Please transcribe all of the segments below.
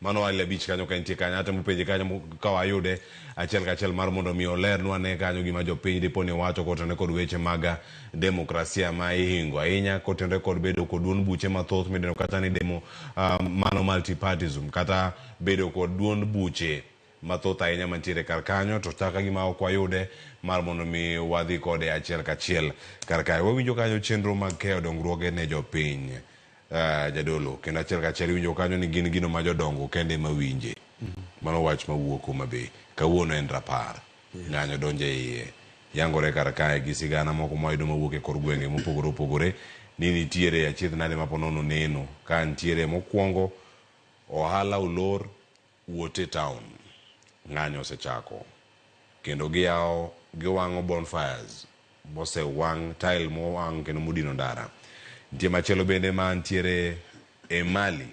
Mano wale abich kanyo ka nitie kanyo atemo penje kanyo ka wayude achiel kachiel mar mondo mi olernwa ane kanyo gima jopiny dipo ni wacho kotenore kod weche mag demokrasia ma ihingo ahinya kotenore kod bedo kod duond buche mathoth midendo kata ni demo mano multipartism kata bedo kod duond buche mathoth ahinya mantiere kar kanyo to chaka gima ok wayude mar mondo mi wadhi kode achiel kachiel kar kae. Wawinjo kanyo chenro mag keyo dongruoge ne jopiny. Jadolo, kendo achiel kachiel iwinjo kanyo ni gin gino ma jodongo kende ema winje. Mano wach mawuok Homa Bay. Kawuono en rapar. Ng'anyo donjo e iye. Yangore kar kae gi sigana moko mwayudo mawuok e kor gwenge mopogore opogore ni nitiere achiedh nade ma ponono neno ka nitiere mokwongo ohala olor Wote town. Ng'anyo osechako. Kendo giyawo giwang'o bonfires mosewang' tile mowang' kendo modino ndara. Nitie machielo bende ma ntiere Emali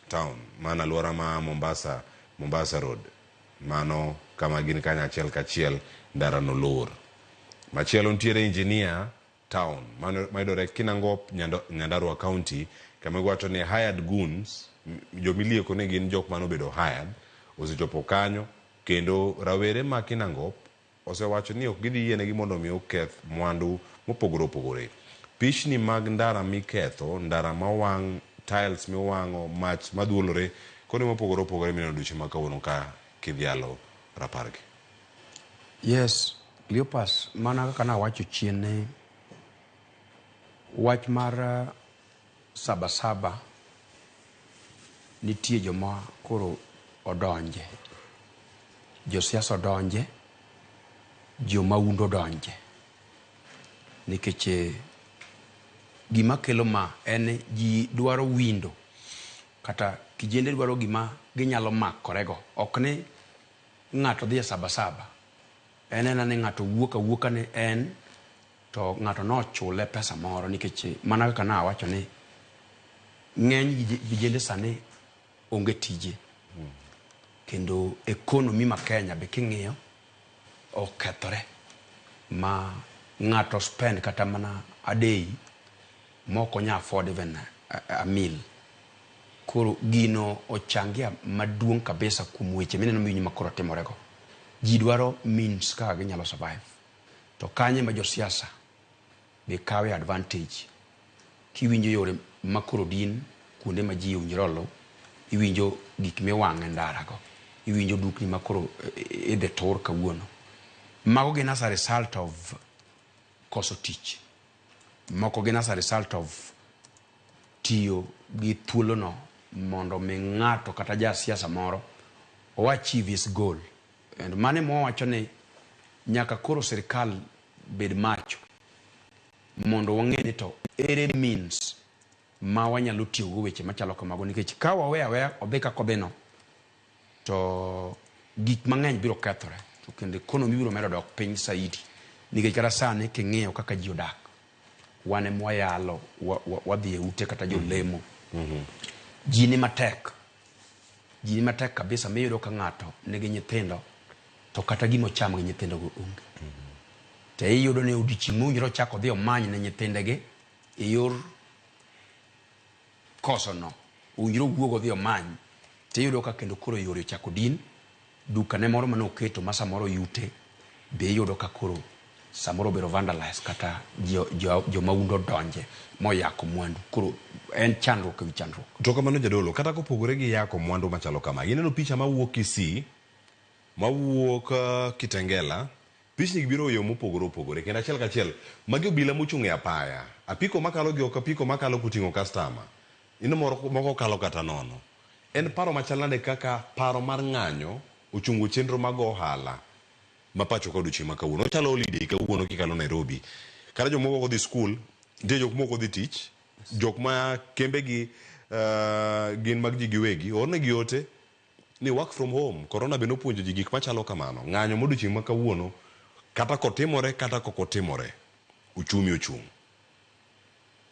town mano aluora ma Mombasa, Mombasa road. Mano kama gin kanyo achiel kachiel ndara no lor. Machielo ntiere Engineer town mano mayudore Kinangop, Nyandarua county kama iwacho ni hired goons jomilieko ni gin jok mane obedo hired osechopo kanyo kendo rawere ma Kinangop osewacho ni ok gidhi yienegi mondo mi oketh mwandu mopogore opogore. Pichni mag ndara miketho, ndara mowang', tiles miwang'o, mach madhuolore kod mopogore opogore mineno odiochieng' ma kawuono ka kidhialo rapargi. Yes, Cleopas, mana kaka nawacho chien ni wach mar saba saba nitie joma koro odonje. Josiasa odonje, jomaundo odonje. Nikech eh, gima kelo ma en ni ji dwaro window kata kijende dwaro gima ginyalo makorego. Ok ni ng'ato dhi e saba saba. En ena ni ng'ato wuok awuoka ni en to ng'ato nochule pesa moro nikech mana kaka nawacho ni ng'eny vijende sani onge tije. Kendo economy ma Kenya be king'iyo okethore ma ng'ato spend kata mana a day mok onya afford even a meal. Koro gino ochangia maduong' kabisa kuom weche mineno miwinjo ma koro timore go. Ji dwaro means kaka ginyalo survive. To kanyo ema josiasa be kawe advantage. Kiwinjo yore ma koro din kuonde ma ji owinjore oluw, iwinjo gik miwang'o e ndara go, iwinjo dukni ma koro idhi tur kawuono. Mago gin as a result of koso tich. Moko gin as a result of tiyo gi thuolono mondo mi ng'ato kata ja siasa moro o achieve his goal. And mano ema wawacho ni nyaka koro sirkal bed macho mondo wang'e ni to ere means ma wanyalo tiyogo weche machalo kamago nikech ka waweyo aweya odhi kaka odhino to gik mang'eny biro kethore to kendo economy biro medo dok piny saidi nikech kata sani king'iyo kaka ji odak wan ema wayalo wadhi e ute kata jolemo ji ni matek ji ni matek kabisa miyudo ka ng'ato nigi nyithindo to kata gima ocham gi nyithindogo onge to iyudo ni odiochieng' mowinjore ochak odhi omany ne nyithindegi e yor kosono owinjore owuog odhi omany tiyudo ka kendo koro yore ochako din duka ne moro mane oketo ma samoro yute be iyudo ka koro samoro obedo vandalize kata jomaundo odonje moyako mwandu koro en chandruok ewi chandruok. To kamano jadolo, kata kopogore gi yako mwandu machalo kama, ineno picha mawuok Kisii, mawuok Kitengela, pichni gi biro e yo mopogore opogore kendo achiel kachiel magi obila mochung' e apaya, apiko makalo gi ok apiko makalo koting'o customer, ineno moko kalo kata nono. En paro machal nade kaka paro mar ng'anyo ochungo chenro mag ohala ma pacho ka odiochieng' ma kawuono? Ochalo holiday kawuono kikalo Nairobi. Kata jomoko ok odhi skul, nitie jok mok odhi tich, jok ma kembegi gin mag ji giwegi, oornegi ote ni work from home. Corona be nopuonjo ji gik machalo kamano. Ng'anyo modiochieng' ma kawuono kata kotimore kata kok otimore, uchumi ochung'.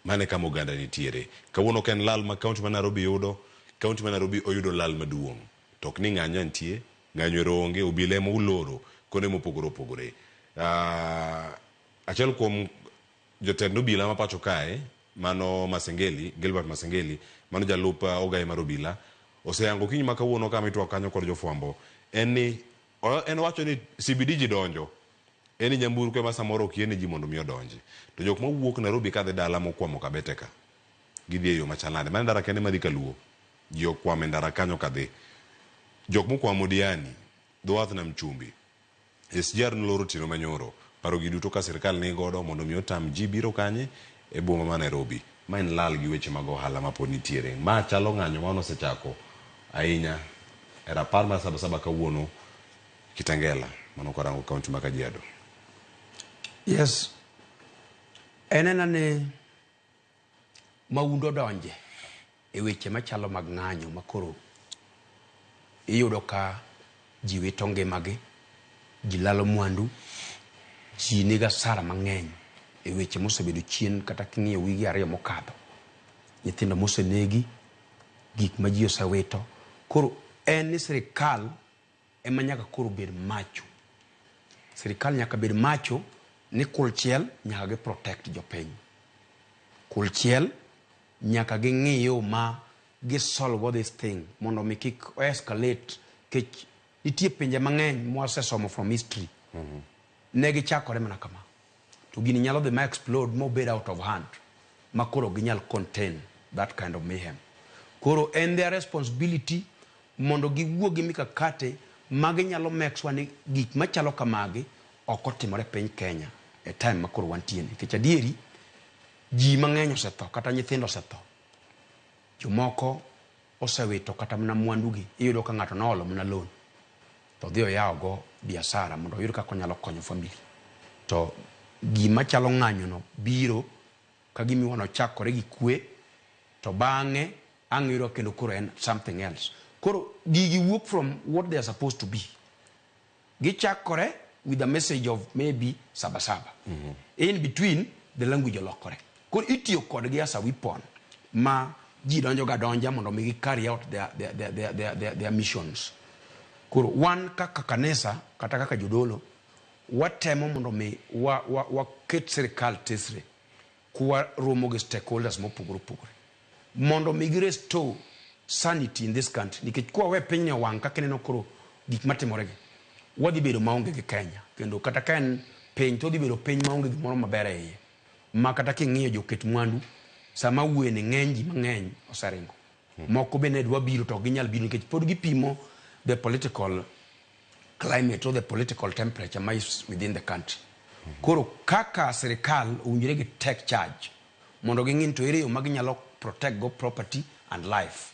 Mano e kama oganda nitiere. Kawuono ka en lal ma kaunti ma Nairobi yudo, kaunti ma Nairobi oyudo lal maduong'. To ok ni ng'anyo nitie, ng'anyo ero onge, obila ema oloro kuonde mopogore opogore. Achiel kuom jotend obila ma pacho kae, mano Masengeli, Gilbert Masengeli, mano jalup ogaye mar obila, oseyango okinyi ma kawuono kama itwak kanyo kod jofwambo en ni en wacho ni CBD ji donjo en ni nyamburko ema samoro ok yiene ji mondo mi odonji to jok mawuok Nairobi kadhi dala mokwamo Kabete ka gidhi e yo machal nade mano ndara kende madhi kaluo ji okwamo e ndara kanyo kadhi jok mokwamo Diani dho wath nam chumbi SGR nolor otieno manyoro paro gi duto ka sirkal ni godo mondo mi otam ji biro kanye e boma ma Nairobi ma en lal gi weche mag ohala ma pod nitiere ma chalo ng'anyo ma nosechako ahinya e rapar mar Sabasaba kawuono Kitengela mano korango kaunti ma Kajiado. Yes. En ena ni maundu odonje e weche machalo mag ng'anyo makoro iyudo ka ji wito ngimagi, ji lalo mwandu, ji nigi asara mang'eny e weche mosebedo chien kata king'iyo wige ariyo mokadho. Nyithindo mosenegi, gik ma ji osewito. Koro en ni sirikal ema nyaka koro bed macho. Sirikal nyaka bed macho ni kulchiel nyaka gi protect jopiny. Kulchiel nyaka ging'i yo ma gi solve this thing mondo mi kik o escalate kech nitie pinje mang'eny mwasesomo from history. Ne gichakore mana kama. To gini nyalo dhi ma explode mobed out of hand ma koro ginyal contain that kind of mayhem. Koro en their responsibility mondo giwuo gi mikakati ma ginyalo make sure ni gik machalo kamagi ok otimore e piny Kenya e time ma koro wantie ni. Nikech adieri ji mang'eny osetho kata nyithindo osetho. Jomoko osewito kata mana mwandu gi. Iyudo ka ng'ato noolo mana loan to odhi oyawo go biashara mondo oyud kaka onyalo konyo family. To gima chalo ng'anyo no biro ka gima nochakore gi kwe to bang'e ang' iyudo kendo koro en something else. Koro gigi wuok from what they are supposed to be. Gichakore with a message of maybe sabasaba. In between the language olokore. Koro itiyo kodgi as a weapon ma ji donjo ga donja mondo mi gi carry out their missions. Koro wan kaka kanisa kata kaka jodolo watemo mondo mi waket sirikal tesre kwa romo gi stakeholders mopogore opogore mondo mi gi restore sanity in this country nikech kwa we piny ni owang' kaka ineno koro gik matimore gi wadhi bedo maonge gi Kenya kendo kata ka en piny to odhi bedo piny maonge gimoro maber e iye ma kata king'iyo joket mwandu sama wuoye ng'eny ji mang'eny oseringo moko be ne dwa biro to ok ginyal biro nikech pod gipimo the political climate or the political temperature ma is within the country. Koro kaka sirikal owinjore gi take charge mondo ging'i ni to ere yo ma ginyalo protect go property and life.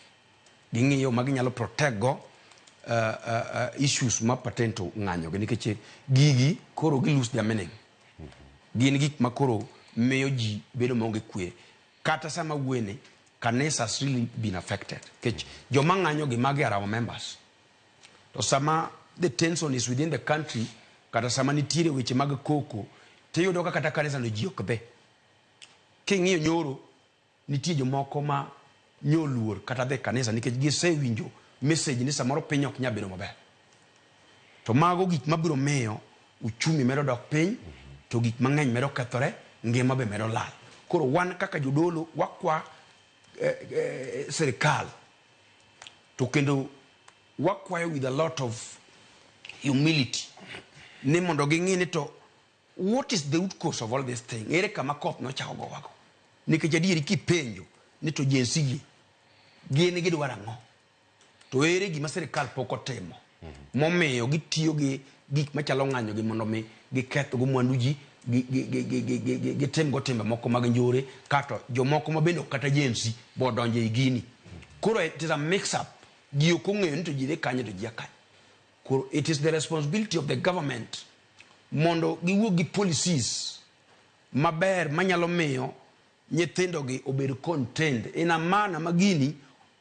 Ging'i yo ma ginyalo protect go issues ma pertain to ng'anyo gi nikech gigi koro gi lose their meaning. Gin gik ma koro miyo ji bedo maonge kwe. Kata sama wuoyeni, kanisa has really been affected. Nikech joma ng'anyo gi magi are our members. To sama the tension is within the country, kata sama nitiere weche mag koko, tiyudo ka kata kanisa no ji ok dhi. King'iyo nyoro, nitie jomoko ma nyoluor kata dhi kanisa nikech gisewinjo message ni samoro piny ok nyal bedo maber. To mago gik mabiro miyo uchumi medo dok piny, to gik mang'eny medo kethore, ngima be medo lal. Koro wan kaka jodolo wakwa sirikal to kendo wakwayo with a lot of humility ni mondo ging'i ni to what is the root cause of all this thing ere kama koth nochako gowago nikech adieri kipenjo ni to Gen Z gi gin gidwaro ang'o to ere gima sirikal pok otimo momiyo gitiyo gi gik machalo ng'anyo gi mondo mi giketh go mwandu ji gitim go timbe moko mag njore kato jomoko ma bende ok kata Gen Z bo odonjo ei gini koro it is a mix up ji ok ong'eyo ni to ji dhi kanye to ji a kanye koro it is the responsibility of the government mondo giwuog gi policies maber manyalo miyo nyithindo gi obed contained in a manner ma gini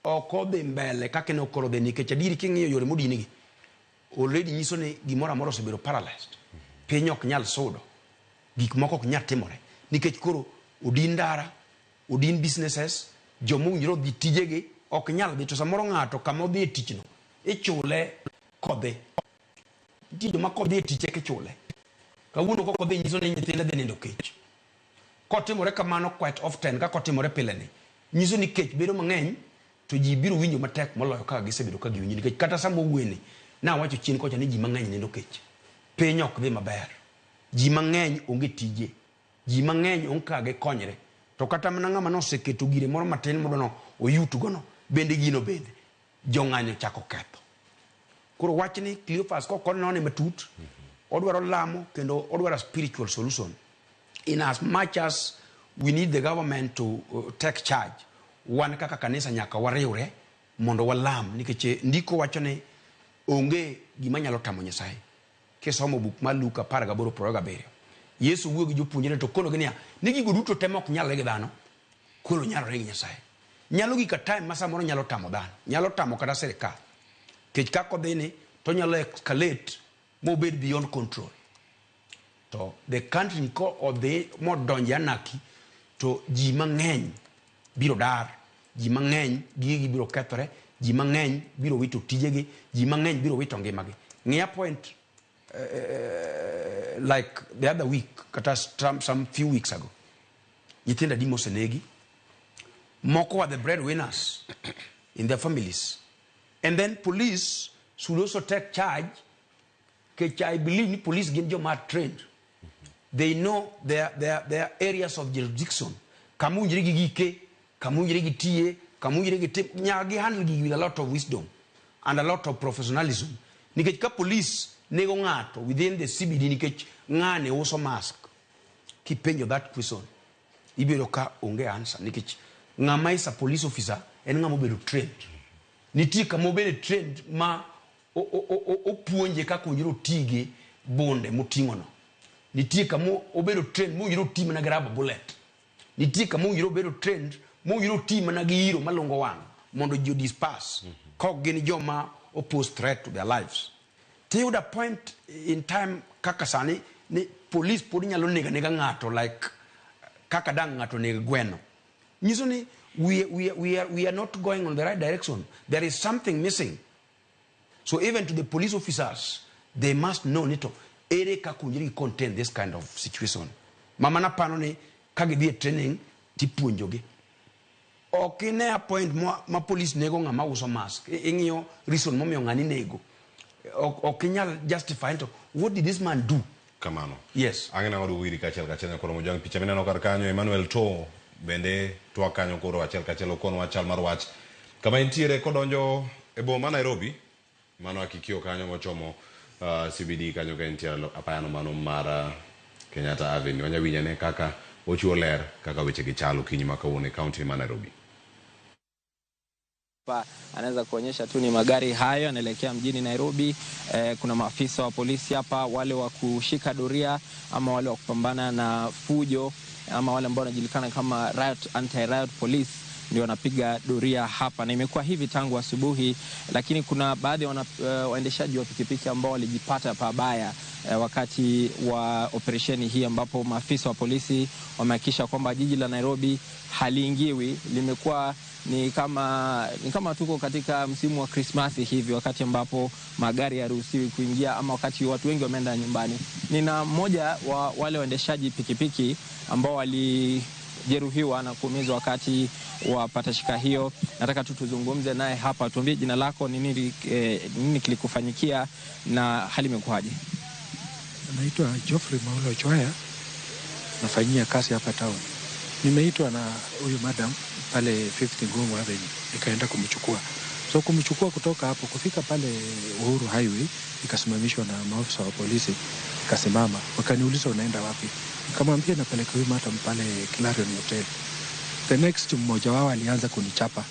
ok odhi mbele kaka ne koro dhi nikech adieri king'iyo yore modin gi already nyiso ni gimoro amora osebedo paralyzed piny ok nyal sudo gik moko ok nyal timore nikech koro odin ndara odin businesses joma owinjore odhi tijegi ok nyal dhi to samoro ng'ato kama odhi e tichno ichule kodhi nitie joma kodhi e tich eka ichule kawuono kok odhi nyiso ni nyithinde dhi nindo kech kotimore kamano quite often kaka otimore pile ni nyiso ni kech bedo mang'eny to To ji biro winjo matek moloyo kaka gisebedo ka giwinjo, nikech kata sama owuoyeni nawacho chien kocha ni ji mang'eny nindo kech, piny ok dhi maber, ji mang'eny onge tije, ji mang'eny onge kaka gikonyre. To kata mana ng'ama noseketo gire moro matin modwa oyutgono, bende gino bende jong'anyo chako ketho. Koro wachni Cleophas kok onone matut, odwaro lamo kendo odwaro a spiritual solution. In as much as we need the government to take charge, wan kaka kanisa nyaka wariwre mondo walam, nikech ndiko wacho ni onge gima nyalo tamo Nyasaye. Kisomo buk mar Luka 18:27, Yesu wuoyo gi jopuonjrene to konogi niya, ni gigo duto te mok nyalre gi dhano, koro nyalore gi Nyasaye. Nyalo gik a time ma samoro nyalo tamo dhano, nyalo tamo kata sirikal. Nikech kaka odhi ni, to onyalo escalate mobed beyond control. To the country ko odhi modonje anarchy, to ji mang'eny biro dar, ji mang'eny gigegi biro kethore, ji mang'eny biro wito tijegi, ji mang'eny biro wito ngimagi. Ng'iya point like the other week, kata some few weeks ago, nyithindo adi mosenegi, moko were the breadwinners in their families. And then police should also take charge, nikech I believe ni police gin joma trained. They know their areas of jurisdiction. Kama owinjore gi gike, kama owinjore gi tiye, kama owinjore gi tim, nyaka gi handle gigi with a lot of wisdom and a lot of professionalism. Nikech ka police nego ng'ato within the CBD nikech ng'ane uso mask, kipenjo that question, ibiro ka onge answer, nikech ng'ama is a police officer en ng'ama obedo trained. Nitie kama obedo trained ma opuonje kaka owinjore oti gi bunde moting'o no. Nitie kama obedo trained mowinjore oti mana gi rubber bullet. Nitie kama owinjore obedo trained mowinjore oti mana gi iro malungo wang' mondo ji disperse ka ok gin joma oppose threat to their lives. Tiyudo a point in time kaka sani ni police pod nyalo nego anega ng'ato like kaka dang' ng'ato neg gweno. Nyiso ni we are not going on the right direction. There is something missing. So even to the police officers, they must know ni to ere kaka owinjore gi contain this kind of situation. Mama napano ni ka gidhi e training tipuonjogi. Ok ine a point ma police nego ng'ama uso mask. Ing'iyo reason momiyo ng'ani nego. Ok inyal justify to what did this man do? Kamano. Yes. Ang'e waduogo iri kachiel kachiel nyakoro Mojwang'. Picha mineno kar kanyo, Emmanuel To bende twak kanyo koro achiel kachiel okonwa chal mar wach kama entiere kodonjo e boma ma Nairobi. Mano akikio kanyo mochomo CBD kanyo ka entie apayano mano mar Kenyatta Avenue. Wanya winjane kaka ochiwo ler kaka weche gi chalo okinyi ma kawuono e kaunti ma Nairobi. Hapa anaweza kuonyesha tu ni magari hayo yanaelekea mjini Nairobi. Kuna maafisa wa polisi hapa, wale wa kushika doria ama wale wa kupambana na fujo ama wale ambao wanajulikana kama riot, anti-riot police ndio wanapiga doria hapa, na imekuwa hivi tangu asubuhi, lakini kuna baadhi ya waendeshaji wa pikipiki ambao walijipata pabaya wakati wa operesheni hii ambapo maafisa wa polisi wamehakikisha kwamba jiji la Nairobi haliingiwi. Limekuwa ni kama tuko katika msimu wa Krismasi hivi, wakati ambapo magari hayaruhusiwi kuingia ama wakati watu wengi wameenda nyumbani. Nina mmoja wa wale waendeshaji pikipiki ambao walijeruhiwa na kuumizwa wakati wa patashika hiyo. Nataka tu tuzungumze naye hapa, tuambie jina lako, ni nini kilikufanyikia na hali imekuwaje? Naitwa Geoffrey Maulo Chwaya, nafanyia kazi hapa town. Nimeitwa na huyu madam pale 50 Ngong Avenue, nikaenda kumchukua. So kumchukua kutoka hapo kufika pale Uhuru Highway, nikasimamishwa na maafisa wa polisi, nikasimama, wakaniuliza unaenda wapi? Nikamwambia napeleka huyu madam pale Clarion Hotel. The next mmoja wao alianza kunichapa,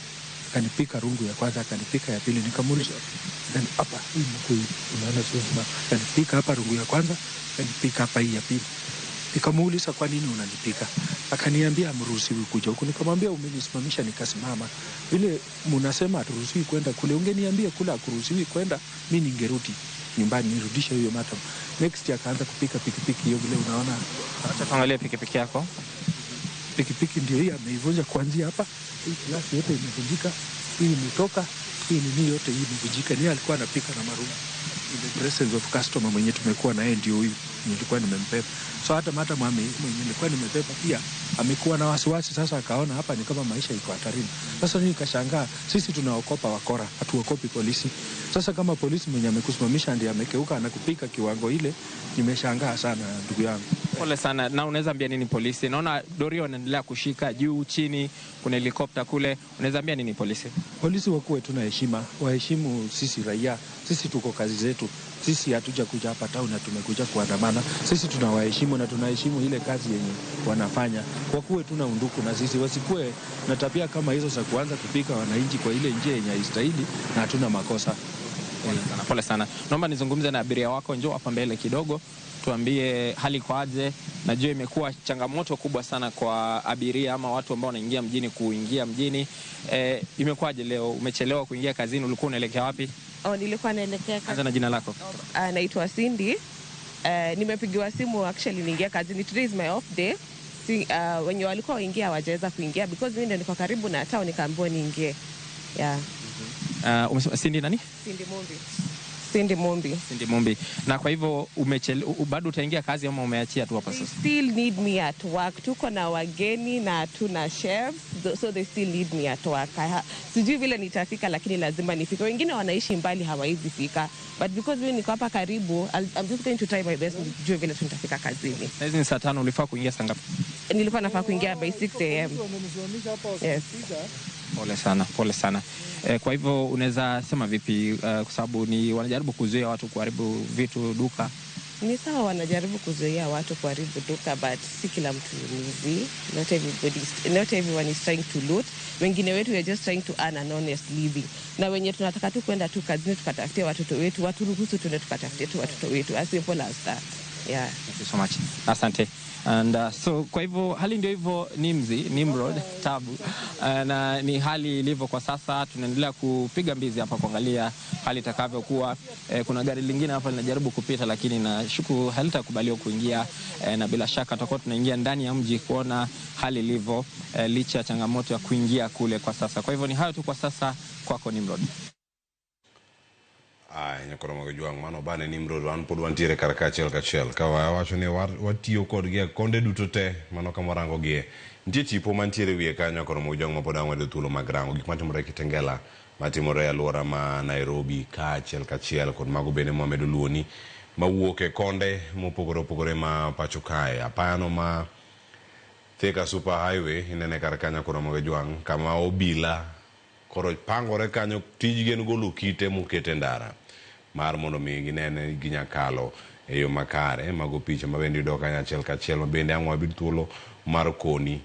akanipika rungu ya kwanza, akanipika ya pili, nikamuuliza then hapa hii mguu unaona sio simama, akanipika hapa rungu ya kwanza, akanipika hapa hii ya pili. Nikamuuliza kwa nini unanipika? Akaniambia hamruhusiwi kuja huku. Nikamwambia umenisimamisha nikasimama. Vile mnasema haturuhusiwi kwenda kule, ungeniambia kule hakuruhusiwi kwenda, mi ningerudi nyumbani nirudishe huyo madam. Next akaanza kupika pikipiki hiyo vile unaona. Acha tuangalie pikipiki yako. Pikipiki ndio hii ameivunja kuanzia hapa, hii glasi yote imevunjika, hii imetoka, hii nini yote hii imevunjika. Ni alikuwa anapika na marungu. In the presence of customer mwenye tumekuwa na yeye ndio huyu. nilikuwa nimembeba. So hata madam mwenye nilikuwa nimebeba pia amekuwa na wasiwasi sasa, akaona hapa ni kama maisha iko hatarini. Sasa mimi nikashangaa, sisi tunaokopa wakora, hatuokopi polisi. Sasa kama polisi mwenye amekusimamisha ndiye amekeuka anakupika kiwango ile, nimeshangaa sana ndugu yangu. Pole sana. Na unaweza ambia nini polisi? Naona doria wanaendelea kushika juu chini, kuna helikopta kule. Unaweza ambia nini polisi? Polisi wakuwe tuna heshima, waheshimu sisi raia. Sisi tuko kazi zetu, sisi hatuja kuja hapa town na tumekuja kuandamana. Sisi tunawaheshimu na tunaheshimu ile kazi yenye wanafanya. Wakuwe tuna unduku na sisi, wasikuwe na tabia kama hizo za kuanza kupika wananchi kwa ile njia yenye haistahili, na hatuna makosa. Pole sana, pole sana. Naomba nizungumze na abiria wako, njoo hapa mbele kidogo, tuambie hali kwaje. Najua imekuwa changamoto kubwa sana kwa abiria ama watu ambao wanaingia mjini kuingia mjini. Imekuwaje leo? Umechelewa kuingia kazini, ulikuwa unaelekea wapi? Oh, nilikuwa naelekea kazi. Anza na jina lako. Naitwa Cindy. Nimepigiwa simu actually niingia kazini. Today is my off day. Si, wenye walikuwa waingia hawajaweza kuingia because mimi ndio niko karibu na town nikaambiwa niingie. Yeah. Umesema Cindy nani? Cindy Mumbi. Cindy Mumbi. Cindy Mumbi. Na kwa hivyo bado utaingia kazi ama umeachia tu hapa They sasa? still need me at work. Tuko na wageni na tuna chefs, so they still need me at work. Sijui vile nitafika lakini lazima nifike. Wengine wanaishi mbali hawawezi fika. But because mimi niko hapa karibu, I'm just going to try my best nijue vile tutafika kazini. Saizi ni saa 5, ulifaa kuingia saa ngapi? Nilikuwa nafaa kuingia by 6 a.m. Yes. Pole sana, pole sana. Kwa hivyo unaweza sema vipi, kwa sababu ni wanajaribu kuzuia watu kuharibu vitu duka? Ni sawa wanajaribu kuzuia watu kuharibu duka, but si kila mtu ni mwizi. Not everyone is trying to loot. Wengine wetu we are just trying to earn an honest living. Na wenye tunataka tu kwenda tu kazini tukatafutie watoto wetu, waturuhusu tuende tukatafutie tu watoto wetu. As simple as that. Yeah. Thank you so much. Asante. And so kwa hivyo hali ndio hivyo, Nimzi, Nimrod, Tabu. Na ni hali ilivyo kwa sasa, tunaendelea kupiga mbizi hapa kuangalia hali itakavyokuwa. Kuna gari lingine hapa linajaribu kupita lakini nashuku halitakubaliwa kuingia, na bila shaka tutakuwa tunaingia ndani ya mji kuona hali ilivyo, licha ya changamoto ya kuingia kule kwa sasa. Kwa hivyo ni hayo tu kwa sasa, kwako Nimrod. Aya, nyakoro mag jwang' mano bane Nimrod, wan pod wantiere kar kaachiel kachiel ka wawacho ni watiyo kodgi e konde duto te mano kama warango gie nitie tipo mantiere wiye kanyo nyakoro mag jwang' ma pod ang' wayudo thuolo mag rango gik matimore Kitengela, matimore e alwora ma Nairobi kaachiel kachiel kod mago bende mwamedo luoni mawuok e konde mopogore opogore ma pacho kae. Apayano ma Thika Super Highway inene kar kanyo nyakoro mag jwang' kama obila koro pangore kanyo, tijgi en golo kite moket e ndara mar mondo mi ginene ginyakalo e yo makare. Mago picha ma bende yudo kanyo achiel kachiel ma bende ang' wabed thuolo mar koni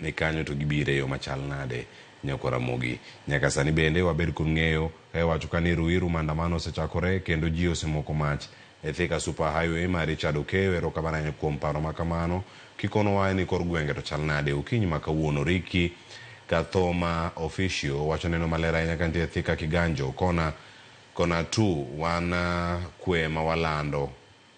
ni kanyo to gibire e yo machal nade nyakwa Ramogi. Nyaka sani bende wabed kod ng'eyo ka iwacho ka ni Ruiru maandamano osechakore kendo ji osemoko mach e Thika Super Highway ma Richard Okeyo. Erokamano ahinya kuom paro ma kamano kikonowa ni kor gwenge to chal nade okinyi ma kawuono. Riki Kathoma Officio wacho neno maler ahinya ka nitie Thika Kiganjo kona kona tu wan kwe ma walando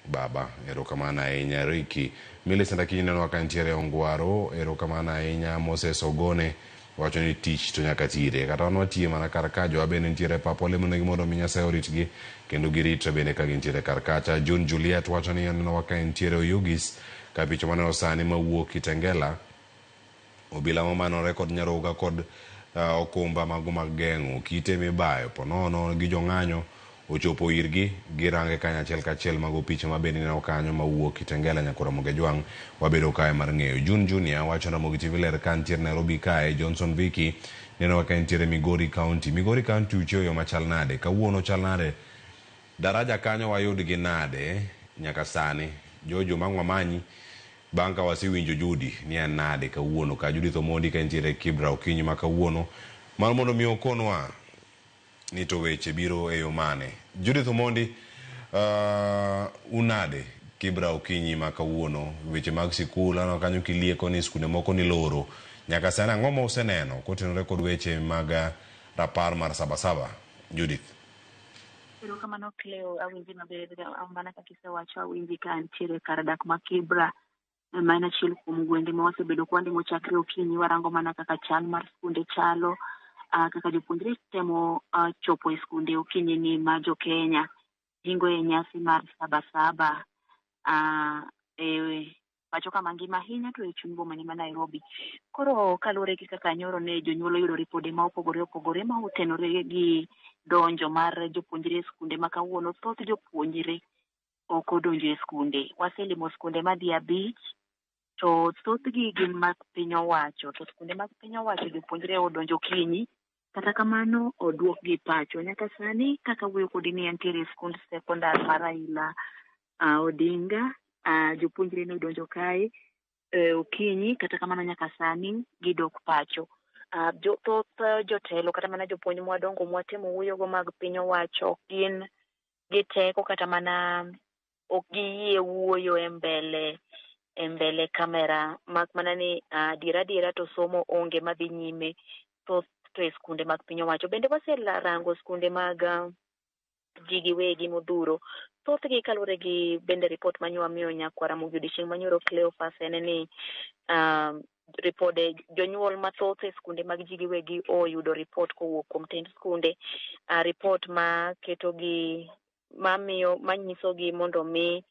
baba. Erokamano ahinya Riki. Millicent Akinyi neno ka nitiere Ongwaro. Erokamano ahinya. Moses Ogone wacho ni tich to nyaka tire kata wan watiye mana kar ka jowa bende nitiere pap walemonegi mondo mi Nyasaye oritgi kendo giritre bende ka gintiere kar kacha. John Juliet wacho ni aneno ka entiere Oyugis ka picha maneno sani mawuok Kitengela obila mamanore kod nyaroga kod okumba mago mag geng'o kite mibayo ponono gi jong'anyo ochopo irgi girange kanyo achiel kachiel. Mago picha ma bende ineno kanyo mawuok Kitengela nyaka Ramogi Ajwang' wabedo kae mar ng'eyo. June Junior wacho Ramogi TV ler ka nitiere Nairobi kae. Johnson Viki neno ka entiere Migori County. Migori County uchiewo yo machal nade kawuono, chal nade daraja kanyo wayudgi nade nyaka sani Jojo mang' wamanyi bang' ka wasewinjo Judy ni en nade kawuono ka Judith Omondi ka entiere Kibra okinyi ma kawuono mar mondo mi okonwa ni to weche biro e yo mane. Judith Omondi, unade Kibra okinyi ma kawuono? Weche mag sikul aneno kanyo kilieko ni skunde moko niloro nyaka sani, ang'o ma useneno kotenore kod weche mag rapar mar Sabasaba, Judith? Erokamano Cleo, awinji maber mana kaka isewacho, awinji ka antiere kar dak ma Kibra ma en achiel kuom gwenge ma wasebedo kwandimo chakre okinyi. Warango mana kaka chal mar skunde chalo, kaka jopuonjre temo chopo e skunde okinyi ni ma jo Kenya hingo e nyasi mar Sabasaba. e pacho kama ngima ahinya to e chuny boma ni ma Nairobi. Koro kaluwore gi kaka nyoro ne jonyuol oyudo ripode ma opogore opogore ma otenore gi donjo mar jopuonjre e skunde ma kawuono, thoth jopuonjre ok odonjo e skunde. Waselimo skunde madhi 5 to thothgi gin mag piny owacho, to skunde mag piny owacho jopuonjre odonjo okinyi, kata kamano oduokgi pacho. Nyaka sani kaka awuoyo kodi ni antiere e skund sekondar mar Raila Odinga, jopuonjre nodonjo kae okinyi, kata kamano nyaka sani gidok pacho. Thoth jotelo kata mana jopuonj mwadongo mwatemo wuoyogo mag piny owacho gin gi teko kata mana ok giyie wuoyo e mbele kamera, mak mana ni adiera adiera to somo onge madhi nyime thoth to e skunde mag piny owacho. Bende waserango skunde mag ji giwegi modhuro, thothgi kaluwore gi bende ripot manyo wamiyo nyakwara Ramogi odiochieng' manyoro Cleophas en ni ripode jonyuol mathoth e skunde mag ji giwegi oyudo ripot kowuok kuom tend skunde, ripot ma ketogi mamiyo manyisogi mondo mi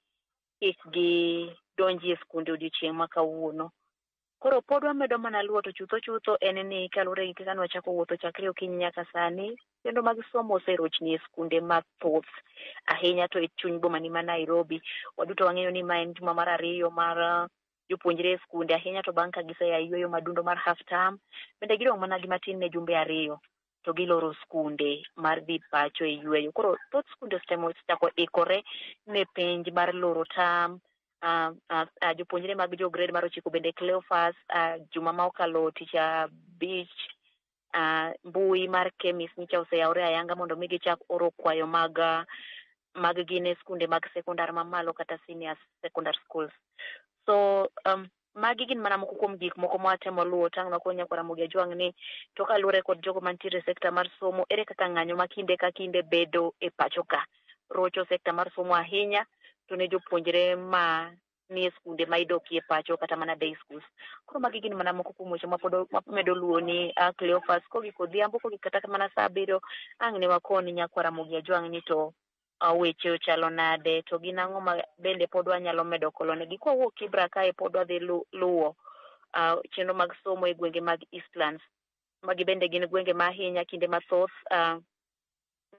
kik gidonji e skunde odiochieng' ma kawuono. Koro pod wamedo mana luwo to chutho chutho en ni kaluwore gi kaka nwachako wuotho chakre okinyi nyaka sani, chenro mag somo oserochni e skunde mathoth ahinya to e chuny boma ni ma Nairobi. Waduto wang'eyo ni ma en juma mar 2 mar jopuonjre e skunde ahinya to bang' ka giseya yueyo madundo mar half term, bende gidong' mana gi matin ne jumbe 2 to giloro skunde mar dhi pacho e yueyo. Koro thoth skunde osechako ikore ne penj mar loro term. Jopuonjre mag jo grade mar 9 bende Cleophas, juma ma okalo tich 5, mbui mar KEMIS nyicha oseyawore ayanga mondo mi gichak oro kwayo mag gi ne skunde mag sekondar mamalo kata senior secondary schools. So magi gin mana moko kuom gik moko mwatemo luwo tang' nwa nyakwar Ramogi Ajwang' ni to kaluwore kod jogo mantiere e sekta mar somo, ere kaka ng'anyo ma kinde ka kinde bedo e pacho ka rocho sekta mar somo ahinya to ne jopuonjre ma nie skunde ma idokie pacho kata mana day schools. Koro magi gin mana moko kuom weche ma pod wamedo luwo ni Cleophas kogik odhiambo kogik kata mana saa 7 ang' ne wakoni nyakwar Ramogi Ajwang' ni to weche ochalo nade to gin ang'o ma bende pod wanyalo medo kolonegi. Kwawuok Kibra kae pod wadhi luwo chenro mag somo e gwenge mag Eastlands. Magi bende gin gwenge ma ahinya kinde mathoth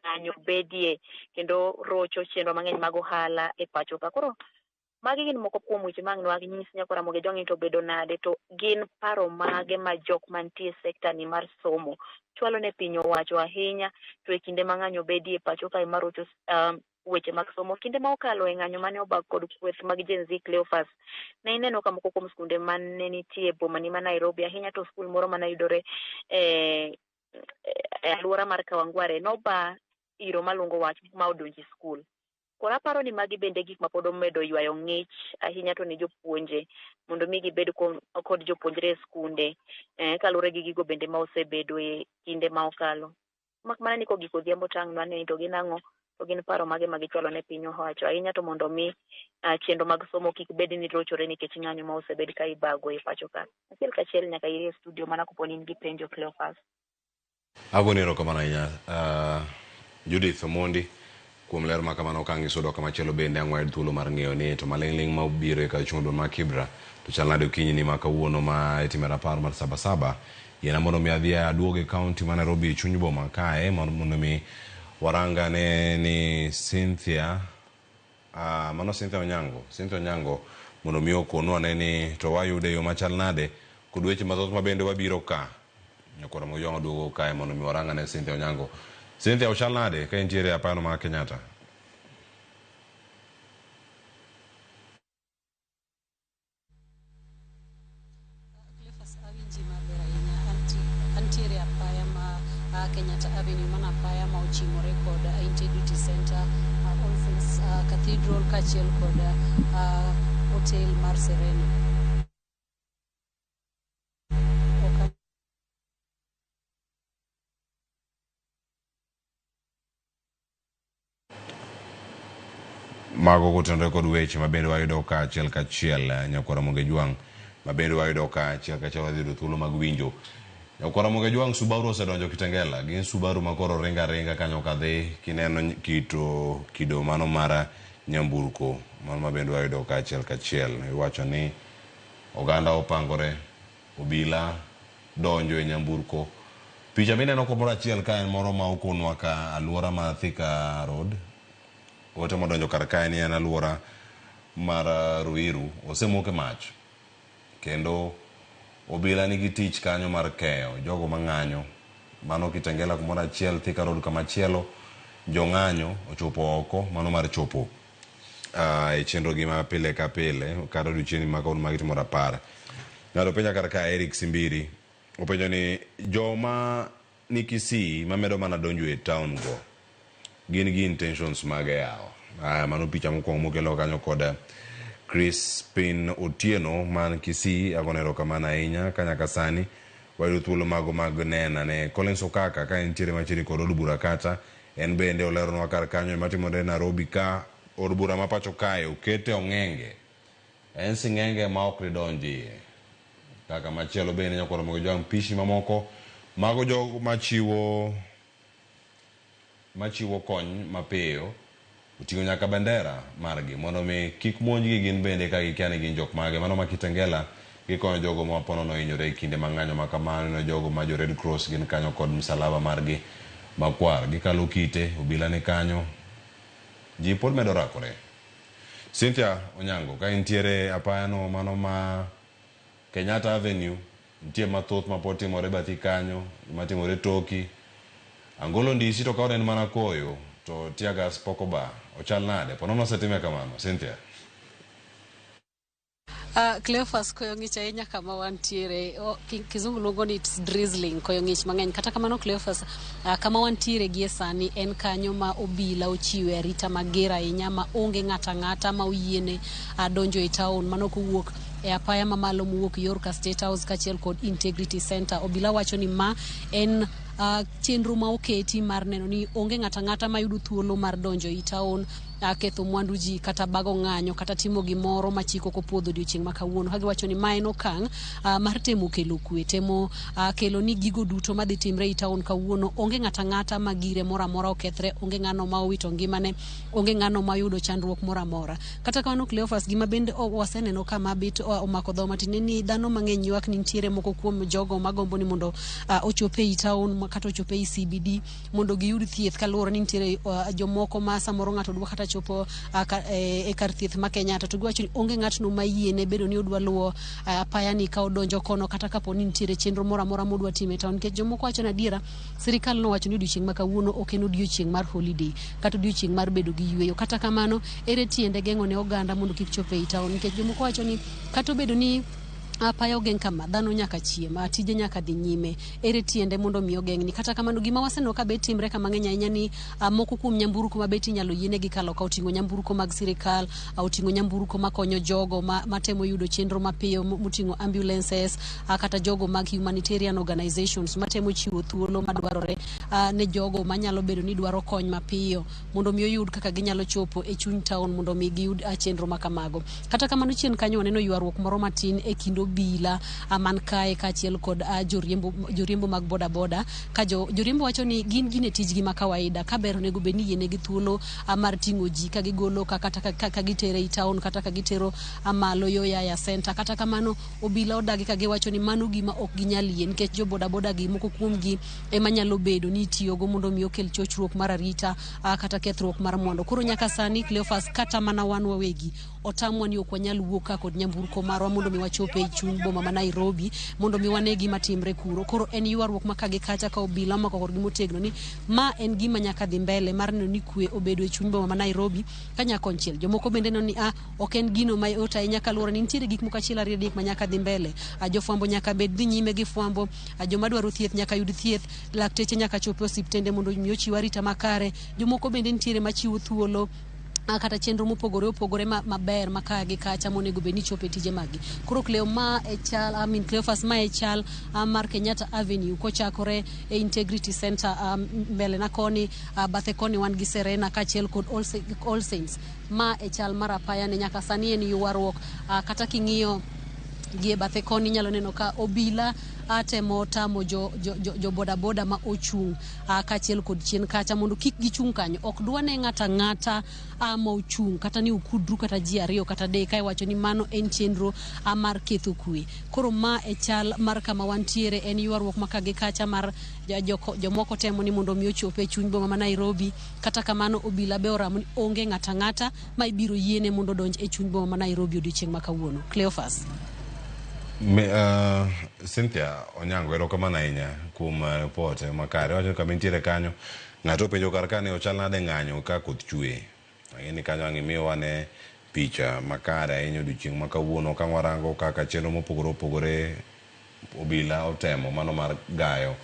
ng'anyo bedie kendo rocho chenro mang'eny mag ohala e pacho ka. Koro magi gin moko kuom weche ma ang' nwanyis nyakwar Ramogi Ajwang' ni to obedo nade to gin paro mage ma jok mantie e sekta ni mar somo chwalo ne piny owacho ahinya to e kinde ma ng'anyo bedie e pacho kae marocho weche mag somo. Kinde ma okalo e ng'anyo mane obag kod kweth mag Gen Z Cleophas, ne ineno ka moko kuom skunde mane nitie e boma ni ma Nairobi ahinya to skul moro mane yudore e alwora mar Kawangware noba iro malungo wach ma odonjo e skul. Koro aparo ni magi bende gik ma pod omedo ywayo ng'ich ahinya to ne jopuonje mondo mi gibed kod jopuonjre e skunde kaluwore gi gigo bende ma osebedo e kinde ma okalo. Mak mana ni kogik odhiambo to ang' nwane ni to gin ang'o, to gin paro mage ma gichwalo ne piny owacho ahinya to mondo mi chenro mag somo kik bed ni rochore nikech ng'anyo ma osebed ka ibago e pacho ka. Achiel kachiel nyaka iri e studio mana kopo ni in gi penjo Cleophas. Agoni erokamano ahinya Judith Omondi kuom ler ma kamano ka ang'iso dok kamachielo bende ang' wayud thuolo mar ng'eyo ni to maling'ling' ma obiro e kar chung' duol ma Kibra to chal nade okinyi ni ma kawuono ma itime rapar mar Sabasaba. Yiena mondo mi adhi aduog e kaunti ma Nairobi e chuny boma kae mondo mi warangane ni Cynthia mano Cynthia Onyango, Cynthia Onyango mondo mi okonwa ne ni to wayude e yo machal nade kod weche mathoth ma bende wabiro ka. Nyakwar Ramogi Ajwang' oduogo kae mondo mi warangane Cynthia Onyango. Cynthia, ochal nade ka intiere e apayano mar Kenyatta? Cleophas, awinji maber ahinya. Antiere apaya ma Kenyatta Avenue, mana apaya ma ochimore kod Integrity Center, All Saints Cathedral kaachiel kod hotel mar Serena. Mago kotenore kod weche ma bende wayudo ka achiel kachiel nyakwar Ramogi Ajwang' ma bende wayudo ka achiel kachiel wadhi yudo thuolo mag winjo. Nyakwar Ramogi Ajwang' Subaru osedonjo Kitengela. Gin Subaru ma koro ringo aringa kanyo kadhi kineno kido mano mar nyamburko. Mano ma bende wayudo ka achiel kachiel. Iwacho ni oganda opangore, obila donjo e nyamburko. Picha mineno kumoro achiel ka en moro ma okonwa ka aluora mar Thika Road. Ote modonjo kar kae ni en aluora mar Ruiru osemoke mach kendo obila nigi tich kanyo mar keyo jogo mang'anyo. Mano Kitengela kumoro achiel, Thika Road kamachielo, jong'anyo ochopo oko mano mar chopo e chenro gi ma pile ka pile kata odiochieng' ma kawuono magitimo rapar. Ng'ato penja kar ka Eric Simbiri openjo ni joma ni Kisii mamedo mana donjo e town go gin gi intentions mage yawa. Aya, mano picha mokwongo mokelo kanyo kod Crispin Otieno man Kisii. Agone erokamano ahinya ka nyaka sani wayudo thuolo mago mag nena ne Collins Okaka ka entiere machiegni kod od bura kacha en bende oleronwa kar kanyo matimore Nairobi ka od bura ma pacho kae okete ong'enge en sing'enge ma ok didonj iye kaka machielo bende nyakwar Ramogi Ojwang' pichni mamoko mago jogo machiwo machiwo kony mapiyo oting'o nyaka bendera margi mondo mi kik monjgi gin bende ka gikia ni gin jok mage. Mano ma Kitengela gikonyo jogo ma ponono ohinyore e kinde ma ng'anyo ma kamano. Ineno jogo ma jo Red Cross gin kanyo kod msalaba margi makwar. Gikalo kite, obila ni kanyo. Ji pod medo rakore. Cynthia Onyango ka intiere apayano mano ma Kenyatta Avenue nitie mathoth ma pod timore bathi kanyo, matimore toki. Angolo ndisi to ka en mana koyo to tear gas pok oba. Ochal nade? Ponono osetime kamano, Cynthia. Cleophas, koyo ng'ich ahinya kama wantiere. Kizungu luongo ni it's drizzling, koyo ng'ich mang'eny. Kata kamano Cleophas, kama wantiere gie sani en kanyo ma obila ochiwe arita mager ahinya ma onge ng'ata ang'ata ma oyiene donjo e town. Mano kowuok e apaya mamalo mowuok yor ka State House kaachiel kod Integrity Center. Obila wacho ni ma en chenro ma oketi mar neno ni onge ng'ata ang'ata mayudo thuolo mar donjo e town, ketho mwandu ji kata bago ng'anyo kata timo gimoro ma chik ok opuodho odiochieng' ma kawuono. Ka giwacho ni ma en okang' mar temo kelo kwe, temo kelo ni gigo duto madhi timre e town kawuono onge ng'ata ang'ata ma gire moro amora okethre, onge ng'ano ma owito ngimane, onge ng'ano ma oyudo chandruok moro amora. Kata kamano Cleophas, gima bende waseneno ka mabit omako dho matin en ni dhano mang'eny ywak ni nitiere moko kuom jogo magombo ni mondo ochop ei town kata ochop ei CBD mondo giyud thieth kaluwore ni nitiere jomoko ma samoro ng'ato dwa kata chopo e kar thieth ma Kenyatta to giwacho ni onge ng'atno ma yiene bedo ni odwa luwo apaya ni ka odonjo kono kata kapo ni nitiere chenro moro amora modwa timo e town, nikech jomoko wacho ni adiera sirikal nowacho ni odiochieng' ma kawuono ok en odiochieng' mar holiday kata odiochieng' mar bedo gi yueyo. Kata kamano ere tiende geng'o ne oganda mondo kik chop ei town, nikech jomoko wacho ni kata obedo ni apaya ogeng' kama, dhano nyaka chiem, tije nyaka dhi nyime, ere tiende mondo mi ogeng'ni. Kata kamano gima waseneno ka bet timre kama ng'eny ahinya ni moko kuom nyamburko ma bet inyalo yienegi kalo ka oting'o nyamburko mag sirikal, oting'o nyamburko makonyo jogo matemo yudo chenro mapiyo moting'o ambulances, kata jogo mag humanitarian organizations matemo chiwo thuolo madwarore ne jogo manyalo bedo ni dwaro kony mapiyo mondo mi oyud kaka ginyalo chopo e chuny town mondo mi giyud chenro ma kamago. Kata kamano chien kanyo waneno ywaruok moro matin e kind obila man kae kaachiel kod joriembo mag boda boda ka joriembo wacho ni gin gin e tijgi ma kawaida ka ber onego bed ni yienegi thuolo mar ting'o ji ka gigolo ka kata ka gitero ei town kata ka gitero malo yo Yaya Center. Kata kamano obila odagi ka giwacho ni mano gima ok ginyal yie nikech jo boda boda gi moko kuom gi ema nyalo bedo ni itiyogo mondo mi okel chochruok mar arita kata kethruok mar mwandu. Koro nyaka sani Cleophas, kata mana wan wawegi otamwa ni ok wanyal wuok ka kod nyamburko marwa mondo mi wachop ei chuny boma ma Nairobi mondo mi wane gima timre kuro. Koro en ywaruok ma ka gi kacha ka obila omako korgi motegno ni ma en gima nyaka dhi mbele mar neno ni kwe obedo e chuny boma ma Nairobi ka nyakonchiel. Jomoko bende neno ni ok en gino mayot ahinya kaluwore ni nitiere gik moko achiel ariyo adek ma nyaka dhi mbele. Jofwambo nyaka bed dhi nyime gi fwambo, joma dwaro thieth nyaka yud thieth, lakteche nyaka chop e osiptende mondo mi ochiw arita makare. Jomoko bende nitiere machiwo thuolo kata chenro mopogore opogore maber ma ka gi kacha monego bed ni chopo e tije maggi. Koro Cleo, ma e chal, I mean Cleophas, ma e chal mar Kenyatta Avenue kochakore e Integrity Center mbele na koni, bathe koni wan gi Serena kaachiel kod All Saints. Ma e chal mar apaya ne nyaka sani en ywaruok, kata king'iyo gi e bathe koni inyalo neno ka obila temo tamo jo, jo, jo, jo bodaboda ma ochung' kaachiel kod chien kacha mondo kik gichung' kanyo. Ok dwa ne ng'ata ang'ata ma ochung' kata ni ukudru kata ji ariyo kata adek ka iwacho ni mano en chenro mar ketho kwe. Koro ma e chal mar kama wantiere, en ywaruok ma ka gi kacha mar jomoko temo ni mondo mi ochop e chuny boma ma Nairobi. Kata kamano obila be oramo ni onge ng'ata ang'ata ma ibiro yiene mondo odonj e chuny boma ma Nairobi odiochieng' ma kawuono. Cleophas. Cynthia Onyango, erokamano ahinya kuom report makare. Iwacho ni kama intiere kanyo, ng'ato openjo kar ka ni ochal nade ng'anyo ka koth chwe. Ang'e ni kanyo ang' imiyowa ne picha makare ahinya odiochieng' ma kawuono ka warango kaka chenro mopogore opogore obila otemo mano mar gayo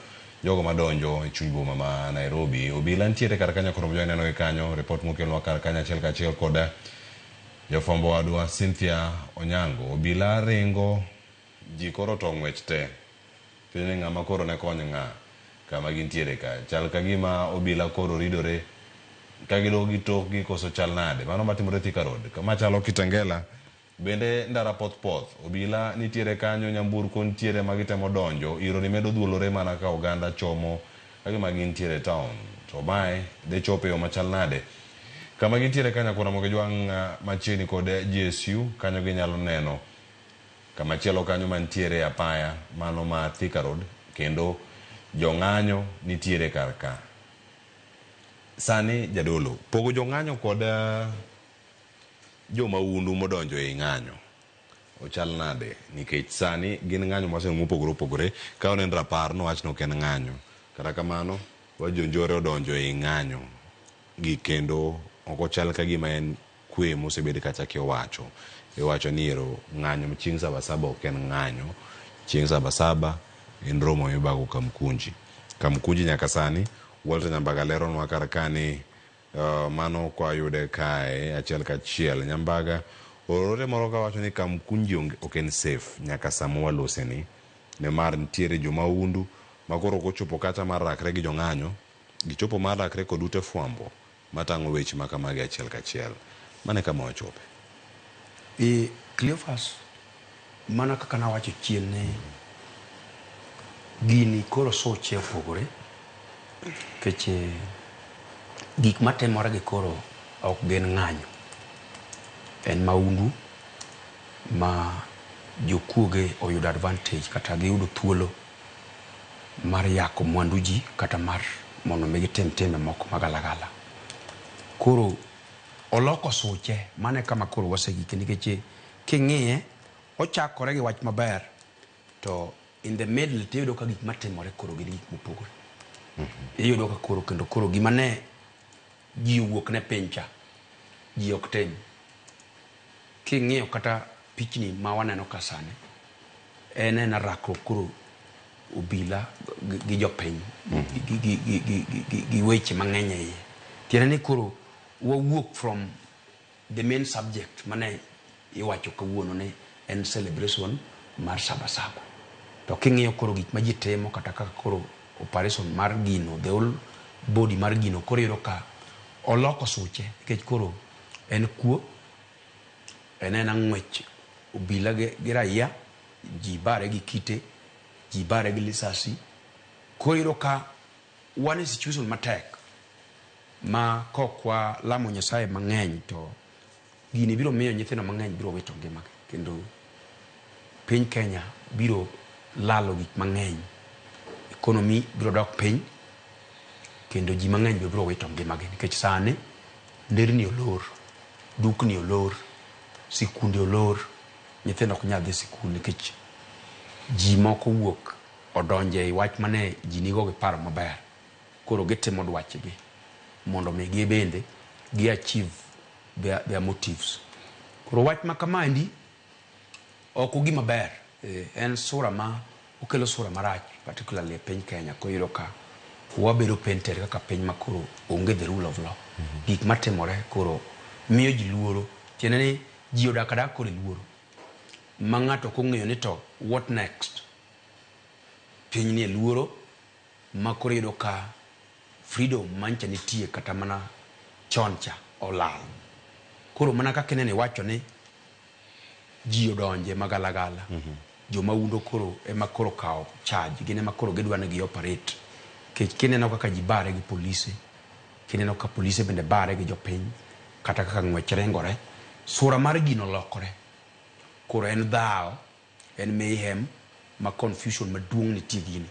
jogo madonjo e chuny boma ma Nairobi. Obila nitiere kar kanyo koro jo ineno gi kanyo report mokelnwa kar kanyo achiel kachiel kod jafwambo wadwa Cynthia Onyango. Obila ringo ji koro to ng'wech te. Penjo ni ng'ama koro ne kony ng'a kama gintiere ka. Chal ka gima obila koro ridore ka gidok gi tokgi koso chal nade. Mano matimore Thika Road. Kama chalo Kitengela bende ndara poth poth. Obila nitiere kanyo, nyamburko nitiere ma gitemo donjo. Iro ni medo dhuolore mana ka oganda chomo ka gima gintiere e town. To mae de chopo e yo machal nade. Kama gintiere kanyo kuonde moko jwang' machiegni kod GSU kanyo ginyalo neno kamachielo kanyo mantiere e apaya mano ma Thika Road kendo jong'anyo nitiere kar ka. Sani jadolo, pogo jong'anyo kod jomaundu modonjo ei ng'anyo ochal nade? Nikech sani gin ng'anyo mopogore opogore. Ka onen rapar nowach ni ok en ng'anyo. Kata kamano, wach jonjore odonjo ei ng'anyo gi kendo ok ochal ka gima en kwe mosebed kachaki owacho. Iwacho ni ero ng'anyo chieng' Sabasaba ok en ng'anyo. Chieng' Sabasaba en romo mibago Kamkunji. Kamkunji nyaka sani Walter Nyambaga leronwa kar ka ni mano kwayude kae achiel kachiel. Nyambaga orote moro kawacho ni Kamkunji ok en safe nyaka sama waloseni. Nimar nitiere jomaundu ma koro kochopo kata mar rakre gi jong'anyo, gichopo mar rakre kod ute fwambo matang'o weche ma kamagi achiel kachiel. Mano e kama wachope. Cleophas, mana kaka nawacho chien ni gini koro suche opogore nikech gik matimore gi koro ok gin ng'anyo. En maundu ma jokuoge oyudo advantage kata giyudo thuolo mar yako mwandu ji kata mar mondo mi gitim timbe moko magalagala. Koro oloko suche, mano e kama koro wasegike nikech king'iye ochakore gi wach maber to in the middle tiyudo ka gik matimore koro gin gik mopogore. Iyudo ka koro kendo koro gima ne ji owuok ne piny cha ji ok tim. King'iyo kata pichni ma waneno ka sani en ena rakruok koro obila gi jopiny gi weche mang'eny e iye. Tiende ni koro wawuok from the main subject mane iwacho kawuono ni en celebration mar Sabasaba. To king'iyo koro gik ma ji timo kata kaka koro operation mar gino, the whole body mar gino koro iyudo ka oloko suche nikech koro en kuo, en ena ng'wech obila gi raia, ji bare gi kite, ji bare gi lisasi. Koro iyudo ka wan e situation matek ma kok walamo Nyasaye mang'eny to gini biro miyo nyithindo mang'eny biro wito ngimagi kendo piny Kenya biro lalo gik mang'eny. Economy biro dok piny kendo ji mang'eny be biro wito ngimagi nikech sani nderni olor, dukni olor, sikunde olor, nyithindo ok nyal dhi sikul nikech ji moko wuok odonje e wach mane ji nigo gi paro maber. Koro gitimo dwachgi mondo mi gibende gi achieve their motives. Koro wach ma kamaendi ok ogima ber. En sura ma okelo sura marach particularly e piny Kenya koyudo ka wabedo painted kaka piny ma koro onge the rule of law. Gik matimore koro miyo ji luoro. Tiende ni ji odak adaka koro e luoro. Ma ng'ato ok ong'eyo ni to what next. Piny ni e luoro ma koro iyudo ka freedom mancha nitie kata mana chon cha olal. Koro mana kaka ineno iwacho ni ji odonje magalagala. Jomaundo koro ema koro kawo charge, gin ema koro gidwa ni gi operate. Nikech kineno kaka ji bare gi polise, kineno ka polise bende bare gi jopiny, kata kaka ng'wech ringore, sura mar gino olokore. Koro en dhawo, en mayhem ma confusion maduong' nitie gini.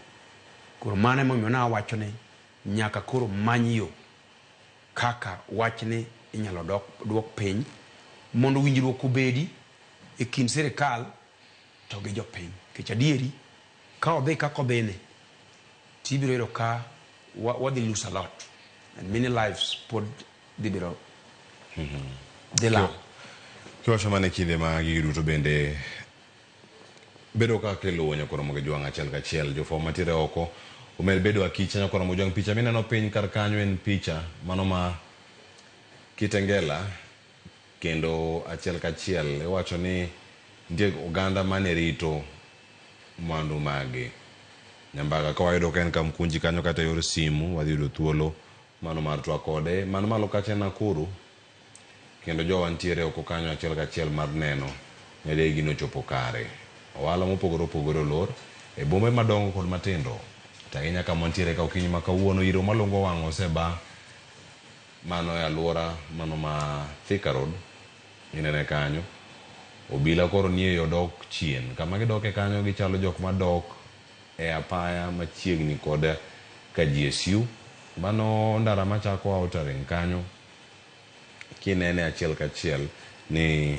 Koro mano emomiyo nawacho ni nyaka koro many yo kaka wachni inyalo duok piny mondo winjruok obedi e kind sirikal to gi jopiny. Nikech adieri ka odhi kaka odhini, tibiro yudo ka wadhi lose a lot and many lives pod dhi bedo dhi lal. Kiwacho mana e kinde ma gigi duto bende bedo kaka iluwo nyakoro Jwang' achiel kachiel. Jofwambo mantiere oko omed bedo akicha nyakoro Jwang'. Picha mineno piny kar kanyo en picha mano ma Kitengela, kendo achiel kachiel iwacho ni nitie oganda mane rito mwandu magi. Nyambaga ka wayudo ka en Kamkunji kanyo kata yor simu wadhi yudo thuolo mano mar twak kode. Man malo kacha en Nakuru, kendo jowa nitiere oko kanyo achiel kachiel mar neno ni adier gino ochopo kare. Ohala mopogore opogore olor e bombe madongo kod matindo. To ahinya kama wantiere ka okinyi ma kawuono iro malungo wang' oseba mano e aluora mano ma Thika Road inene kanyo. Obila koro nie yo dok chien. Kama gidoke kanyo gichalo jok madok e apaya machiegni kod ka GSU. Mano ndara machako Outer Ring kanyo kinene achiel kachiel ni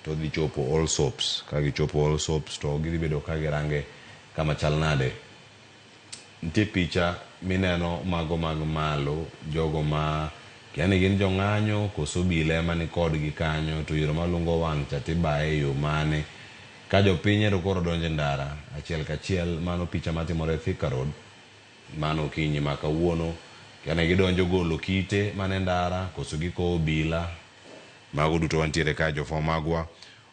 to dhi chopo All Soaps. Ka gichopo All Soaps to gidhi bedo ka girange kama chal nade. Nitie picha mineno mago mag malo, jogo ma kia ni gin jong'anyo koso obila ema ni kodgi kanyo, to iro malungo wang' cha tibaye e yo mane. Ka jopiny ero koro donjo e ndara achiel kachiel, mano picha matimore Thika Road, mano okinyi ma kawuono. Kia ni gidonjo golo kite mane ndara koso gikowo obila. Mago duto wantiere ka jofwambo magwa.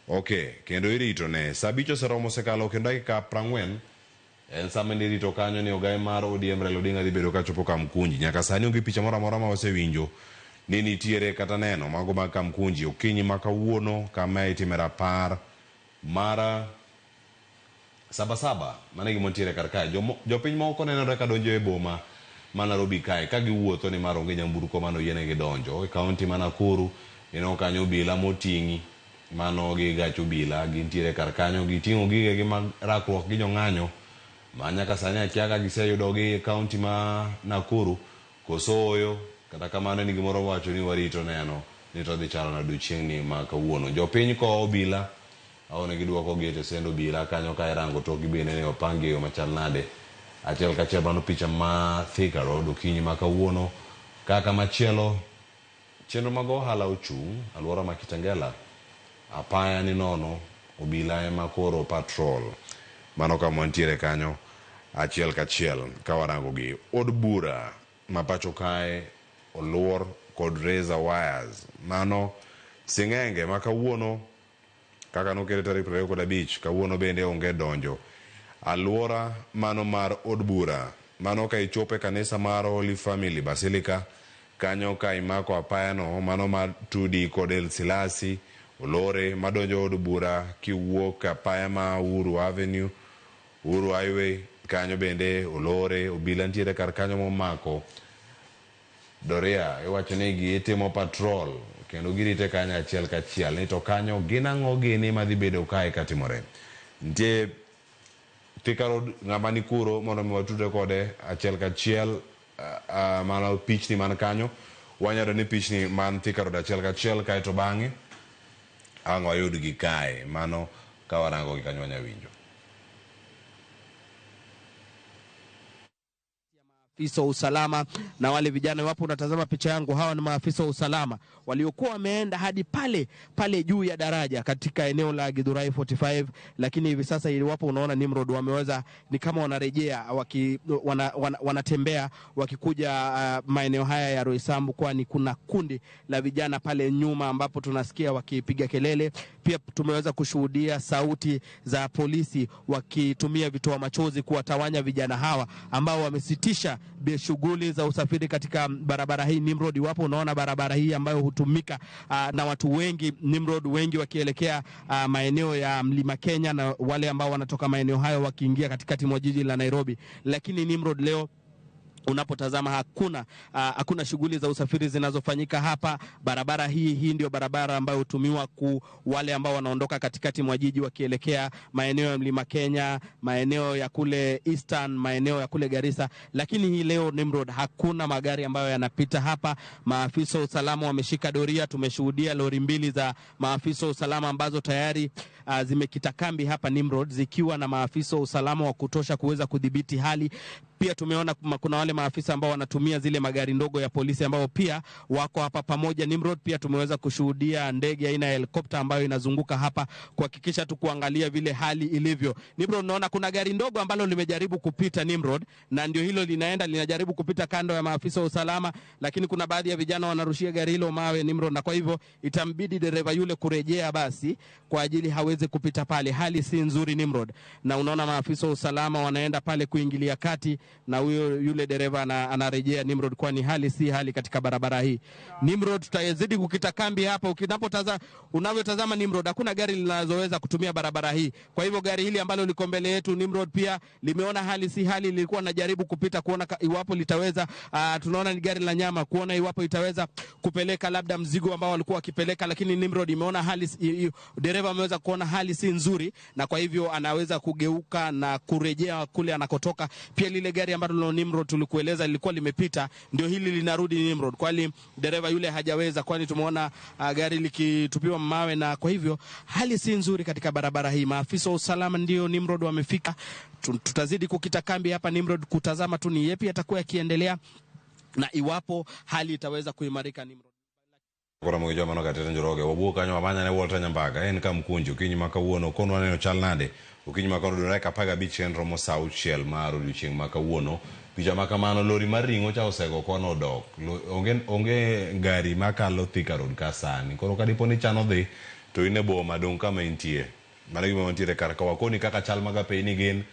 Okay, kendo irito ne saa 5 oseromo osekalo kendo dakika 40. En sama nirito kanyo ni ogai mar ODM Raila Odinga dhi bedo kachopo Kamkunji. Nyaka sani onge picha moro amora ma wasewinjo ni nitiere kata neno mago mag Kamkunji. Okinyi ma kawuono kama itime rapar mar Sabasaba, mano e gima nitiere kar kae. Jopiny moko nenore ka donjo e boma ma Nairobi kae ka giwuotho ni mar onge nyamburko mane oyienegi donjo. E kaunti ma Nakuru ineno kanyo obila moting'i mano gi gach obila gintiere kar kanyo giting'o gigegi mag rakruok gi jong'anyo ma nyaka sani akia ka giseyudogi e kaunti ma Nakuru koso ooyo. Kata kamano en gimoro wacho ni warito neno ni to dhi chalo nade odiochieng'ni ma kawuono. Jopiny kowo obila aone giduoko gi e tesend obila kanyo ka irango tokgi bende ni opang gi e yo machal nade. Achiel kachiel mano picha ma Thika Road okinyi ma kawuono. Kaka machielo chenro mag ohala ochung' aluora ma Kitengela, apaya ni nono, obila ema koro patrol. Mano kama wantiere kanyo achiel kachiel ka warango gi. Od bura ma pacho kae oluor kod razor wires. Mano sing'enge ma kawuono kaka nokete tarik 25 kawuono bende onge donjo. Aluora mano mar od bura. Mano ka ichopo e kanisa mar Holy Family Basilica kanyo ka imako apaya no mano mar Tudi kod El Silasi olore madonjo od bura kiwuok apaya ma Uhuru Avenue, Uhuru Highway kanyo bende olore. Obila nitiere kar kanyo momako doria. Iwacho ni gitimo patrol kendo girite kanyo achiel kachiel ni to kanyo gin ang'o gini madhi bedo kae katimore. Nitie Thika Road ng'ama ni kuro mondo mi watudre kode achiel kachiel. Mano pichni man kanyo wanyalo ni pichni man Thika Road achiel kachiel kaeto bang'e ang' wayudgi kae. Mano ka warango gi kanyo wanya winjo. Maafisa wa usalama na wale vijana, iwapo unatazama picha yangu, hawa ni maafisa wa usalama waliokuwa wameenda hadi pale pale juu ya daraja katika eneo la Githurai 45, lakini hivi sasa iwapo unaona Nimrod wameweza ni kama wanarejea wanatembea wakikuja maeneo haya ya Roysambu, kwani kuna kundi la vijana pale nyuma ambapo tunasikia wakipiga kelele. Pia tumeweza kushuhudia sauti za polisi wakitumia vitoa machozi kuwatawanya vijana hawa ambao wamesitisha shughuli za usafiri katika barabara hii Nimrod. Iwapo unaona barabara hii ambayo hutumika na watu wengi Nimrod, wengi wakielekea maeneo ya Mlima Kenya na wale ambao wanatoka maeneo hayo wakiingia katikati mwa jiji la Nairobi, lakini Nimrod leo unapotazama hakuna shughuli za usafiri zinazofanyika hapa. Barabara hii ndio barabara ambayo hutumiwa ku wale ambao wanaondoka katikati mwa jiji wakielekea maeneo ya Mlima Kenya, maeneo ya kule Eastern, maeneo ya kule Garissa. Lakini hii leo Nimrod, hakuna magari ambayo yanapita hapa. Maafisa wa usalama wameshika doria. Tumeshuhudia lori mbili za maafisa wa usalama ambazo tayari zimekita kambi hapa Nimrod, zikiwa na maafisa wa usalama wa kutosha kuweza kudhibiti hali. Pia tumeona kuna wale maafisa ambao wanatumia zile magari ndogo ya polisi ambao pia wako hapa pamoja Nimrod. Pia tumeweza kushuhudia ndege aina ya helikopta ambayo inazunguka hapa kuhakikisha tu kuangalia vile hali ilivyo. Nimrod, unaona kuna gari ndogo ambalo limejaribu kupita Nimrod, na ndio hilo linaenda linajaribu kupita kando ya maafisa wa usalama, lakini kuna baadhi ya vijana wanarushia gari hilo mawe Nimrod, na kwa hivyo itambidi dereva yule kurejea basi kwa ajili hawezi kupita pale. Hali si nzuri Nimrod, na unaona maafisa wa usalama wanaenda pale kuingilia kati, na huyo yule dereva anarejea Nimrod, kwani hali si hali katika barabara hii Nimrod. Tutazidi kukita kambi hapa. Unavyotazama Nimrod, hakuna gari linaloweza kutumia barabara hii. Kwa hivyo gari hili ambalo liko mbele yetu Nimrod pia limeona hali si hali, lilikuwa linajaribu kupita kuona iwapo litaweza, tunaona ni gari la nyama, kuona iwapo itaweza kupeleka labda mzigo ambao walikuwa wakipeleka, lakini Nimrod imeona hali, dereva ameweza kuona hali si nzuri, na kwa hivyo anaweza kugeuka na kurejea kule anakotoka. Pia lile gari ambalo Nimrod tulikueleza lilikuwa limepita, ndio hili linarudi Nimrod, kwani dereva yule hajaweza, kwani tumeona gari likitupiwa mawe, na kwa hivyo hali si nzuri katika barabara hii. Maafisa wa usalama ndio Nimrod wamefika. Tutazidi kukita kambi hapa Nimrod kutazama tu ni yepi yatakuwa yakiendelea na iwapo hali itaweza kuimarika Nimrod. Koro mogi joma nokatete Njoroge wawuok kanyo wamanya ne Walter Nyambaga en Kamkunji okinyi ma kawuono konwa neno chal nade okinyi ma kawuono dakika 15 en romo sa 6 mar odiochieng' ma kawuono. Picha ma kamano lori mar ring'o cha osego kono odok. Onge gari makalo Thika Road ka sani. Koro kadipo ni chano dhi to in e boma dong' kama intie. Mano e gima wantiere kar ka wakoni kaka chal mag apeyni gin.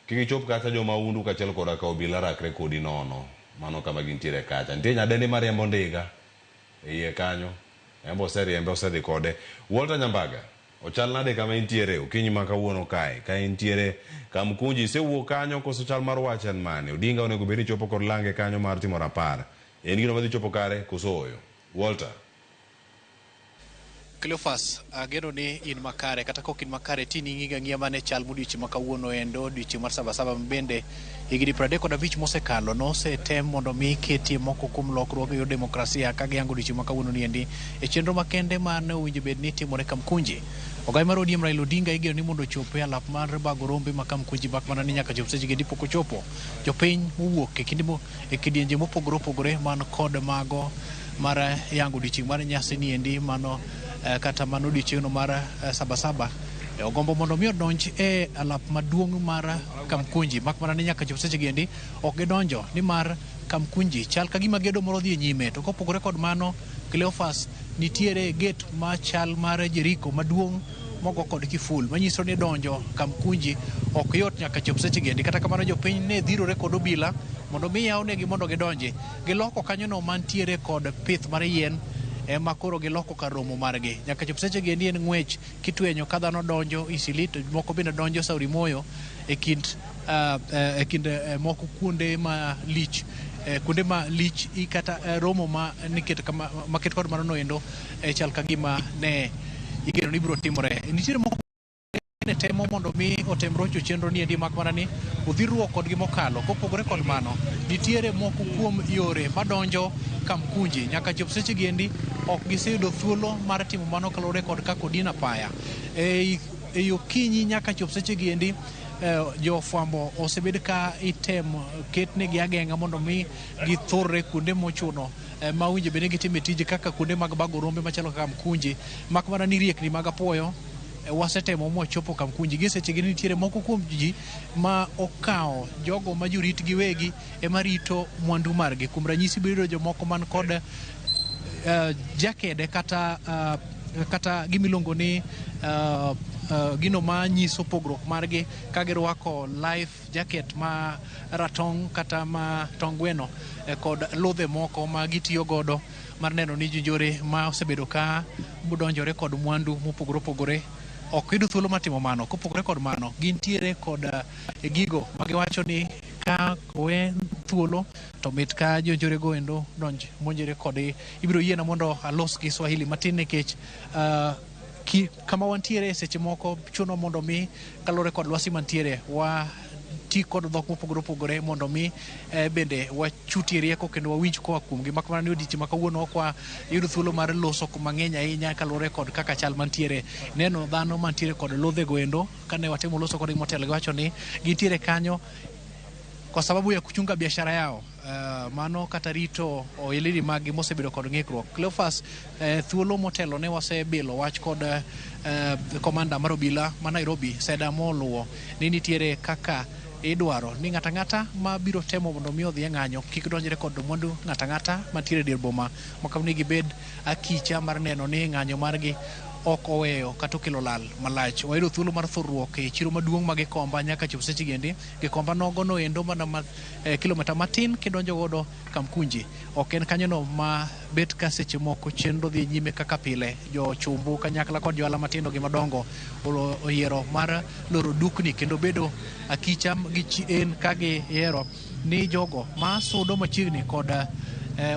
Kik ichop kacha jomahundu kaachiel koda ka obila rakre kodi nono. Mano kama gintiere kacha. Nitie nyadendi mariembo ndiga e iye kanyo. Embe oseriembe osedhi kode. Walter Nyambaga, ochal nade kama intiere okinyi ma kawuono kae? Ka intiere Kamkunji, isewuok kanyo koso chal mar wach en mane? Odinga onego bed ni chopo kod lange kanyo mar timo rapar. En gino madhi chopo kare koso ooyo? Walter. Cleophas, ageno ni in makare, kata kok in makare tini ing'iga ng'iya mane chal modiochieng' ma kawuono endo, odiochieng' mar Sabasaba bende higni 35 mosekalo nosetem mondo mi ketie moko kuom lokruoge yor demokrasia ka giyango odiochieng' ma kawuono ni endi e chenro makende mane owinjo bed ni timore Kamkunji. Ogai mar ODM Raila Odinga igeno ni mondo ochop e alap mar bago rombe ma Kamkunji mak mana ni nyaka chop sechegi endi pok ochopo. Jopiny mowuok e kidienje mopogore opogore man kod mago mar yango odiochieng' mar nyasi ni endi mano kata mano odiochieng'no mar Sabasaba ogombo mondo mi odonj e alap maduong' mar Kamkunji mak mana ni nyaka chop sechegi endi ok gidonjo nimar Kamkunji chal ka gima gedo moro dhi e nyime. To kopogore kod mano, Cleophas, nitiere gate machal mar Jericho maduong' mogo kod kiful manyiso ni donjo Kamkunji ok yot nyaka chop sechegi endi. Kata kamano jopiny ne dhirore kod obila mondo mi yawnegi mondo gidonji. Giloko kanyono mantiere kod pith mar yien ema koro giloko kar romo margi. Nyaka chop sechegi endi en ng'wech kitwenyo ka dhano donjo Isili to moko bende donjo Sauri Moyo e kind moko kuonde ma lich kata romo ma niket kama maket kod mano endo chal ka gima ne igeno ni biro timore. Nitiere moko ne temo mondo mi otem rocho chenro ni endi mak mana ni odhiruok kodgi mokalo. Kopogore kod mano, nitiere moko kuom yore madonjo Kamkunji nyaka chop sechegi endi ok giseyudo thuolo mar timo mano kaluwore kod kaka odin apaya. E okinyi nyaka chop sechegi endi jofwambo osebed ka itemo ketnegi ageng'a mondo mi githorre kuonde mochuno ma owinjo bed ni gitime tije kaka kuonde mag bago rombe machalo kaka Kamkunji mak mana ni riekni mag apuoyo wasetemo mwachopo Kamkunji. Gi sechegi nitiere moko kuom ji ma okawo jogo ma jorit giwegi ema rito mwandu margi. Kuom ranyisi biro jomoko man kod jakede kata gimiluongo ni gino ma nyiso pogruok margi ka girwako life jacket ma ratong' kata ma tong gweno kod ludhe moko ma gitiyo godo mar neno ni jonjore ma osebedo ka donjore kod mwandu mopogore opogore ok yudo thuolo mar timo mano. Kopogore kod mano, gintiere kod gigo ma giwacho ni ka owe thuolo to mit ka jonjore go endo donj monjore kode. Ibiro yiena mondo alos gi Swahili matin nikech kama wantiere seche moko chuno mondo mi kaluwore kod lwasi mantiere wa ti kod dhok mopogore opogore mondo mi bende wachutie rieko kendo wawinj koa kuomgi. Mak mana ni odiechieng' ma kawuono ok wayudo thuolo mar loso mang'eny ahinya kaluwore kod kaka chal mantiere. Neno dhano mantiere kod ludhe go endo kane watemo loso kodgi motelo giwacho ni gintiere kanyo kwa sababu ya kuchunga biashara yao. Mano kata rito ohelni maggi mosebedo kod ng'ikruok. Cleophas, thuolo motelo ne wasebilo wach kod komanda mar obila ma Nairobi Seda moluwo ni nitiere kaka idwaro ni ng'ata ng'ata ma biro temo mondo mi odhi e ng'anyo kik donjre kod mwandu ng'ata ng'ata mantiere e dier boma makam ni gibed akicha mar neno ni ng'anyo margi ok oweyo kata okelo lal malach. Wayudo thuolo mar thurruok e chiro maduong' ma Gikomba nyaka chop seche gi endi. Gikomba nogo no endo mana ma, kilomita matin kidonjo godo Kamkunji. Ok en kanyono ma bet ka seche moko chenro dhi nyime kaka pile. Jo chumbu kanyakla kod johala matindo gi madongo oyiero mar loro dukni kendo bedo akicha gi chien ka giyiero ni jogo ma sudo machiegni kod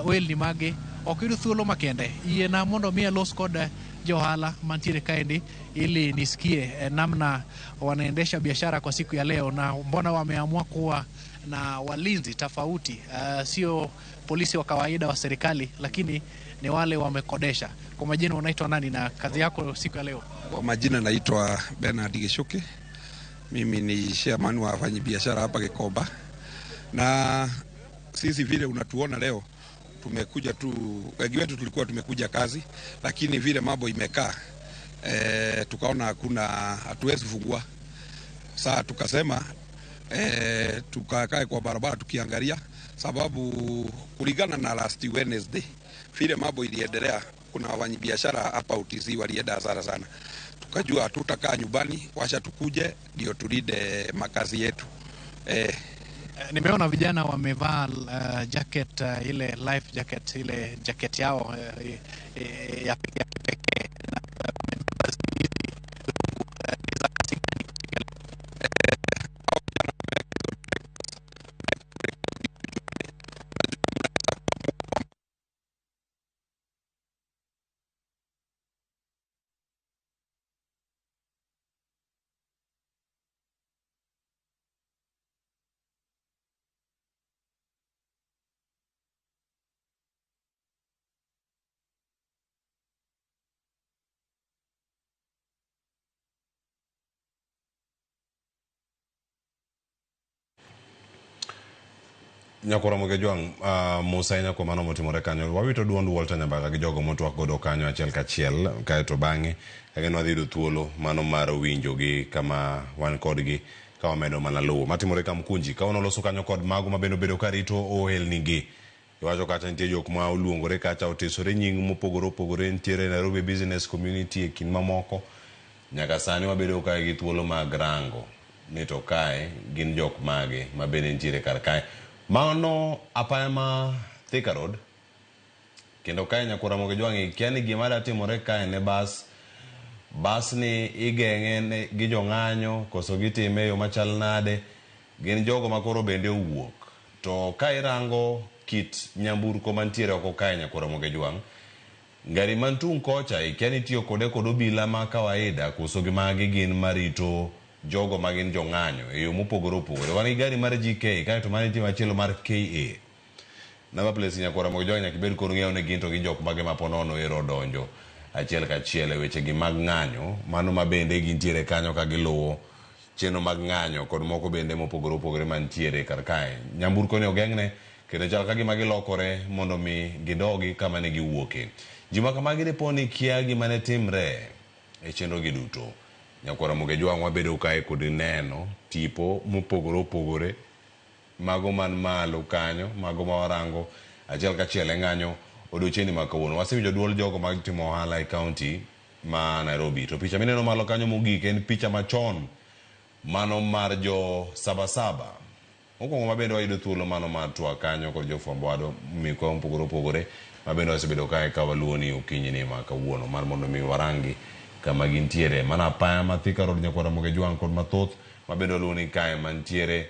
ohelni maggi ok yudo thuolo makende. Yiena mondo mi alos kod johala mantiere kaendi ili nisikie namna wanaendesha biashara kwa siku ya leo na mbona wameamua kuwa na walinzi tofauti, sio polisi wa kawaida wa serikali, lakini ni wale wamekodesha. Kwa majina unaitwa nani na kazi yako siku ya leo? Kwa majina naitwa Bernard Gishuki. Mimi ni chairman wa wafanyabiashara hapa Gikomba, na sisi vile unatuona leo tumekuja tu, wengi wetu tulikuwa tumekuja kazi, lakini vile mambo imekaa tukaona hakuna, hatuwezi fungua. Saa tukasema tukakae kwa barabara tukiangalia, sababu kulingana na last Wednesday vile mambo iliendelea, kuna wafanyabiashara hapa UTC walienda hasara sana. Tukajua hatutakaa nyumbani, wacha tukuje ndio tulinde makazi yetu. Nimeona vijana wamevaa jacket ile life jacket, ile jacket yao ya kipekee na wamevaa hizi za kazi gani? Nyakora Mogejwang', mos ahinya kuom mano motimore kanyo. Wawito duond Walter Nyambaka gi jogo motwak godo kanyo achiel kachiel, kaeto bang'e kagin wadhi yudo thuolo mano mar winjogi kama wan kodgi ka wamedo mana luwo matimore Kamkunji. Ka wanoloso kanyo kod mago ma bende obedo karito ohelni gi. Iwacho kacha nitie jok ma oluongore kacha otesore nying mopogore opogore, nitiere Nairobi Business Community e kind mamoko. Nyaka sani wabedo kae gi thuolo mag rango ni to kae gin jok mage ma bende nitiere kar kae. Mano apaya ma Thika Road, kendo kae Nyakwar Ramogi Jwang' ikia ni gima da timore kae ne bas bas ni igeng'e gi jong'anyo koso gitime e yo machal nade. Gin jogo ma koro bende owuok to ka irango kit nyamburko mantiere oko kae Nyakwar Ramogi Jwang', gari man tung' kocha ikia ni itiyo kode kod obila ma kawaida koso gi magi gin marito jogo ma gin jong'anyo e yo mopogore opogore. Wan gi gari mar GK kaeto mano nitie machielo mar KA. Number plates Nyakwar Ramogi Jwang' nyaka ibed kod ng'eyo ni gin to gin jok mage ma ponono ero odonjo achiel kachiel e weche gi mag ng'anyo, mano ma bende gintiere kanyo ka giluwo chenro mag ng'anyo kod moko bende mopogore opogore mantiere kar kae. Nyamburko ni ogeng'ne kendo chal ka gima gilokore mondo mi gidogi kama ne giwuoke. Ji ma kamagi dipo ni kia gima ne timre e chenro gi duto. Nyakwar Ramogi Jwang' wabedo kae kod neno tipo mopogore opogore, mago man malo kanyo, mago ma warango achiel kachiel e ng'anyo odiochieng'ni ma kawuono. Wasewinjo duol jogo mag timo ohala e kaunti ma Nairobi. To picha mineno malo kanyo mogik en picha machon mano mar jo Sabasaba. Mokwongo ma bende wayudo thuolo mano mar twak kanyo kod jofwambo wado mekwa mopogore opogore ma bende wasebedo kae ka waluwo ni okinyi ni ma kawuono mar mondo mi warangi kama gintiere. Mana apaya ma Thika Road Nyakwar Ramogi Ojwang' kod mathoth ma bende waluwo ni kae mantiere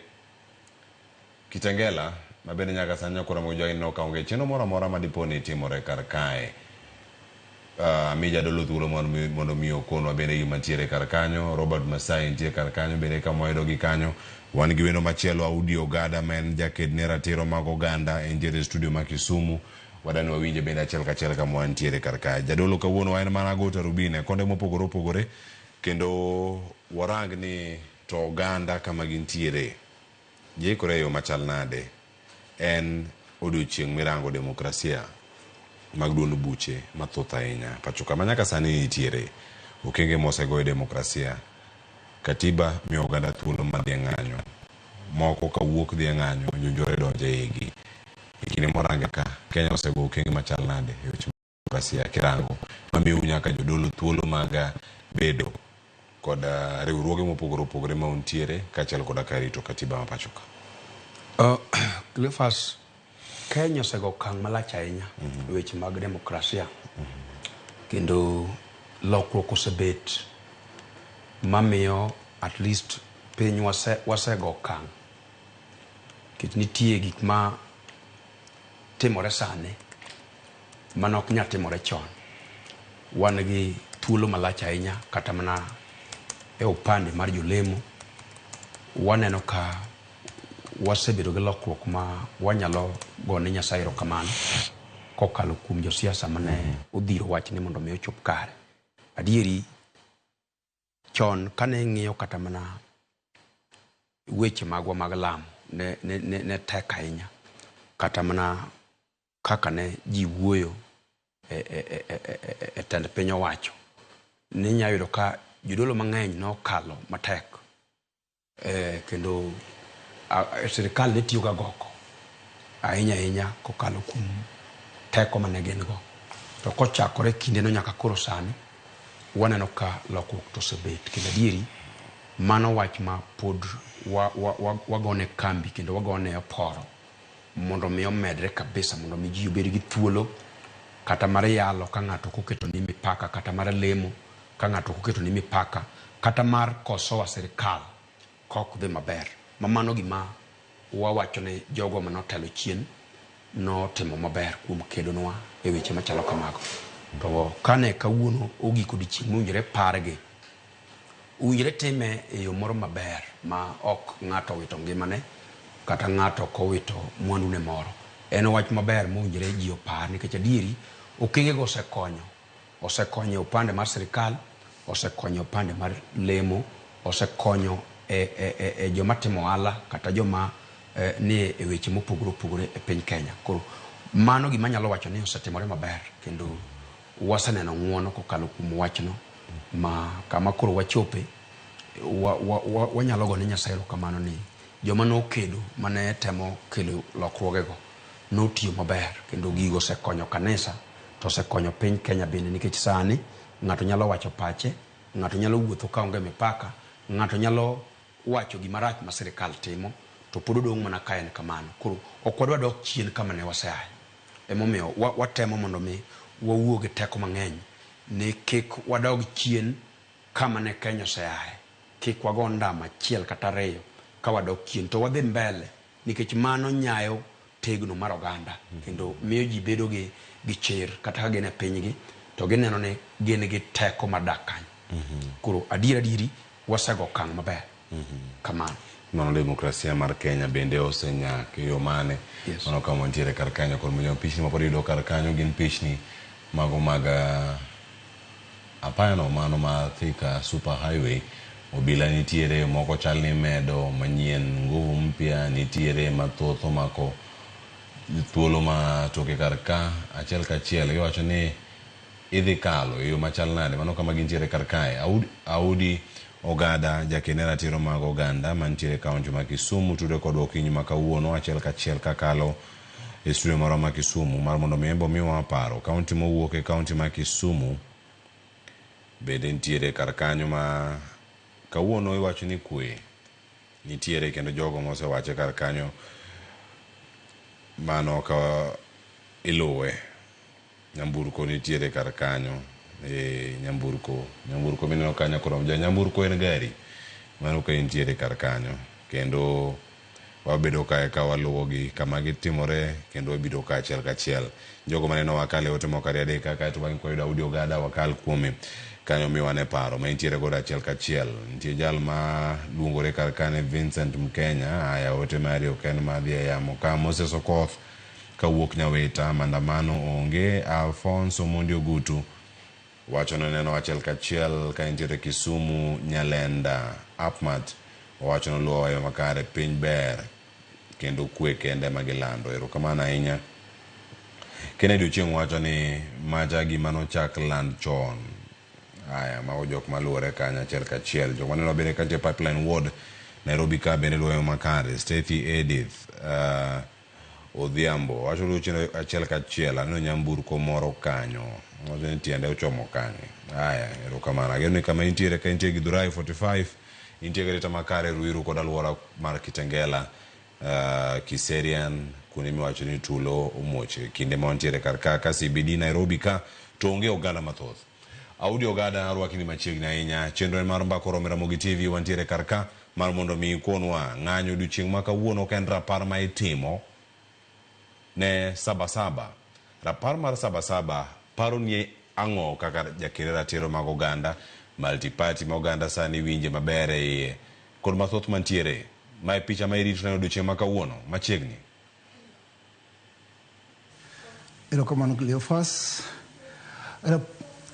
Kitengela ma bende nyaka sani Nyakwar Ramogi Ojwang' ineno ka onge chenro moro amora ma dipo ni timore kar kae. Ami jadolo thuolo mondo mi okonwa bende gima ntiere kar kanyo. Robert Masai nitie kar kanyo bende kama wayudogi kanyo. Wan gi wendo machielo Audi Ogada ma en jaked ne ratiro mag oganda entiere e studio ma Kisumu. Wadani wawinje bende achiel kachiel kama wantiere kar kae. Jadolo kawuono en mana go tarubin e konde mopogore opogore kendo warang ni to oganda kama gintiere giikore e yo machal nade. En odiochieng' mirango demokrasia mag duond buche mathoth ahinya pacho ka ma nyaka sani nitiere okenge mosego e demokrasia. Katiba miyo oganda thuolo mar dhi e ng'anyo. Moko kawuok dhi e ng'anyo, jonjore donjo e igi. E kinde morange ka, Kenya osego okenge machal nade e weche demokrasia kirango mamiyou nyaka jodolo thuolo mag bedo kod riwruoge mopogore opogore ma untiere kaachiel koda ka rito katiba ma pacho ka. Cleophas, Kenya osego okang' malach ahinya e weche mag demokrasia kendo lokruok osebet mamiyo at least piny wasego okang' nikech nitie gik ma timore sani mane ok nyal timore chon. Wan gi thuolo malach ahinya kata mana e upande mar jolemo waneno ka wasebedo gi lokruok ma wanyalo gone Nyasaye erokamano kokalo kuom josiasa mane odhiro wachni mondo mi ochop kare. Adieri chon kane ing'iyo kata mana weche magwa mag lamo ne, ne, ne, ne tek ahinya kata mana kaka ne ji wuoyo e, e, e, e, e, e tend piny owacho ninya yudo ka jodolo mang'eny nokalo matek kendo sirikal ne tiyo ga goko ahinya ahinya kokalo kuom teko mane gin go. To kochakore kindeno nyaka koro sani waneno ka lokruok to osebet kendo adieri mano wach ma pod wagone kambi kendo wagone oporo mondo mi omedre kabisa mondo mi ji obed gi thuolo kata mar yalo ka ng'ato ok oketo ni mipaka kata mar lemo ka ng'ato ok oketo ni mipaka kata mar kosoa sirikal ka ok dhi maber. Ma mano gima wawacho ni jogo manotelo chien notimo maber kuom kedonwa e weche machalo kamago. To kane kawuono ogik odiochieng' mowinjore pargi, owinjore time e yo moro maber ma ok ng'ato owito ngimane kata ng'ato ok owito mwandune moro. En wach maber mowinjore ji opar nikech adieri okengego osekonyo. Osekonyo e upande mar sirikal, osekonyo e upande mar lemo, osekonyo e, e, e, e joma timo ohala kata joma nie e weche mopogore opogore e piny Kenya. Koro mano gima anyalo wacho ni osetimore maber kendo waseneno ng'uono kokalo kuom wachno ma kama koro wachope wanyalo gone Nyasaye erokamano ni joma nokedo mane temo kelo lokruogego notiyo maber kendo gigo osekonyo kanisa to osekonyo piny Kenya bende nikech sani ng'ato nyalo wacho pache, ng'ato nyalo wuotho kaonge mipaka, ng'ato nyalo wacho gima rach ma sirikal timo to pod odong' mana ka en kamano. Koro ok wadwa dok chien kama ne waseaye. Emomiyo watemo mondo mi wawuo gi teko mang'eny ni kik wadog chien kama ne Kenya oseaye. Kik wago ndama achiel kata ariyo ka wadok chien to wadhi mbele nikech mano nyayo tegno mar oganda kendo miyo ji bedo gi gi chir kata ka gin e pinygi to gineno ni gin gi teko mar dak kanyo. Koro adier adieri wasego okang' maber kamano. Mano demokrasia mar Kenya bende osenyak e yo mane? Yes. Mano kama wantiere kar kanyo kod monyo pichni ma pod iyudo kar kanyo gin pichni mago mag apayano mano ma Thika Super Highway. Obila nitiere moko chal ni medo manyien nguvu mpya nitiere mathoth omako thuolo ma toke kar ka achiel kachiel iwacho ni idhi kalo e yo machal nade mano kama gintiere kar kae. Audi Ogada jakene ratiro mag oganda mantiere e kaunti ma Kisumu tude kodwa okinyi ma kawuono achiel kachiel kakalo e studio marwa ma Kisumu mar mondo mi embe omiwa paro. Kaunti mowuok e kaunti ma Kisumu Bende nitiere kar kanyo ma kawuono iwacho ni kwe nitiere kendo jogo mosewache kar kanyo mano ka iluwe. Nyamburko nitiere kar kanyo. E, nyamburko nyamburko mineno kanyo koro ja nyamburko en gari mano ka intiere kar kanyo kendo wabedo kae ka waluwogi kama gitimore kendo wabiro ka achiel kachiel jogo maneno wakal e ote moko ariyo adek kaka to bang'e kwayudo Audi Ogada wakal kuome kanyo miwane paro ma intiere godo achiel kachiel nitie jal ma luongore kar kane Vincent Mkenya aya ote mari ok en madhi e yamo ka Moses Okoth kawuok Nyawita maandamano onge Alfonso Mondi Ogutu wacho ni neno achiel kachiel ka intiere Kisumu Nyalenda Apmat owacho ni luwo wayo makare piny ber kendo kwe kende ema gilando erokamano ahinya Kennedy Ochieng' wacho ni macha gima nochak land chon aya mago jok maluwore kanyo achiel kachiel jok maneno bende kantie Pipeline Ward Nairobi ka bende luwo makare Stacy Edith Odhiambo wacho ni ochieng' achiel kachiel aneno nyamburko moro kanyo wacho ni tiende ochomo kanye aya erokamano ageno ni kama intiere ka intie Githurai 45 intie gi arita makare Ruiru kod alwora mar Kitengela Kiserian kuonde miwacho ni tulo omuoch kinde ma wantiere kar ka ka CBD Nairobi ka to onge oganda mathoth Audi Ogada arwaki ni machiegni ahinya chenro en mar mbaka oromo Ramogi TV wantiere kar ka mar mondo mi ikonwa ng'anyo odiochieng' ma kawuono ka en rapar ma itimo ne Sabasaba. Rapar mar Sabasaba paroni ang'o kaka jakere ratiro mag oganda, multi-party ma oganda sani winje maber e iye kod mathoth mantiere. Mae picha ma irito neno odiochieng' ma kawuono machiegni. Erokamano Cleophas.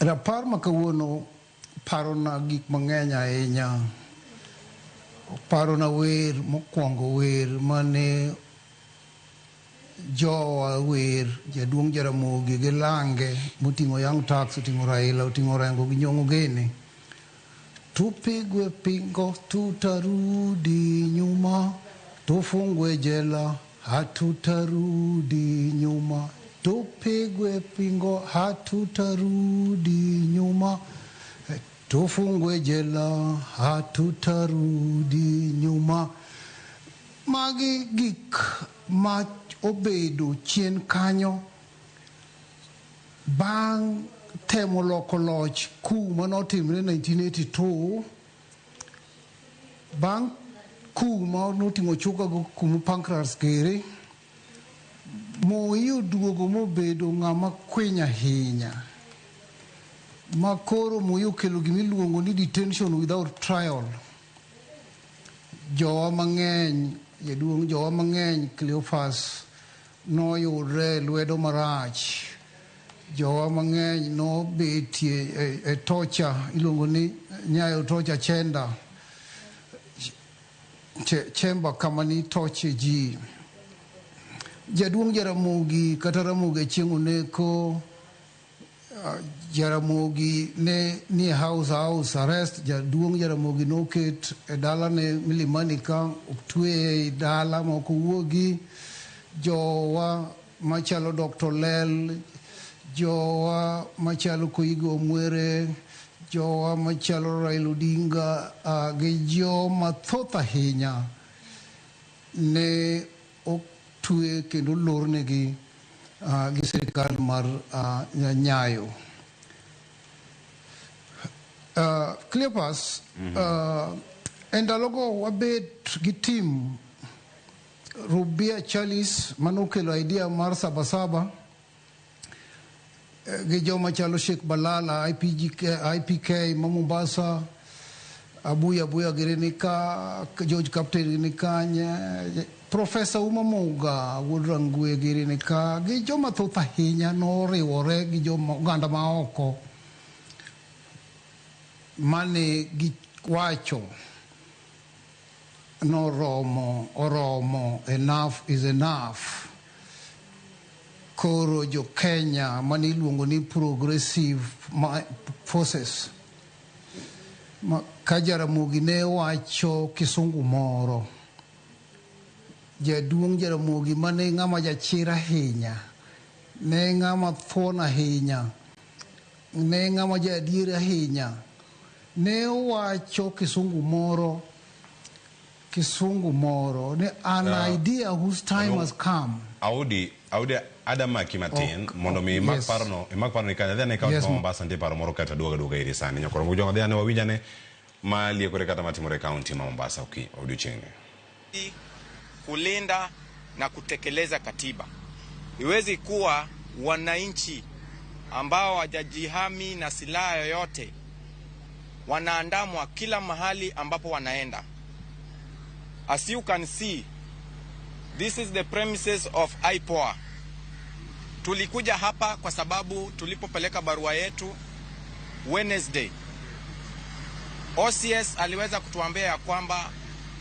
Rapar ma kawuono parona gik mang'eny ahinya. Parona wer mokwongo wer mane jowa wer jaduong' Jaramogi gi Lange moting'o Young Turks, oting'o Raila, oting'o Orengo gi Nyong'o Gene. Tupigwe pingo tutarudi nyuma, tufungwe jela hatutarudi nyuma. Tupigwe pingo hatutarudi nyuma, tufungwe jela hatutarudi nyuma. Magi gik ma obedo chien kanyo bang' temo loko loch ku manotimre 1982 bang' ku manoting'o Chuka go kuma Pancras Kere Moi oduogo mobedo ng'ama kwiny ahinya ma koro Moi okelo gimiluongo ni detention without trial. Jowa mang'eny jaduong' jowa mang'eny Cleophas noyudre e lwedo marach. Jowa mang'eny nobetie e tocha iluongo ni Nyayo Torture Chamber chamber kama nitoche ji. Jaduong' Jaramogi kata Ramogi Achieng' Oneko Jaramogi ne nie house arrest. Jaduong' Jaramogi noket e dalane Milimani ka otweye e dala ma ok owuogi. Jowa machalo Dr. Lel, jowa machalo Koigo Omwere, jowa machalo Raila Odinga gi joma thoth ahinya ne otwe kendo olornegi gi sirikal mar Nyayo. Cleophas, e ndalogo wabet gi team Rubia Charles manokelo idea mar Sabasaba gi joma chalo Sheikh Balala IPGK, IPK ma Mombasa, Abuya Abuya giri ni ka, George Captain gini kanye, Professor Uma Muga wuod Rangwe giri ni ka, gi joma thoth ahinya noriwore gi joma oganda ma oko mane giwacho noromo oromo enough is enough. Koro jo Kenya mane iluongo ni progressive forces ma, ka Jaramogi ne wacho kisungu moro jaduong' Jaramogi mane ng'ama jachir ahinya ne ng'ama thuon ahinya ne ng'ama ja adier ahinya. Ne owacho kisungu moro ni an idea whose time has come. Audi adamaki matin mondo mi imak parono ni kanyo. Adhi ane kaunti ma Mombasa nitie paro moro kata duoga iri sani. Nyakoro Mujong adhi ane wawinj ane ma liekore kata matimore e kaunti ma Mombasa odiochieng'ni. Kulinda na kutekeleza katiba. Iwezi kuwa wananchi ambao hawajajihami na silaha yoyote wanaandamwa kila mahali ambapo wanaenda. As you can see, this is the premises of IPOA. Tulikuja hapa kwa sababu tulipopeleka barua yetu Wednesday, OCS aliweza kutuambia ya kwamba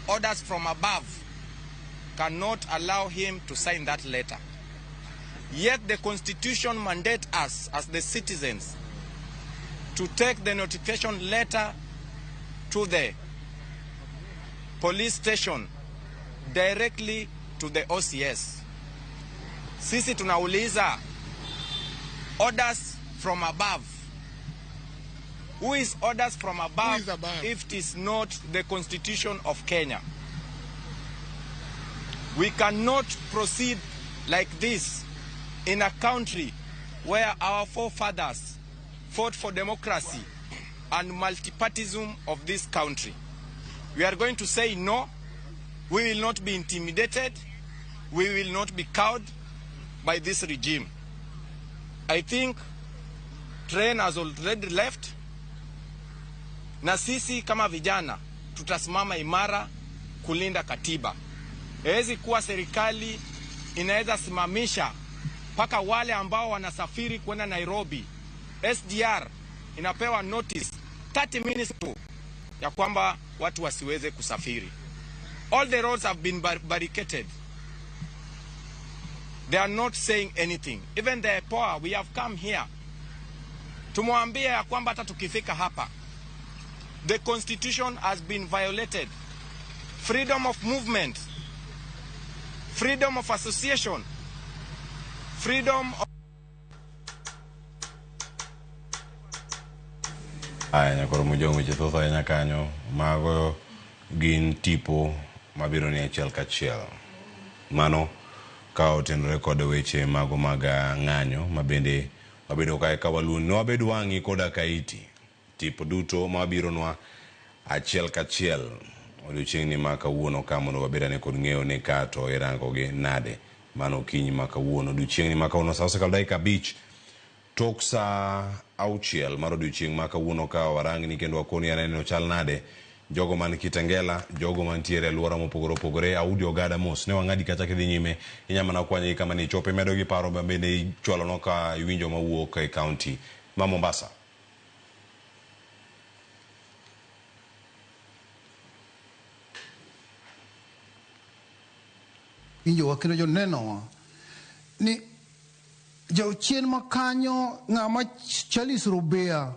orders from above cannot allow him to sign that letter. Yet the constitution mandates us as the citizens to take the notification letter to the police station directly to the OCS. Sisi tunauliza orders from above. Who is orders from above, is above? If it is not the constitution of Kenya? We cannot proceed like this in a country where our forefathers fought for democracy and multipartism of this country. We are going to say no. We will not be intimidated. We will not be cowed by this regime. I think train has already left. Na sisi kama vijana tutasimama imara kulinda katiba. Haiwezi kuwa serikali inaweza simamisha mpaka wale ambao wanasafiri kwenda Nairobi. SGR inapewa notice 30 minutes to ya kwamba watu wasiweze kusafiri. All the roads have been barricaded. They are not saying anything. Even the IPOA, we have come here. Tumwambie ya kwamba hata tukifika hapa, the constitution has been violated. Freedom of movement, freedom of association, freedom of... Aya, nyakoro Mujong weche thoth ahinya kanyo. Mago gin tipo mabiro ni achiel kachiel. Mano ka otenore kod weche mago mag ng'anyo mabende wabedo kae ka waluon. Ne wabed wang'i koda kaiti. Tipo duto mabironwa achiel kachiel odiochieng'ni ma kawuono ka mondo wabed ane kod ng'eyo ni ka to irango gi nade. Mano okinyi ma kawuono. Odiochieng'ni ma kawuono sa osekalo dakika 5 tok sa 6 mar odiochieng' ma kawuono ka warangni kendo wakoni aneno chal nade. Jogo man Kitengela, jogo mantiere e alwora mopogore opogore, Audi Ogada mos ne wang'adi kata kidhi nyime, inya mana kwanye kama ni chope medo gi paro ma bende ichwalo ka iwinjo mawuok e kaunti ma Mombasa. Winjo wa kendo jonenowa ni jauchien makanyo ng'ama Charles Rubea,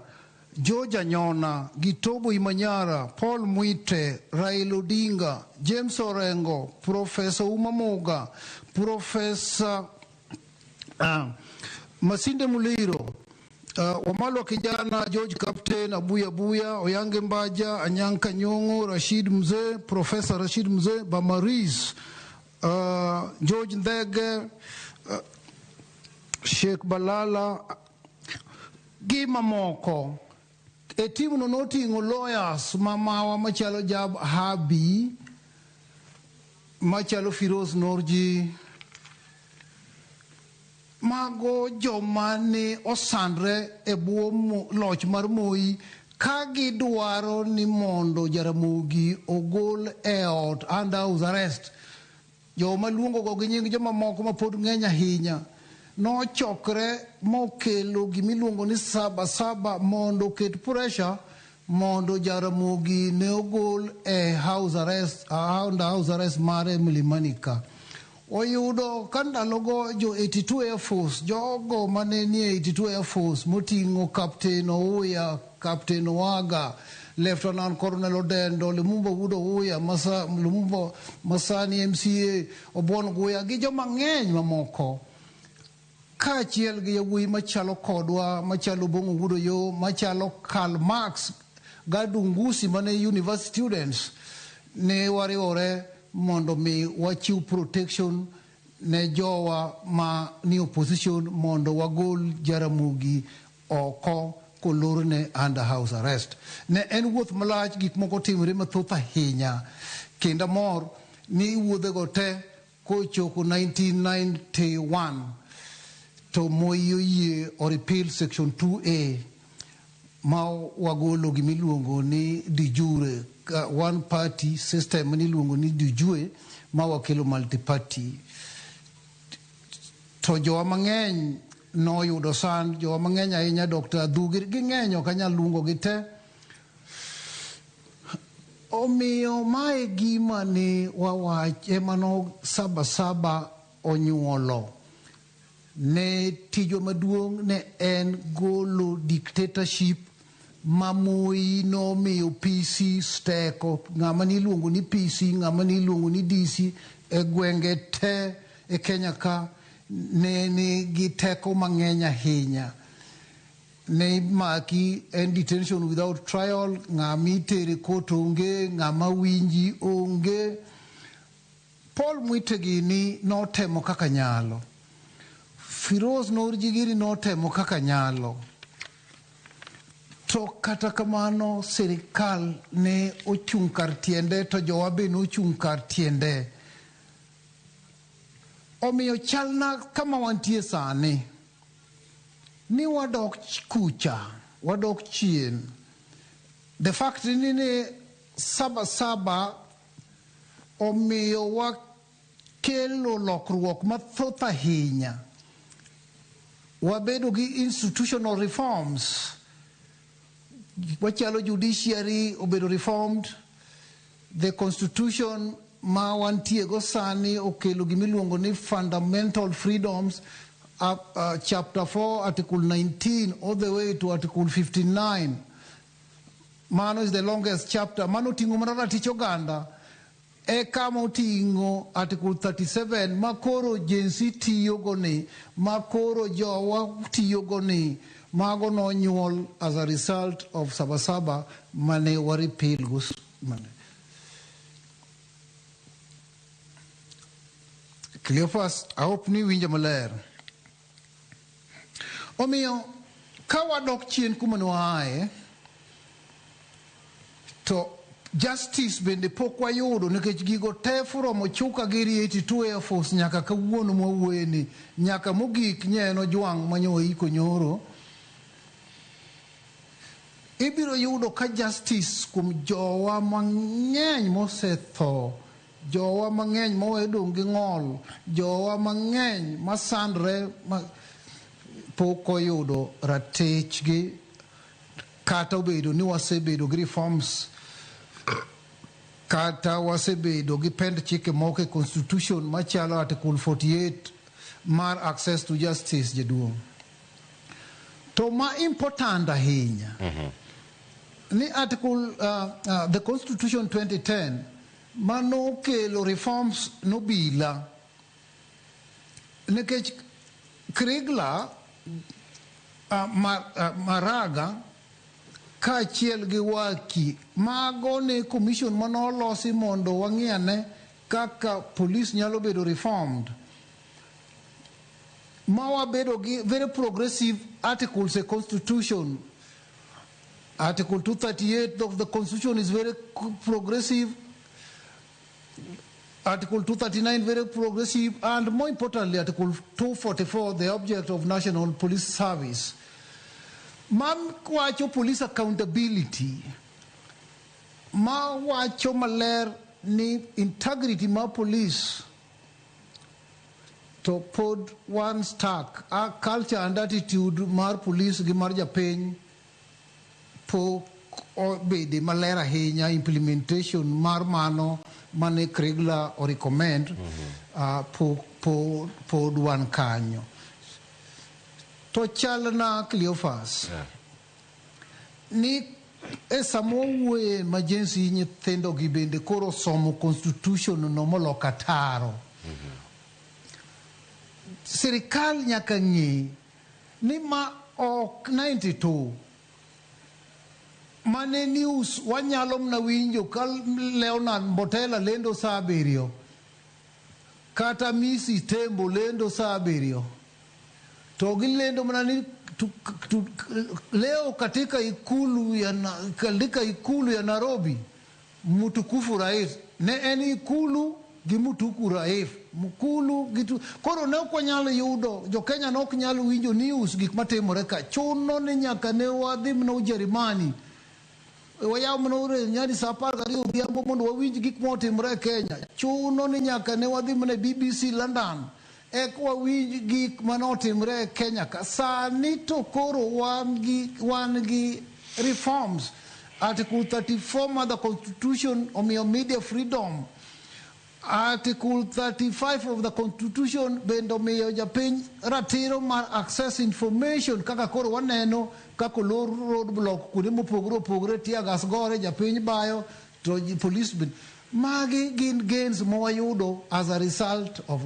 George Anyona, Gitobo Imanyara, Paul Mwite, Raila Odinga, James Orengo, Professor Uma Muga, Professor Masinde Muliro, Wamalwa Kijana, George Captain, Abuya Buya, Oyange Mbaja, Anyanka Nyong'o, Rashid Mzee, Professor Rashid Mzee, Bamaris, George Ndege, Sheikh Balala, gi mamoko. E team no noting'o lawyers mamawa machalo Jab Habi, machalo Firoz Norji, mago joma ne osandre e bwo loch mar Moi ka gidwaro ni mondo Jaramogi ogol e ot under house arrest. Joma luongo go gi nying joma moko ma pod ng'eny ahinya nochokre mokelo gimiluongo ni saba saba mondo oket pressure mondo Jaramogi ne ogol e house arrest, under house arrest mare Mlimani ka. Oyudo ka ndalogo jo 82 Air Force, jogo mane nie 82 Air Force moting'o Captain Ouya, Captain Owaga, Lieutenant Colonel Odendo, Lumumba Wuod Ouya, Lumumba Masani MCA, Obon Guya gi joma ng'eny mamoko. Kaachiel gi yawuoyi machalo kodwa, machalo Obong'o Wuod Oyoo, machalo Karl Marx, Gadungusi mane university students, ne wariwore mondo mi wachiw protection ne jowa ma ni opposition mondo wagol Jaramogi oko kolorne under house arrest. Ne en wuoth malach, gik moko timore mathoth ahinya, kendo amor ni wuodhego te kochopo 1991 to Moi oyie o repeal section 2A ma wagolo gimiluongo ni de jure, one party system miluongo ni de jure, ma wakelo multi party. To jowa mang'eny noyudo sand, jowa mang'eny ahinya, Dr. Adhugi ging'eny, ok anyal luongo gi te. Omiyo mae gima ne wawach emano Saba Saba onyuolo. Ne tijwa maduong' ne en golo dictatorship ma Moi nomiyo PC teko, ng'ama niluongo ni PC, ng'ama niluongo ni DC e gwenge te e Kenya ka ne nigi teko mang'eny ahinya. Ne maki en detention without trial, ng'ama itere court onge, ng'ama winji onge. Paul Mwitegi ni notemo kaka nyalo. Firoz Noorji notemo kaka nyalo. To kata kamano sirikal ne ochung' kar tiende to jowa be nochung' kar tiende. Omiyo chalna kama wantie sani ni wadok kucha, wadok chien. The fact ni ne Saba Saba omiyo wakelo lokruok mathoth ahinya. Wabedo gi institutional reforms. Wachalo judiciary obedo reformed. The constitution ma wantie go sani okelo gimiluongo ni fundamental freedoms, chapter 4 article 19 all the way to article 59. Mano is the longest chapter. Mano oting'o mana ratich oganda. E kama oting'o article 37 ma koro Gen Z tiyogo ni, ma koro jowa tiyogo ni, mago nonyuol as a result of Saba Saba mane wa repeal go mane. Cleophas, I hope ni winjo maler. Omiyo, ka wadok chien kuma ne waaye, to justice bende pok wayudo nikech gigo te from Ochuka giri 82 Air Force nyaka kawuono mwawuoye ni, nyaka mogik nye en Ojwang' manyo waiko nyoro. Ibiro yudo ka justice kuom jowa mang'eny mosetho, jowa mang'eny mowedong' gi ng'ol, jowa mang'eny masandre ma pok oyudo ratichgi, kata obedo ni wasebedo gi reforms, kata wasebedo gi pend chike moko e constitution machalo article 48 mar access to justice jaduong'. To ma important ahinya ni article the constitution 2010 manokelo reforms nobila nikech Kriegler, Maraga kaachiel gi Waki, mago ne commission manolosi mondo wang'i ane kaka police nyalo bedo reformed, ma wabedo gi very progressive articles e constitution. Article 238 of the constitution is very progressive. Article 239 very progressive, and more importantly Article 244, the object of National Police Service. Ma wacho police accountability, ma wacho maler ni integrity mar police to pod wan stuck. A culture and attitude mar police gi mar japiny pok obede maler ahinya. Implementation mar mano mane Kriegler o recommend pod wan kanyo. To chalna Cleophas ni e sama wawuoye emergency, nyithindo gi bende koro somo constitution no moloko ataro. Sirikal nyaka ng'e ni ma ok 92 mane news wanyalo mna winjo ka Leonard Mbotela lendo saa 7 kata Misi Tembo lendo saa 7 to gilendo mana ni leo katika ikulu ya Nairobi mtukufu rais ne en ikulu gi mtukufu rais mkulu gitu koro ne ok wanyal yudo jo Kenya ne ok nyal winjo news gik matimore ka chuno ni nyaka ne wadhi mana Ujerumani wayaw mana nyadi saa 12 odhiambo mondo wawinj gik motimore e Kenya. Chuno ni nyaka ne wadhi mana BBC London ek wawinj gik manotimore e Kenya ka. Sani to koro wan gi reforms. Article 34 of the Constitution omiyo media freedom. Article 35 of the Constitution bende omiyo japiny ratiro mar access information kaka koro waneno kaka olor roadblock kuonde mopogore opogore, tear gas gore, japiny bayo to police bin. Magi gin gains mawayudo as a result of.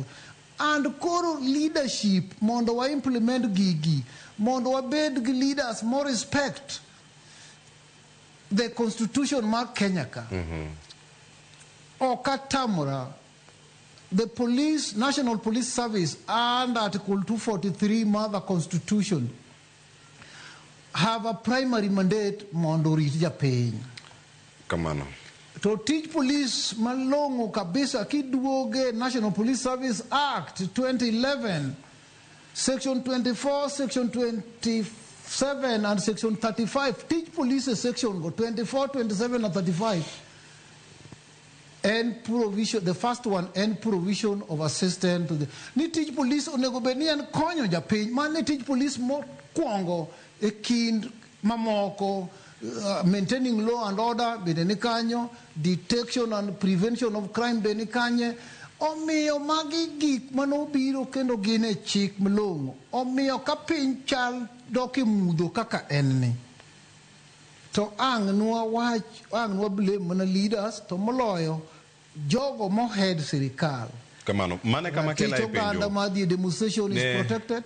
And koro leadership mondo wa implement gigi, mondo wabed gi leaders more respect the Constitution mar Kenya ka. Okatamura, the police, National Police Service and Article 243 Mother Constitution have a primary mandate mondo rit japiny. Kamano. To tij police malong'o kabisa kiduoge National Police Service Act 2011, Section 24, Section 27 and Section 35. Tij police section go 24, 27 and 35. And provision, the first one, and provision of assistance to the ni tij police onego bed ni en konyo japiny man ni tij police mokwongo e kind mamoko, maintaining law and order bende ni kanyo, detection and prevention of crime bende ni kanye. Omiyo magi gik manobiro kendo gin e chik malong'o. Omiyo ka piny chal dok e mudho kaka en ni, to ang' nwa wach, ang' nwa blame mana leaders to moloyo jogo mohead sirikal. Kamano, mane kama kela e penjo. Oganda madhi demonstration is protected.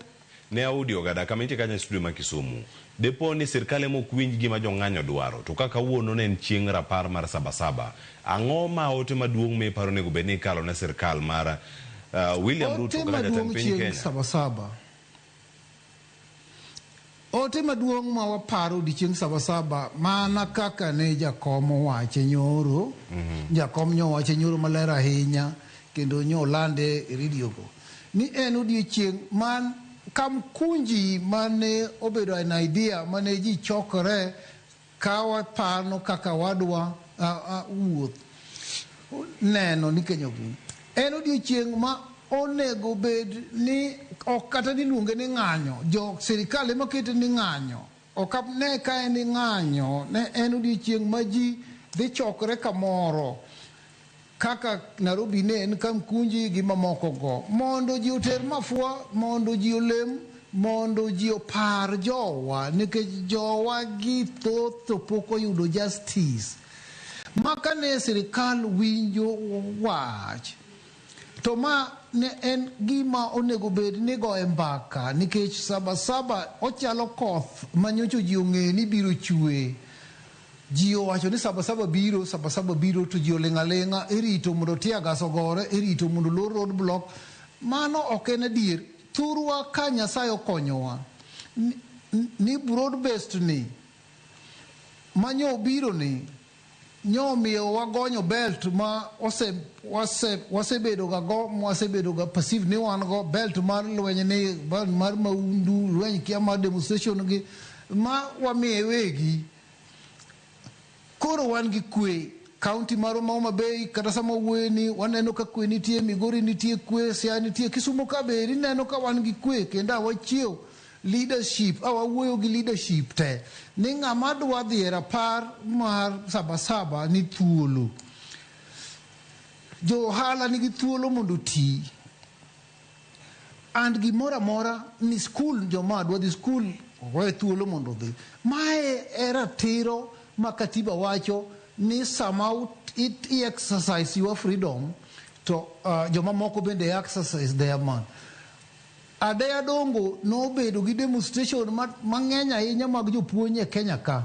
Ne audio gada kama intie kanyo e studio ma Kisumu. Depo ni sirikal ema ok winj gima jong'anyo dwaro, to kaka kawuono ne en chieng' rapar mar Sabasaba, ang'o ma ote maduong' miparo onego bed ni ikalo ne sirikal mar William Ruto kaka jatend piny Kenya? Sabasaba. Ote maduong' ma waparo odiechieng' Sabasaba mana kaka ne jakom owache nyoro, jakom nyowache nyoro maler ahinya kendo nyolande e radio go, ni en odiechieng' man kamkunji mane obedo an idea mane ji chokore ka wapano kaka wadwa wuoth neno ni Kenya ok. En odiechieng' ma onego bed ni ok kata niluonge ni ng'anyo, jo sirikal ema kete ni ng'anyo, ok ne ka en ni ng'anyo, ne en odiechieng' ma ji dhi chokore kamoro kaka Nairobi ne en Kamkunji gi mamoko go, mondo ji oter mafua, mondo ji olem, mondo ji opar jowa, nikech jowa gi thoth to pok oyudo justice. Ma kane sirikal winjo wach, to ma ne en gima onego bed ni goye mbaka, nikech Sabasaba ochalo koth manyocho ji ong'eyo ni biro chwe. Ji owacho ni Sabasaba biro, Sabasaba biro, to ji oling' aling'a, irito mondo tear gas ogore, irito mondo olor road block. Mano ok en adier. Thurwa ka Nyasaye okonyowa ni broad based ni manyo obiro ni nyo omiyo wagonyo belt ma wasebedo ga go, wasebedo ga perceive ni wan go belt mar lweny ni mar maundu, lweny kia mar demonstration gi ma wamiye wegi. Koro wan gi kwe county mar Homa Bay, kata sama wuoyo ni waneno ka kwe nitie, Migori nitie kwe, Siaya nitie, Kisumu ka be ineno ka wan gi kwe, kendo awachiew leadership, awawuoyo gi leadership te ni ng'ama dwa dhi e rapar mar Sabasaba ni thuolo. Jo ohala nigi thuolo mondo oti. And gimoro amora ni skul, joma dwa dhi skul owe thuolo mondo odhi. Mae e ratiro ma katiba wacho ni sama i exercise your freedom to joma moko bende exercise their man. Adeya Dongo nobedo gi demonstration mang'eny ahinya mag jopuonj e Kenya ka.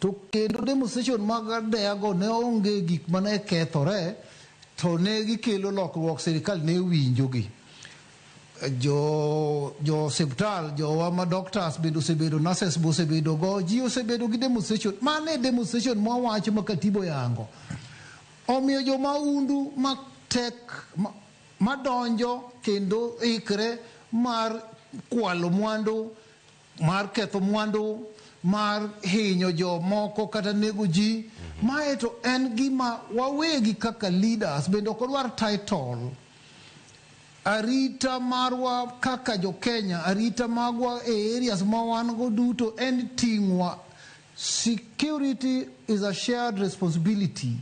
To kendo demonstration mag Adeya go ne onge gik mane kethore, to ne gikelo lokruok, sirikal ne winjogi. Jo osiptal, jowa ma doctors bende osebedo, nurses be osebedo go, ji osebedo gi demonstration. Mano e demonstration mwawacho ma katiba oyango. Omiyo jomaundu matek madonjo kendo ikre mar kwalo mwandu, mar ketho mwandu, mar hinyo jomoko kata nego ji. Mae to en gima wawegi kaka leaders bende ok odwar title. Arita marwa kaka jo Kenya, arita magwa e areas ma wan go duto en ting'wa. Security is a shared responsibility.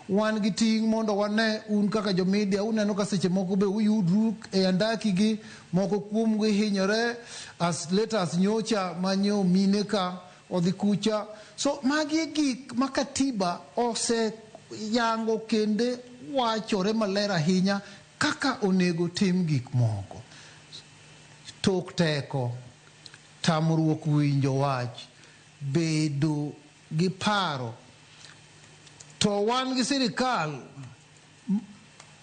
Wan gi ting' mondo wane un kaka jo media uneno ka seche moko be uyudru e andaki gi, moko kuom gi hinyore as late as nyocha manyo mine ka odhi kucha. So magi e gik ma katiba oseyango kende wachore maler ahinya kaka onego tim gik moko. Tok teko, tamruok winjo wach, bedo gi paro. To wan gi sirikal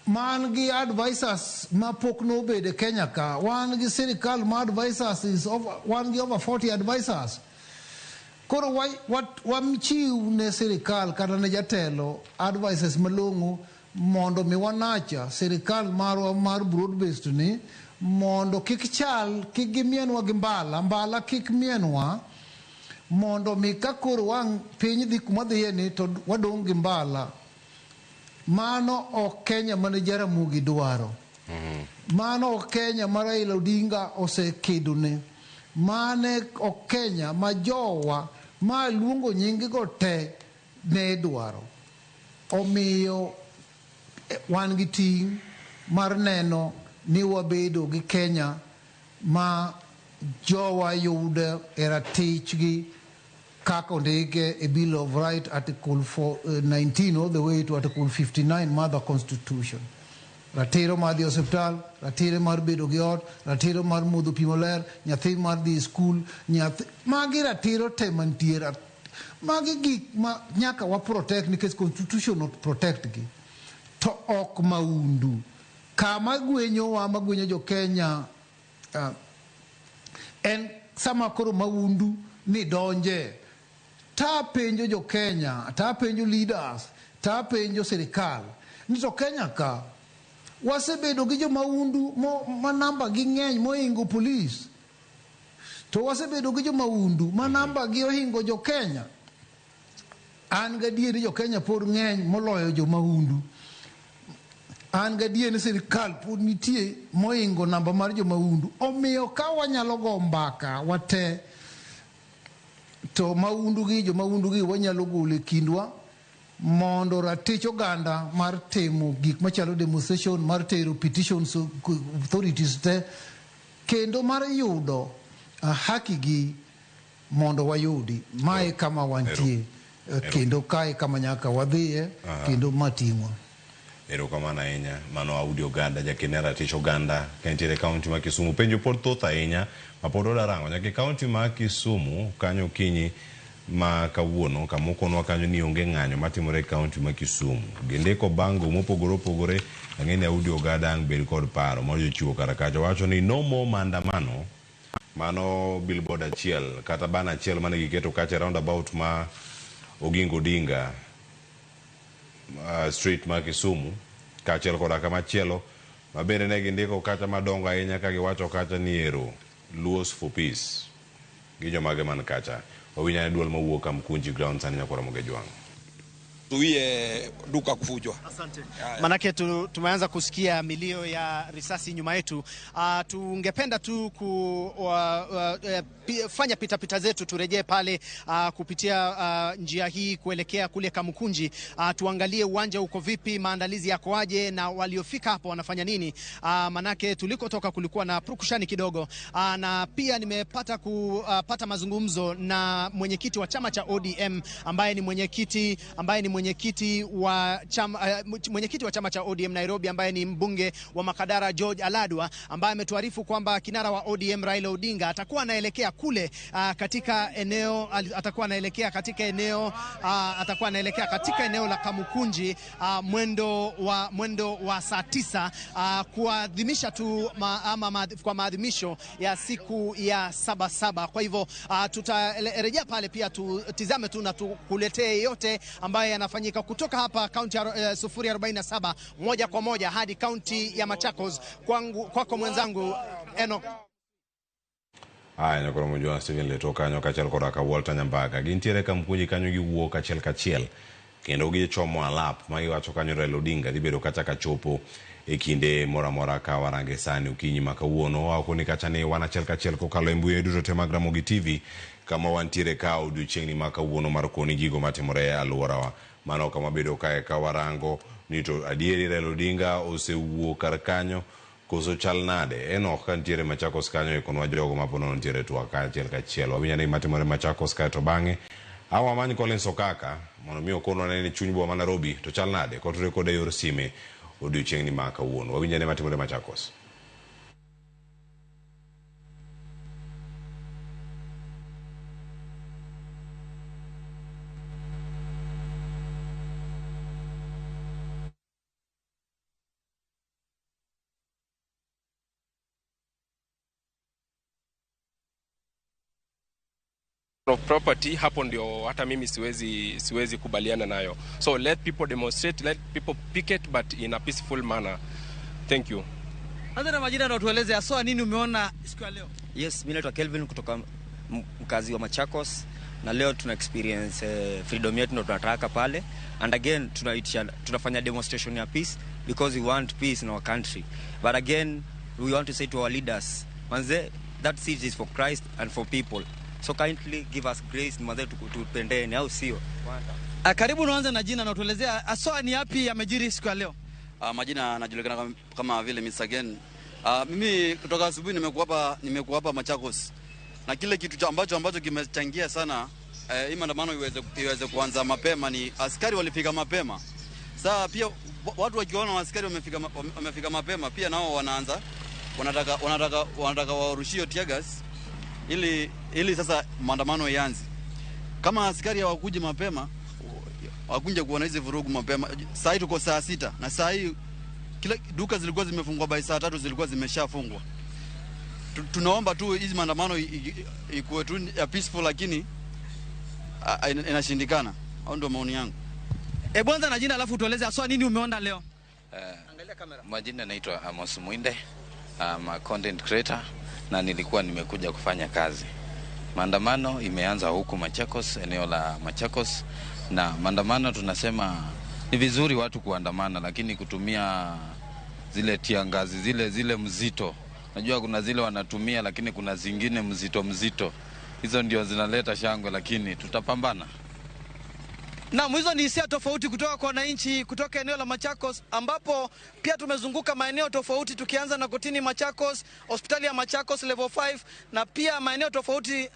man gi advisors ma pok nobedo e Kenya ka. Wan gi sirikal ma advisors is over, wan gi over 40 advisors. Koro wachiw ne sirikal kata ne jatelo advices malong'o mondo mi wanacha sirikal marwa mar broad based ni mondo kik chal, kik gimienwa gi mbala, mbala kik mienwa, mondo mi ka koro wang' piny dhi kuma dhiye ni to wadong' gi mbala. Mano ok Kenya mane Jaramogi dwaro. Mano ok Kenya ma Raila Odinga osekedone. Mane ok Kenya ma jowa ma luongo nying go te ne dwaro. Omiyo wan gi ting' mar neno ni wabedo gi Kenya ma jowa yudo e ratichgi kaka ondike e Bill of Rights Article 19 all the way to Article 59 Mother Constitution. Ratiro mar dhi osiptal, ratiro mar bedo gi ot, ratiro mar modho pi maler, nyathi mar dhi e skul, nyathi magi ratiro te mantie. Magi gik ma nyaka wa protect nikech constitution not protect gi. To ok maundu. Kama gwenyowa, ma gwenyo jo Kenya, en sama koro maundu ni donje. Ta penjo jo Kenya, ta penjo leaders, ta penjo sirikal. Ni to Kenya ka wasebedo gi jomaundu ma namba gi ng'eny mohingo polis. To wasebedo gi jomaundu ma namba gi ohingo jo Kenya. An gadier jo Kenya pod ng'eny moloyo jomaundu. An gadier ni sirikal pod nitie mohingo namba mar jomaundu. Omiyo ka wanyalo go mbaka wate, to maundu gi jomaundu gi wanyalo golo e kindwa mondo ratich oganda mar timo gik machalo demonstration, mar tero petitions authorities te, kendo mar yudo haki gi mondo wayudi. Mae kama wantie, kendo kae kama nyaka wadhiye, kendo mating'wa. Erokamano ahinya. Mano Audi Oganda, jakene ratich oganda ka entiere e kaunti ma Kisumu. Penjo pod thoth ahinya ma pod odwa rango nyaka e kaunti ma Kisumu kanyo okinyi ma kawuono kama okonwa kanyo ni onge ng'anyo matimore e kaunti ma Kisumu. Gindiko bango mopogore opogore. Ang'e ni Audi Oganda ang' bed kod paro mar jochiwo kar kacha. Wacho ni no more maandamano. Mano billboard achiel kata banner achiel mane giketo kacha e roundabout ma Oginga Odinga street ma Kisumu, kaachiel koda kamachielo ma bende ne gindiko kacha madongo ahinya ka giwacho kacha ni ero Luos for peace. Gi jomage man kacha. Wawinj ane duol mawuok Kamkunji ground sani nyakwara Moge Jwang'. Zuie duka kuvunjwa. Asante. Manake tumeanza kusikia milio ya risasi nyuma yetu. Tungependa tu kufanya pitapita zetu, turejee pale kupitia njia hii kuelekea kule Kamukunji. Tuangalie uwanja uko vipi, maandalizi yako aje na waliofika hapo wanafanya nini. Manake tulikotoka kulikuwa na purukushani kidogo. Na pia nimepata kupata mazungumzo na mwenyekiti wa chama cha ODM ambaye ni mwenyekiti mwenyekiti wa chama, mwenyekiti wa chama cha ODM Nairobi ambaye ni mbunge wa Makadara George Aladwa, ambaye ametuarifu kwamba kinara wa ODM Raila Odinga atakuwa anaelekea kule katika eneo atakuwa anaelekea katika eneo atakuwa anaelekea katika eneo la Kamukunji mwendo wa saa 9 kuadhimisha tu kwa maadhimisho ya siku ya 7/7. Kwa hivyo tutarejea pale pia tutizame tu na tukuletee yote ambayo yanafanyika kutoka hapa kaunti ya 047 moja kwa moja hadi kaunti ya Machakos. Kwako mwenzangu Enoch. Aya nyakoro mojwa Steven Leto kanyo kachiel koda ka Walter Nyambaga gintiere Kamkunji kanyo giwuok achiel kachiel kendo gichomo alap magiwacho kanyo Raila Odinga dhi bedo kacha kachopo e kinde moro amora ka warange sani okinyi ma kawuono. Wakoni kacha ni wan achiel kachiel kokalo e mbui duto te mag Ramogi TV kama wantiere ka odiochieng'ni ma kawuono mar koni gigo matimore e alworawa. Mano kama bedo kae ka warango ni to adieri Raila Odinga osewuok kar kanyo koso chal nade. Enoch ka nitiere Machakos kanyo ikonwa jogo maponono nitiere twak achiel kachiel. Wawinjo ni matimore Machakos kae to bang'e awamany Collins Okaka mondo mi okonwa ni chuny boma ma Nairobi to chal nade kotudore kode yor sime odiochieng'ni ma kawuono. Wawinjo ni matimore Machakos. Of property hapo ndio hata mimi siwezi kubaliana nayo. So let people demonstrate, let people picket, but in a peaceful manner. Thank you. Anza na majina na tueleze haswa nini umeona siku ya leo. Yes, mimi naitwa Kelvin kutoka mkazi wa Machakos, na leo tuna experience freedom yetu ndio tunataka pale, and again tunafanya demonstration ya peace because we want peace in our country. But again we want to say to our leaders, manze, that seat is for Christ and for people. So kindly give us grace, mwanze tupendeni au sio? Karibu naanza na jina na tuelezea haswa ni yapi yamejiri siku ya leo. Majina anajulikana kama vile Mr. Again. Mimi kutoka asubuhi nimekuwa hapa Machakos. Na kile kitu ambacho kimechangia sana hii maandamano iweze kuanza mapema ni askari walifika mapema. Sasa pia watu wakiona askari wamefika mapema pia nao wanaanza wanataka warushie tear gas ili sasa maandamano ianze. Kama askari hawakuji mapema, hawakuja kuona hizi vurugu mapema. Saa hii tuko saa 6 na saa hii kila duka zilikuwa zimefungwa by saa 3 zilikuwa zimeshafungwa. Tunaomba tu hizi maandamano ikuwe tu ya peaceful, lakini inashindikana. Hao ndio maoni yangu. Bwanza na jina alafu tueleze haswa nini umeona leo. Angalia kamera. Majina naitwa Amos Mwinde. I'm a content creator na nilikuwa nimekuja kufanya kazi. Maandamano imeanza huku Machakos, eneo la Machakos, na maandamano tunasema ni vizuri watu kuandamana, lakini kutumia zile tiangazi zile mzito. Najua kuna zile wanatumia, lakini kuna zingine mzito. Hizo ndio zinaleta shangwe, lakini tutapambana. Na hizo ni hisia tofauti kutoka kwa wananchi kutoka eneo la Machakos, ambapo pia tumezunguka maeneo tofauti tukianza na kotini Machakos, hospitali ya Machakos level 5 na pia maeneo tofauti.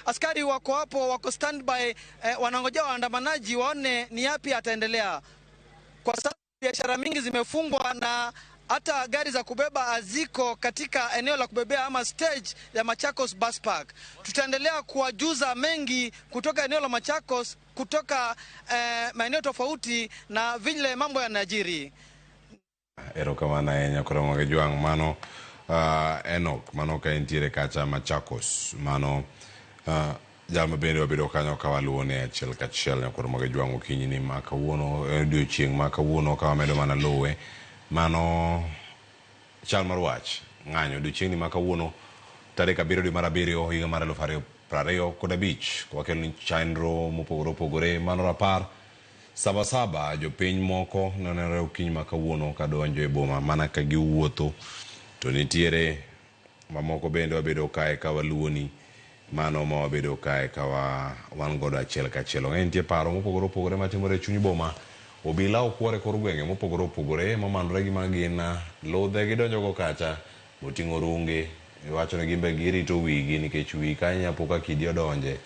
Askari wako hapo, wako standby, wanangojea waandamanaji waone ni yapi ataendelea. Kwa sasa biashara mingi zimefungwa na hata gari za kubeba haziko katika eneo la kubebea ama stage ya Machakos Bus Park. Tutaendelea kuwajuza mengi kutoka eneo la Machakos, kutoka maeneo tofauti na vile mambo yanajiri. Erokamano ahinya koro Mwagejuang' mano Enoch mano ka entiere kacha Machakos mano jal ma bende wabedo kanyo ka waluwo ne achiel kachiel nyakoro Mwagejuang' okinyi ni ma kawuono odiochieng' ma kawuono ka wamedo mana luwe mano chal mar wach ng'anyo odiochieng'ni ma kawuono tarik 7 dwe mar 7 higa mar 2025 wakelo ni chenro mopogore opogore mano rapar 7/7 jopiny moko nenore okinyi ma kawuono kadonjo e boma mana ka giwuotho to nitiere mamoko bende wabedo kae ka waluwoni mano ma wabedo kae ka wan godo achiel kachiel. Ong'e nitie paro mopogore opogore matimore e chuny boma. Obila okwore kor gwenge mopogore opogore momanore gi magin ludhe gidonjo go kacha moting'o runge iwacho ni gimbe girito wigi nikech wi kanyo po ka kidi odonje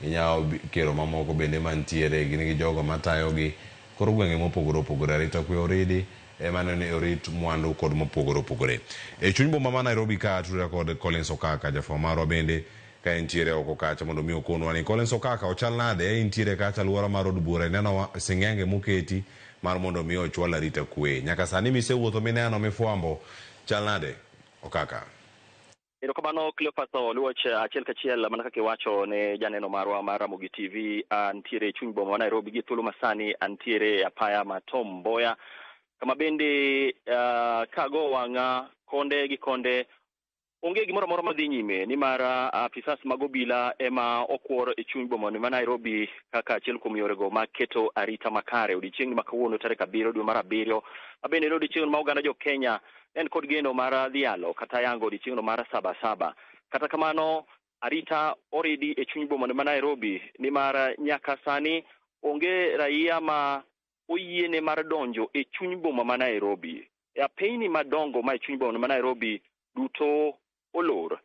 Inyawo kero mamoko bende mantiere gin gi jogo matayogi. Koro gwenge mopogore opogore arita kwe oridi ema neno ni orit mwandu kod mopogore opogore. E chuny boma ma Nairobi ka atudora kod Collins Okaka jafwambo marwa bende ka entiere oko kacha mondo mi okonwa ni Collins Okaka ochal nade intiere kacha aluora mar od bura ineno sing'enge moketi mar mondo mi ochwal arita kwe. Nyaka sani misewuotho mineno mifwambo chal nade Okaka? Erokamano Cleophas Oluoch, achiel kachiel mana kaka iwacho ne janeno marwa mar Ramogi TV, antiere e chuny boma ma Nairobi gi thuolo masani antiere e apaya ma Tom Mboya, kama bende kago wang'a konde gi konde onge gimoro amora madhi nyime nimar apisas mag obila ema okwor e chuny boma ma Nairobi kaka achiel kuom yorego mag keto arita makare. Odiechieng' ma kawuono tarik 7 dwe mar 7 ma bende en odiechieng' ma oganda jo Kenya en kod geno mar dhialo kata yango odiechieng'no mar 7 Kata kamano arita oridi e chuny boma ma Nairobi nimar nyaka sani onge raia ma oyiene mar donjo e chuny boma ma Nairobi. E apeyni madongo ma e chuny boma ma Nairobi duto olor.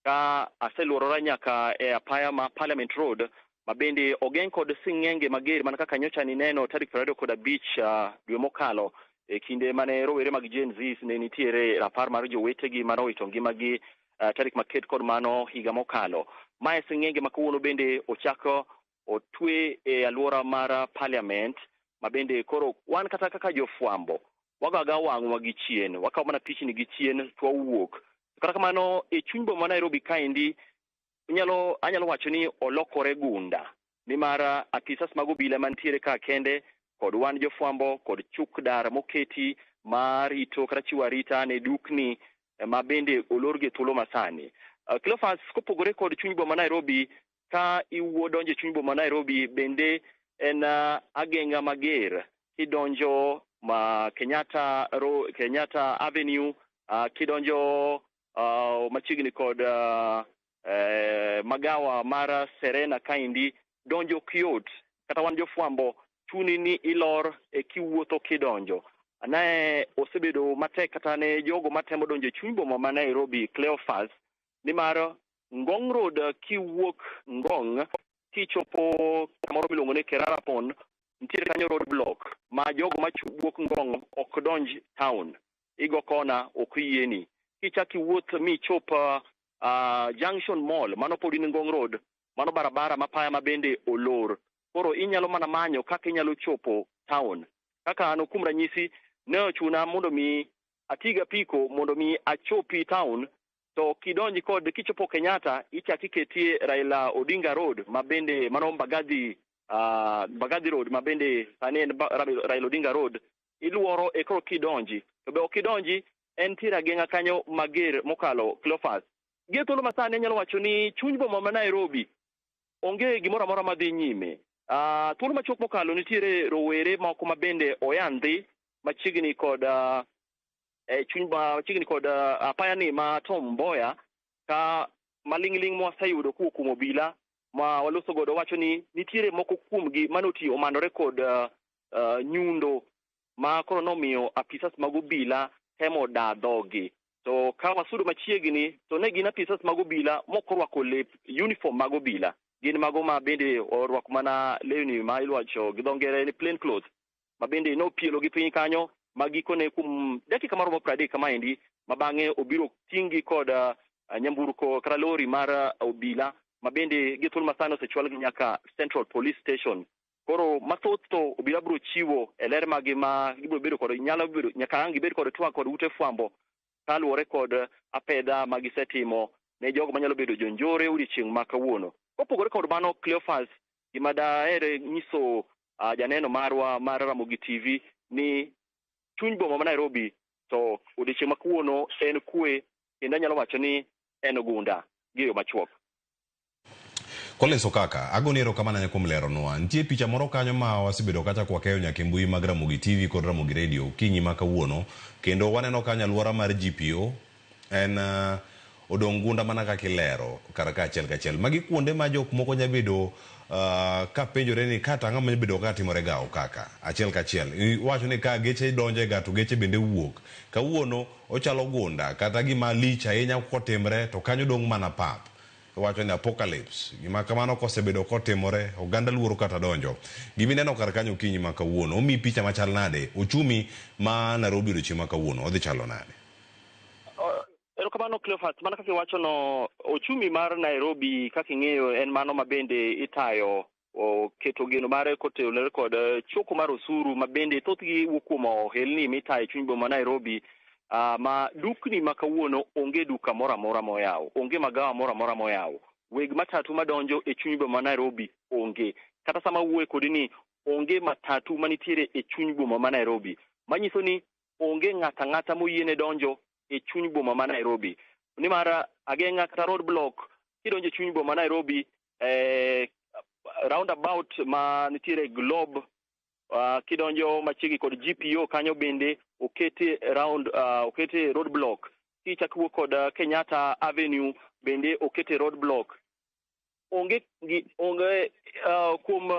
Ka aseluorora nyaka e apaya ma Parliament Road ma bende ogeng' kod sing'enge mager mana kaka nyocha nineno tarik 25 dwe mokalo e kinde mane rowere mag Gen Z ne nitiere rapar mar jowetegi mane owito ngimagi tarik maket kod mano higa mokalo. Mae sing'enge ma kawuono bende ochako otwe e aluora mar Parliament ma bende koro wan kata kaka jofwambo wagoga wang'wa gi chien, wakawo mana pichni gi chien to wawuok. Kata kamano e chuny boma ma Nairobi kaendi anyalo wacho ni olokore gunda nimar apisas mag obila mantiere ka kende kod wan jofwambo kod chuk dar moketi marito kata chiwo arita ne dukni ma bende olor gi thuolo masani. Cleophas, kopogore kod chuny boma Nairobi, ka iwuo donjo e chuny boma Nairobi bende en ageng'a mager kidonjo ma Kenyatta Avenue, kidonjo machiegni kod magawa mar Serena kaendi donjo ok yot. Kata wan jofwambo chuni ni ilor e kiwuotho kidonjo. Ne osebedo matek kata ne jogo matemo donjo e chuny boma ma Nairobi, Cleophas, nimar Ngong Road kiwuok Ngong kichopo kamoro miluongo ni Kerarapon, nitiere kanyo road block ma jogo mawuok Ngong ok donj town, igo kona ok yieni. Kichak iwuoth michop Junction Mall, mano pod in Ngong Road, mano barabara mapaya ma bende olor. Koro inyalo mana manyo kaka inyalo chopo town. Kaka an kuom ranyisi ne ochuna mondo mi ati gi apiko mondo mi achopi town, to kidonji kod kichopo Kenyatta ichak iketie Raila Odinga Road ma bende mano Mbagathi Road ma bende sani en Raila Odinga Road, iluoro e koro kidonji. To be ok idonji, en tiere ageng'a kanyo mager mokalo Cleophas. Gi thuolo masani anyalo wacho ni chuny boma ma Nairobi onge gimoro amora madhi nyime. Thuolo machuok mokalo nitiere rowere moko ma bende oyandhi machiegni kod chuny machiegni kod apaya ni ma Tom Mboya, ka maling'ling' mwaseyudo kowuok kuom obila ma waloso godo wacho ni nitiere moko kuomgi mane omanore kod nyundo ma koro nomiyo apisas mag obila temo daa dhogi. To ka wasudo machiegni to ne gin apisas mag obila mok orwako lep uniform mag obila, gin mago ma bende orwako mana lewni ma iwacho gi dho ngere ni plain clothes, ma bende nopielo gi piny kanyo ma gikone kuom dakika maromo 30 kamaendi, ma bang'e obiro ting'gi kod nyamburko kata lori mar obila ma bende gi thuolo masani osechwalgi nyaka Central Police Station. Koro mathoth to obila biro chiwo e ler magi ma gibiro bedo kod nyalo bedo nyaka ang' gibed kod twak kod ute fwambo kaluwore kod apedha ma gisetimo ne jogo manyalo bedo jonjore odiechieng' ma kawuono. Kopogore kod mano, Cleophas, gima daher nyiso janeno marwa mar Ramogi TV ni chuny boma ma Nairobi to odiechieng' ma kawuono en kwe, kendo anyalo wacho ni en gunda gi yo machuok. Collins Okaka, agoni erokamano ahinya kuom leronwa. Nitie picha moro kanyo ma wasebedo kacha kwakeyo nyaka e mbui mag Ramogi TV kod Ramogi Radio okinyi ma kawuono, kendo waneno kanyo aluora mar GPO en odong' gunda mana kaka ilero kar ka achiel kachiel. Magi kuonde ma jok moko nya bedo ka penjore ni kata ang'o manya bedo ka timore ga Okaka achiel kachiel. Iwacho ni ka geche donje ga to geche bende wuok. Kawuono ochalo gunda kata gima lich ahinya kotimre to kanyo dong' mana pap. Wacho ni apocalypse. Gima kamano kosebedo kotimore, oganda luoro kata donjo. Gimineno kar kanyo okinyi ma kawuono, omiyi picha machal nade? Ochumi ma Nairobi odiochieng' ma kawuono odhi chalo nade? Erokamano Cleophas, mana kaka iwachono, ochumi mar Nairobi kaka ing'eyo en mano ma bende itayo keto geno mare kotenore kod choko mar osuru ma bende thothgi wuok kuom ohelni mitayo e chuny boma Nairobi ma dukni ma kawuono onge duka moro amora moyaw, onge magawa moro amora moyaw. Weg matatu madonjo e chuny boma Nairobi onge. Kata sama wuoye kodi ni onge matatu manitiere e chuny boma ma Nairobi. Manyiso ni onge ng'ata ang'ata moyiene donjo e chuny boma ma Nairobi. Nimar ageng'a kata road block kidonjo e chuny boma ma Nairobi roundabout ma nitiere Globe kidonjo machiegni kod GPO kanyo bende okete round okete road block. Kichak wuok kod Kenyatta Avenue bende okete road block. Onge gi onge kuom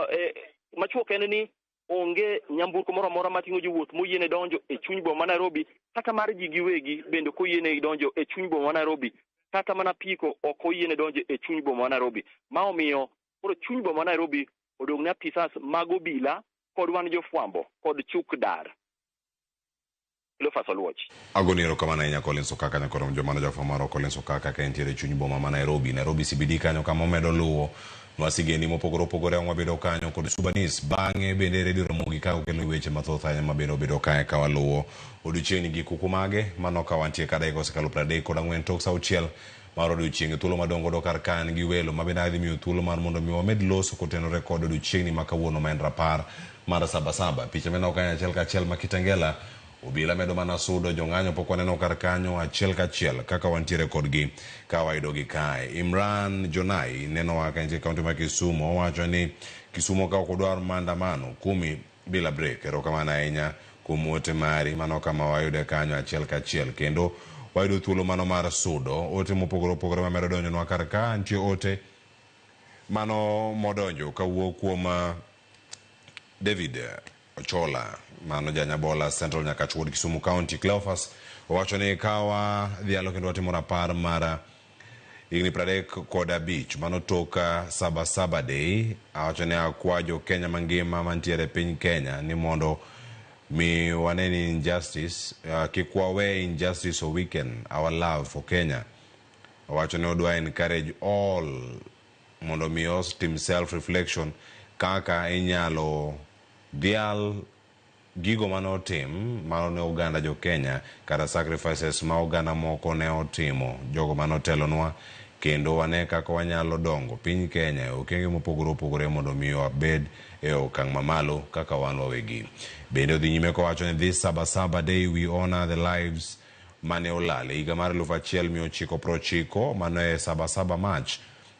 machuok en ni onge nyamburko moro amora mating'o jowuoth moyiene donjo e chuny boma ma Nairobi, kata mar ji giwegi bende ok oyiene donjo e chuny boma ma Nairobi, kata mana apiko ok oyiene donjo e chuny boma ma Nairobi. Ma omiyo koro chuny boma ma Nairobi odong' ne apisas mag obila kod wan jofwambo kod chuk dar. Cleophas Oluoch. Agoni erokamano ahinya Collins Okaka nyakoro jomano jafwambo marwa Collins Okaka ka entiere e chuny boma ma Nairobi, Nairobi CBD kanyo kama omedo luwo nwa sigendi mopogore opogore ang' wabedo kanyo kod Subanis bang'e bende Radio Ramogi ka okelo weche mathoth ahinya ma bende obedo kae ka waluwo odiochieng'ni gi kuku mage mano ka wantie ka dakika osekalo 34 tok sa 6 mar odiochieng' e thuolo madong' godo kar ka an gi welo ma bende adhi miyo thuolo mar mondo mi wamed loso kotenore kod odiochieng'ni ma kawuono ma en rapar mar Sabasaba. Picha mineno kanyo achiel kachiel ma Kitengela obila medo mana sudo jong'anyo pok waneno kar kanyo achiel kachiel kaka wantiere kodgi ka wayudogi kae. Imran Jonai nenowa ka entie kaunti ma Kisumu owacho ni Kisumu ka ok odwar maandamano kumi bila break. Erokamano ahinya kuom ote mari mano kama wayude kanyo achiel kachiel kendo wayudo thuolo mano mar sudo ote mopogore opogore mamedo donjonwa kar ka. Nitie ote mano modonjo kawuok kuom David Ochola mano janyabola Central Nyakach Ward Kisumu County. Cleophas owacho ni kawa dhialo kendo watimo rapar mar higni 35 mano tok Sabasaba Day. Awacho ni akwa jo Kenya mangima mantiere e piny Kenya ni mondo mi wane ni injustice kik wawe injustice o weaken our love for Kenya. Owacho ni odwa encourage all mondo mi otim self reflection kaka inyalo dhial gigo mane otim mano ne oganda jo Kenya kata sacrifices ma oganda moko ne otimo jogo mane otelonwa kendo wane kaka wanyalo dongo piny Kenya e okenge mopogore opogore mondo mi wabed e okang' mamalo kaka wan wawegi. Bende odhi nyime kowacho ni this Sabasaba Day we honor the lives mane olal e higa mar 1990 mano e Sabasaba March.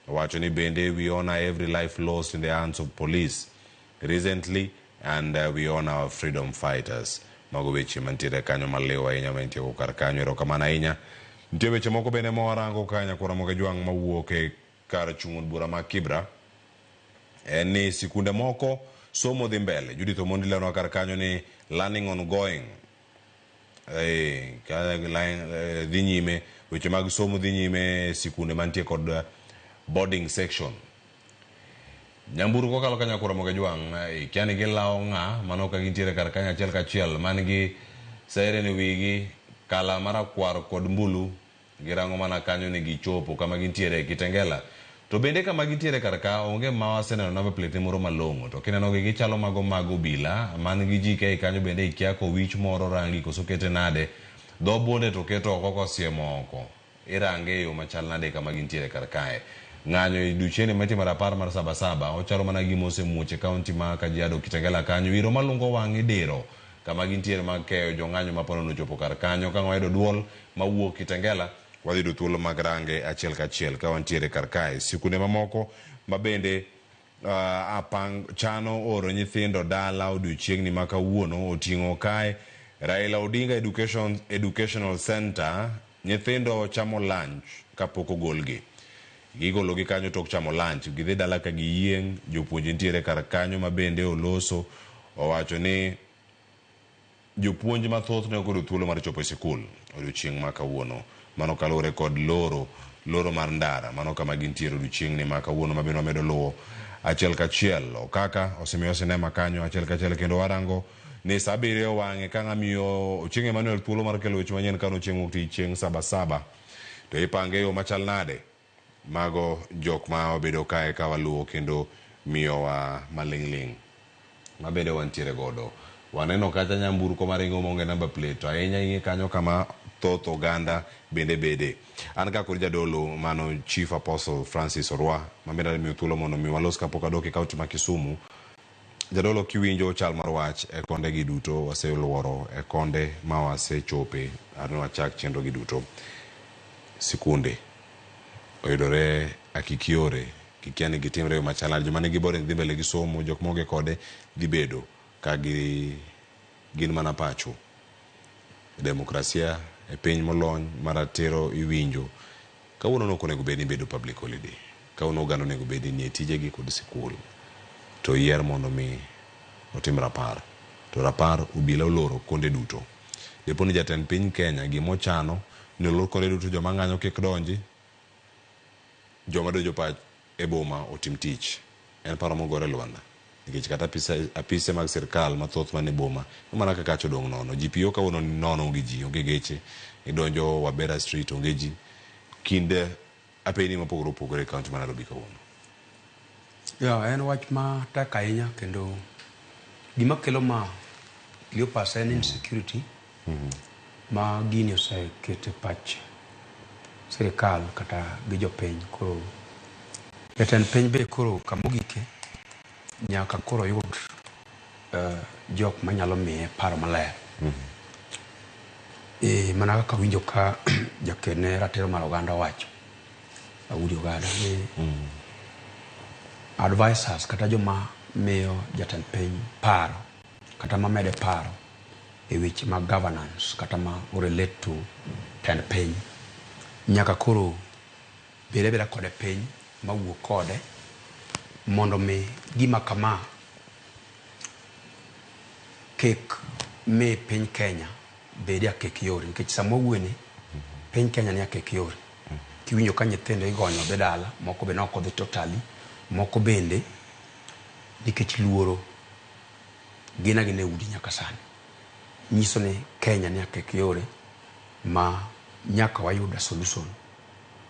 Owacho ni bende we honor every life lost in the hands of police recently and we honor our freedom fighters. Mago weche mantiere kanyo maliw ahinya mantie kar kanyo. Erokamano ahinya. Nitie weche moko bende ma warango ka nyakwar Ramogi Jwang' mawuok e kar chung' od bura ma Kibra en ni sikunde moko somo dhi mbele. Judith Omondi leronwa kar kanyo ni learning ongoing. Dhi nyime weche mag somo dhi nyime e sikunde mantie kod boarding section. Nyamburko kalo ka nyakwar Ramogi Jwang' ikia ni gilawo ng'a mano ka gintiere kar kanyo achiel kachiel man gi siren e wigi kala marakwar kod mbulu girango mana kanyo ni gichopo kama gintiere e Kitengela. To bende kama gintiere kar ka onge ma waseneno number plate moro malong'o to kineno gi gichalo mago mag obila man gi GK kanyo bende ikia kowich moro rangi koso kete nade dho bunde to keto oko kosiemo oko irange e yo machal nade kama gintiere kar kae. Ng'anyo e odiochieng'ni mitimo rapar mar Sabasaba ochalo mana gima osemuoch e kaunti ma Kajiado Kitengela kanyo iro malungo wang' idiro kama gintiere mag keyo jong'anyo ma ponono ochopo kar kanyo. Ka wayudo duol mawuok Kitengela wadhi yudo thuolo mag range achiel kachiel ka wantiere kar kae. Sikunde mamoko ma bende chano oro nyithindo dala odiochieng'ni ma kawuono oting'o kae Raila Odinga Educational Center nyithindo chamo lunch kapok ogolgi. Gigologi kanyo tok chamo lunch gidhi dala ka giyieng' jopuonj nitiere kar kanyo ma bende oloso owacho ni jopuonj mathoth ne ok oyudo thuolo mar chopo e sikul odiochieng' ma kawuono. Mano kaluwore kod loro loro mar ndara. Mano kama gintiere odiochieng'ni ma kawuono ma bende wamedo luwo achiel kachiel. Okaka osemiyo sinema kanyo achiel kachiel kendo warango ni sa 7 wang'e ka ng'amiyo Ochieng' Emmanuel thuolo mar kelo weche manyien kano chieng' wuok tich chieng' Sabasaba. To ipange e yo machal nade? Mago jok ma wabedo kae ka waluwo kendo miyowa maling'ling' ma bende wantiere godo. Waneno kacha nyamburko maringo maonge number plate to ahinya ing'e kanyo kama thoth oganda bende bede. An ka kod jadolo mano Chief Apostle Francis Orwa ma bende adwa miyo thuolo mondo mi walos kapok adok e kaunti ma Kisumu. Jadolo kiwinjo chal mar wach e konde gi duto waseluoro e konde ma wasechope arne wachak chenro gi duto. Sikunde oyudore akikiore kikia ni gitimre yo machal nade. Joma nigi boarding dhi mbele gi somo, jok maonge kode dhi bedo ka gin mana pacho. Demokrasia e piny molony maratiro iwinjo. Kawuono no ok onego bed ni bedo public holiday. Kawuono oganda onego bed ni nie tijegi kod sikul. To yier mondo mi otim rapar. To rapar obila oloro konde duto. Dipo ni jatend piny Kenya gimochano ni olor konde duto joma ng'anyo kik donji, joma donjo e boma otim tich. En paro mogore lwanda. Nikech kata apise mag sirkal mathoth mane boma, mana kaka kacha odong' nono. GPO kawuono ni nono onge ji, onge geche. Idonjo Wabera Street onge ji. Kinde apeni mopogore opogore e kaunti ma Nairobi kawuono. Ya, en wach ma tek ahinya kendo gima kelo ma Cleopas en insecurity ma gini osekete pach sirikal kata gi jopiny. Koro jatend piny be koro kamogike nyaka koro yud jok manyalo miye paro maler. Mana kaka winjo ka jakene ratiro mar oganda owacho, Audi Ogada, ni advisors kata joma miyo jatend piny paro kata mamede paro e weche mag governance kata ma relate to tend piny nyaka koro bed abeda kode piny mawuo kode mondo mi gima kama kik mi piny Kenya bed e akek yore, nikech sama wawuoyeni piny Kenya ni akek yore. Kiwinjo ka nyithindo igonyo dhi dala, moko be nok odhi totally, moko bende nikech luoro gin agina e udi nyaka sani. Nyiso ni Kenya ni akek yore ma nyaka wayud a solution.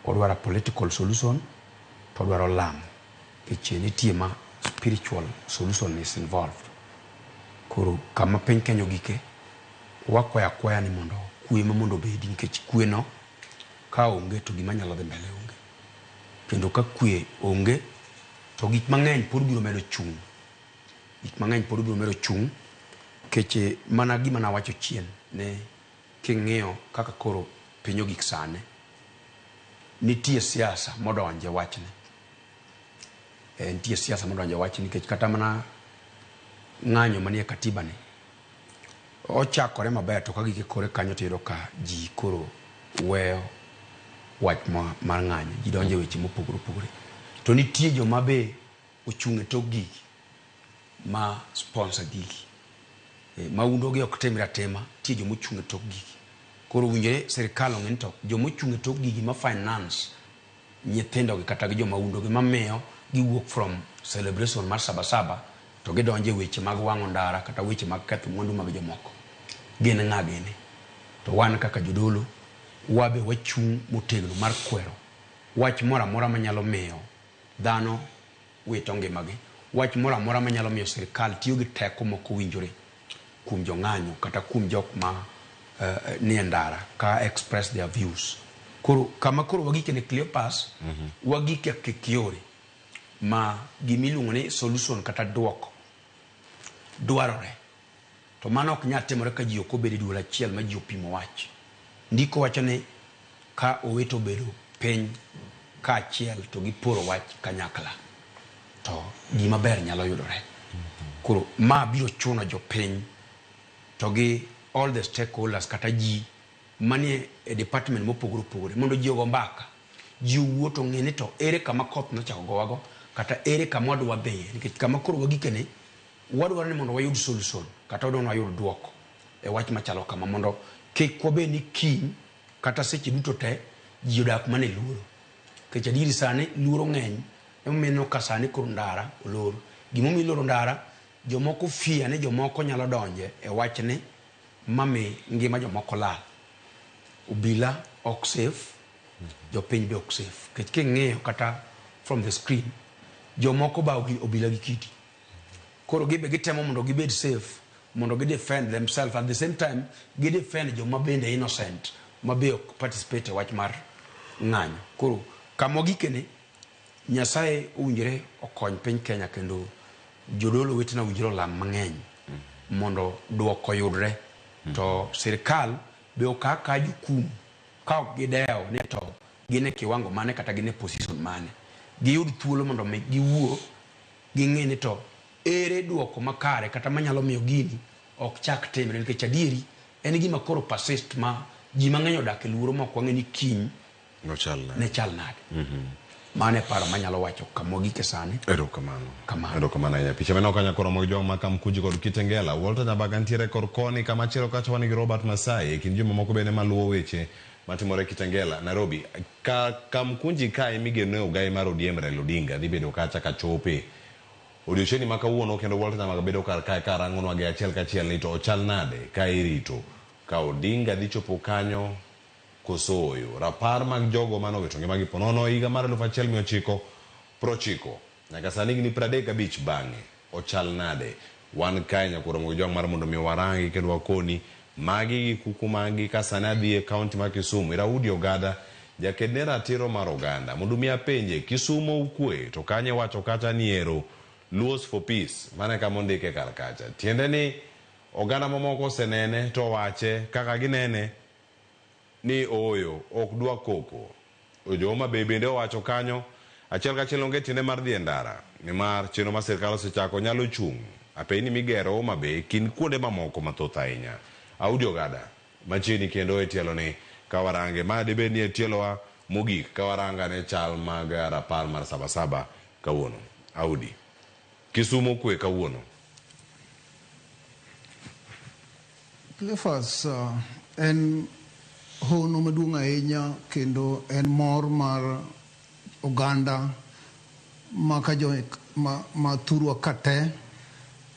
Odwaro a political solution to odwaro lamo. Nikech nitie ma spiritual solution is involved. Koro kama piny Kenya ogike, wakwayo akwaya ni mondo kwe ma mondo obedi, nikech kwe no ka onge to gima nyalo dhi mbele onge. Kendo ka kwe onge to gik mang'eny pod biro medo chung'. Gik mang'eny pod biro medo chung' nikech mana gima nawacho chien ne king'iyo kaka koro piny ogik sani, nitie siasa modonje wachne. Nitie siasa modonje wachne nikech kata mana ng'anyo manie katiba ni ochakore maber to ka gike kore kanyo to iyudo ka ji koro weyo wach mar ng'anyo, ji donjo e weche mopogore opogore. To nitie joma be ochung' e tok gigi ma sponsor gigi. Maundo gi ok timre atima, nitie joma ochung' e tok gigi. Koro owinjore sirikal ong'e ni to joma ochung' e tok gigi ma finance nyithindo gi kata gi jomaundo gi mamiyo giwuok from celebration mar Sabasaba to gidonjo e weche mag wang'o ndara kata weche mag ketho mwandu mag jomoko. Gin ng'a gini? To wan kaka jodolo, wabe wachung' motegno mar kwero wach moro amora manyalo miyo dhano wito ngimagi, wach moro amora manyalo miyo sirikal tiyo gi teko mok owinjore kuom jong'anyo kata kuom jok ma nie ndara ka express their views. Koro kama koro wagike ni Cleopas, wagike akek yore ma gimiluongo ni solution kata duoko dwarore. To mano ok nyal timore ka ji ok obedo e duol achiel ma ji opimo wach. Ndiko wacho ni ka owete obedo piny kaachiel to giporo wach kanyakla to gima ber nyalo yudore. Koro ma biro chuno jopiny to gi all the stakeholders kata ji manie e department mopogore opogore mondo ji ogo mbaka. Ji owuo to ong'e ni to ere kama koth nochako gowago kata ere kama wadwa dhiye, nikech kama koro wagike ni wadwaro ni mondo wayud solution kata wadwaro ni wayud duoko e wach machalo kama, mondo kik wabed ni kiny kata seche duto te ji odak mana e luoro. Nikech adieri sani luoro ng'eny emomiyo ineno ka sani koro ndara olor. Gimomiyo iloro ndara, jomoko fear ni jomoko nyalo donje e wachni mami ngima jomoko lal. Obila ok safe, jopiny be ok safe. Nikech king'iyo kata from the screen, jomoko bawo obila gi kidi. Koro gibe gitemo mondo gibed safe, mondo gi defend themselves. At the same time, gi defend joma bende innocent, ma be ok participate e wach mar ng'anyo. Koro kama wagikene, Nyasaye owinjore okony piny Kenya kendo jodolo wetena owinjore olam mang'eny mondo duoko oyudre. To sirkal be okaw akawa jukumu ka ok gidewo ni to gin e kiwango mane kata gin e position mane. Giyud thuolo mondo mi giwuo ging'i ni to ere duoko makare kata manyalo miyo gini ok chak timre nikech adieri en gima koro persist ma ji mang'eny odak e luoro ma ok wang'e ni kiny Nochal nade. Ne chal nade. Mano e paro manyalo wacho kama wagike sani. Erokamano. Kamano. Erokamano ahinya. Picha maneno kanyo koro mag joma Kamkunji kod Kitengela. Walter Nyabaga nitiere kor koni kama chielo kacha wan gi Robert Masai e kind joma moko bende maluwo weche matimore Kitengela, Nairobi. Ka Kamkunji kae migeno e ogai mar ODM Raila Odinga dhi bedo kacha kachope odiochieng'ni ma kawuono kendo Walter Nyabaga bedo kar kae ka rangonwa gi achiel kachiel ni to ochal nade ka irito ka Odinga dhi chopo kanyo koso ooyo. Rapar mag jogo mane owito ngimagi ponono e higa mar 1990 nyaka sani higni 35 bang'e ochal nade? Wan kae nyaka Ramogi Jwang' mar mondo mi warangi kendo wakoni magi gi kuku maggi ka sani adhi e county ma Kisumu ir Audi Ogada jaked ne ratiro mar oganda mondo mi apenje Kisumo ukwe to kanye iwacho kacha ni ero Luos for peace mano e kama ondike kar kacha tiende ni oganda mamoko osenene to owache kaka ginene ni ooyo, ok dwa koko. Jo Homa Bay bende owacho kanyo, achiel kachiel onge tiende mar dhi e ndara, nimar chenro ma sirkal osechako nyalo chung' apeyni migero Homa Bay kind kuonde mamoko mathoth ahinya. Audi Ogada, machiegni kendo e tieloni ka warange, ma dibed ni e tielowa mogik ka warango ane chal mag rapar mar Saba Saba kawuono. Audi. Kisumo kwe kawuono. Cleophas, en hono maduong' ahinya kendo en mor mar oganda ma ka jo ma, ma thurwa ka te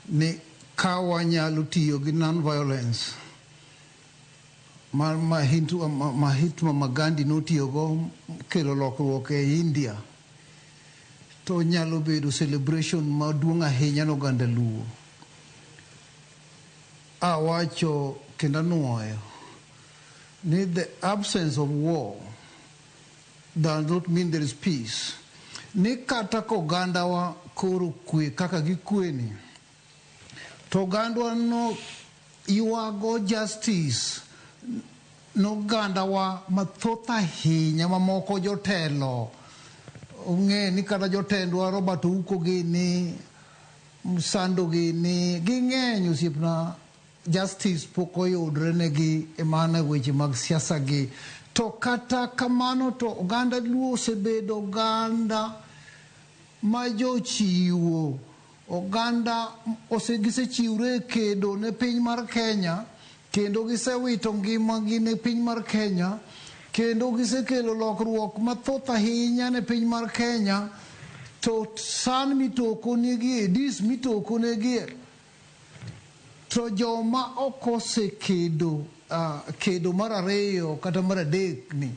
ni ka wanyalo tiyo gi non-violence ma Mahatma ma Gandhi notiyogo kelo lokruok e India to nyalo bedo celebration maduong' ahinya ne oganda Luo. Awacho kendo anuoyo ni the absence of war does not mean there is peace. Ni kata ka ogandawa koro kwe kaka gikweni, to ogandwa no ywago justice nogandawa mathoth ahinya mamoko jotelo ong'e ni kata jotendwa Robert Ouko gini Msando gini ging'eny osiepna justice pok oyudre negi e mana weche mag siasa gi to kata kamano to oganda Luo osebedo oganda ma jochiwo oganda ose gisechiwre e kedo ne piny mar Kenya kendo gisewito ngimagi ne piny mar Kenya kendo gisekelo lokruok mathoth ahinya ne piny mar Kenya to san mitoko negie dis mitoko negie to joma ok osekedo kedo mar ariyo kata mar adek ni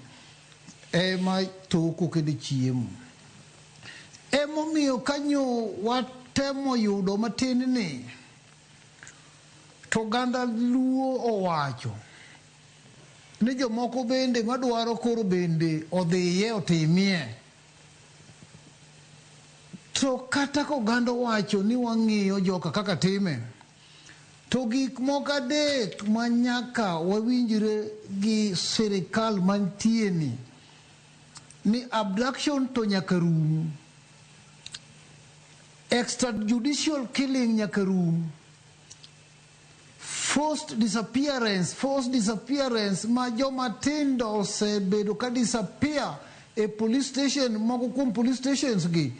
ema toko kendo chiemo. Emomiyo kanyo watemo yudo matin ni to oganda Luo owacho ni jomoko bende madwaro koro bende odhiye otimie. To kata ka oganda owacho ni wang'iyo joka kaka time, to gik moko adek ma nyaka wawinjre gi sirikal mantie ni, ni abduction to nyaka rum, extrajudicial killing nyaka rum, forced disappearance ma joma tindo osebedo ka disappear e police station, moko kuom police stations gi,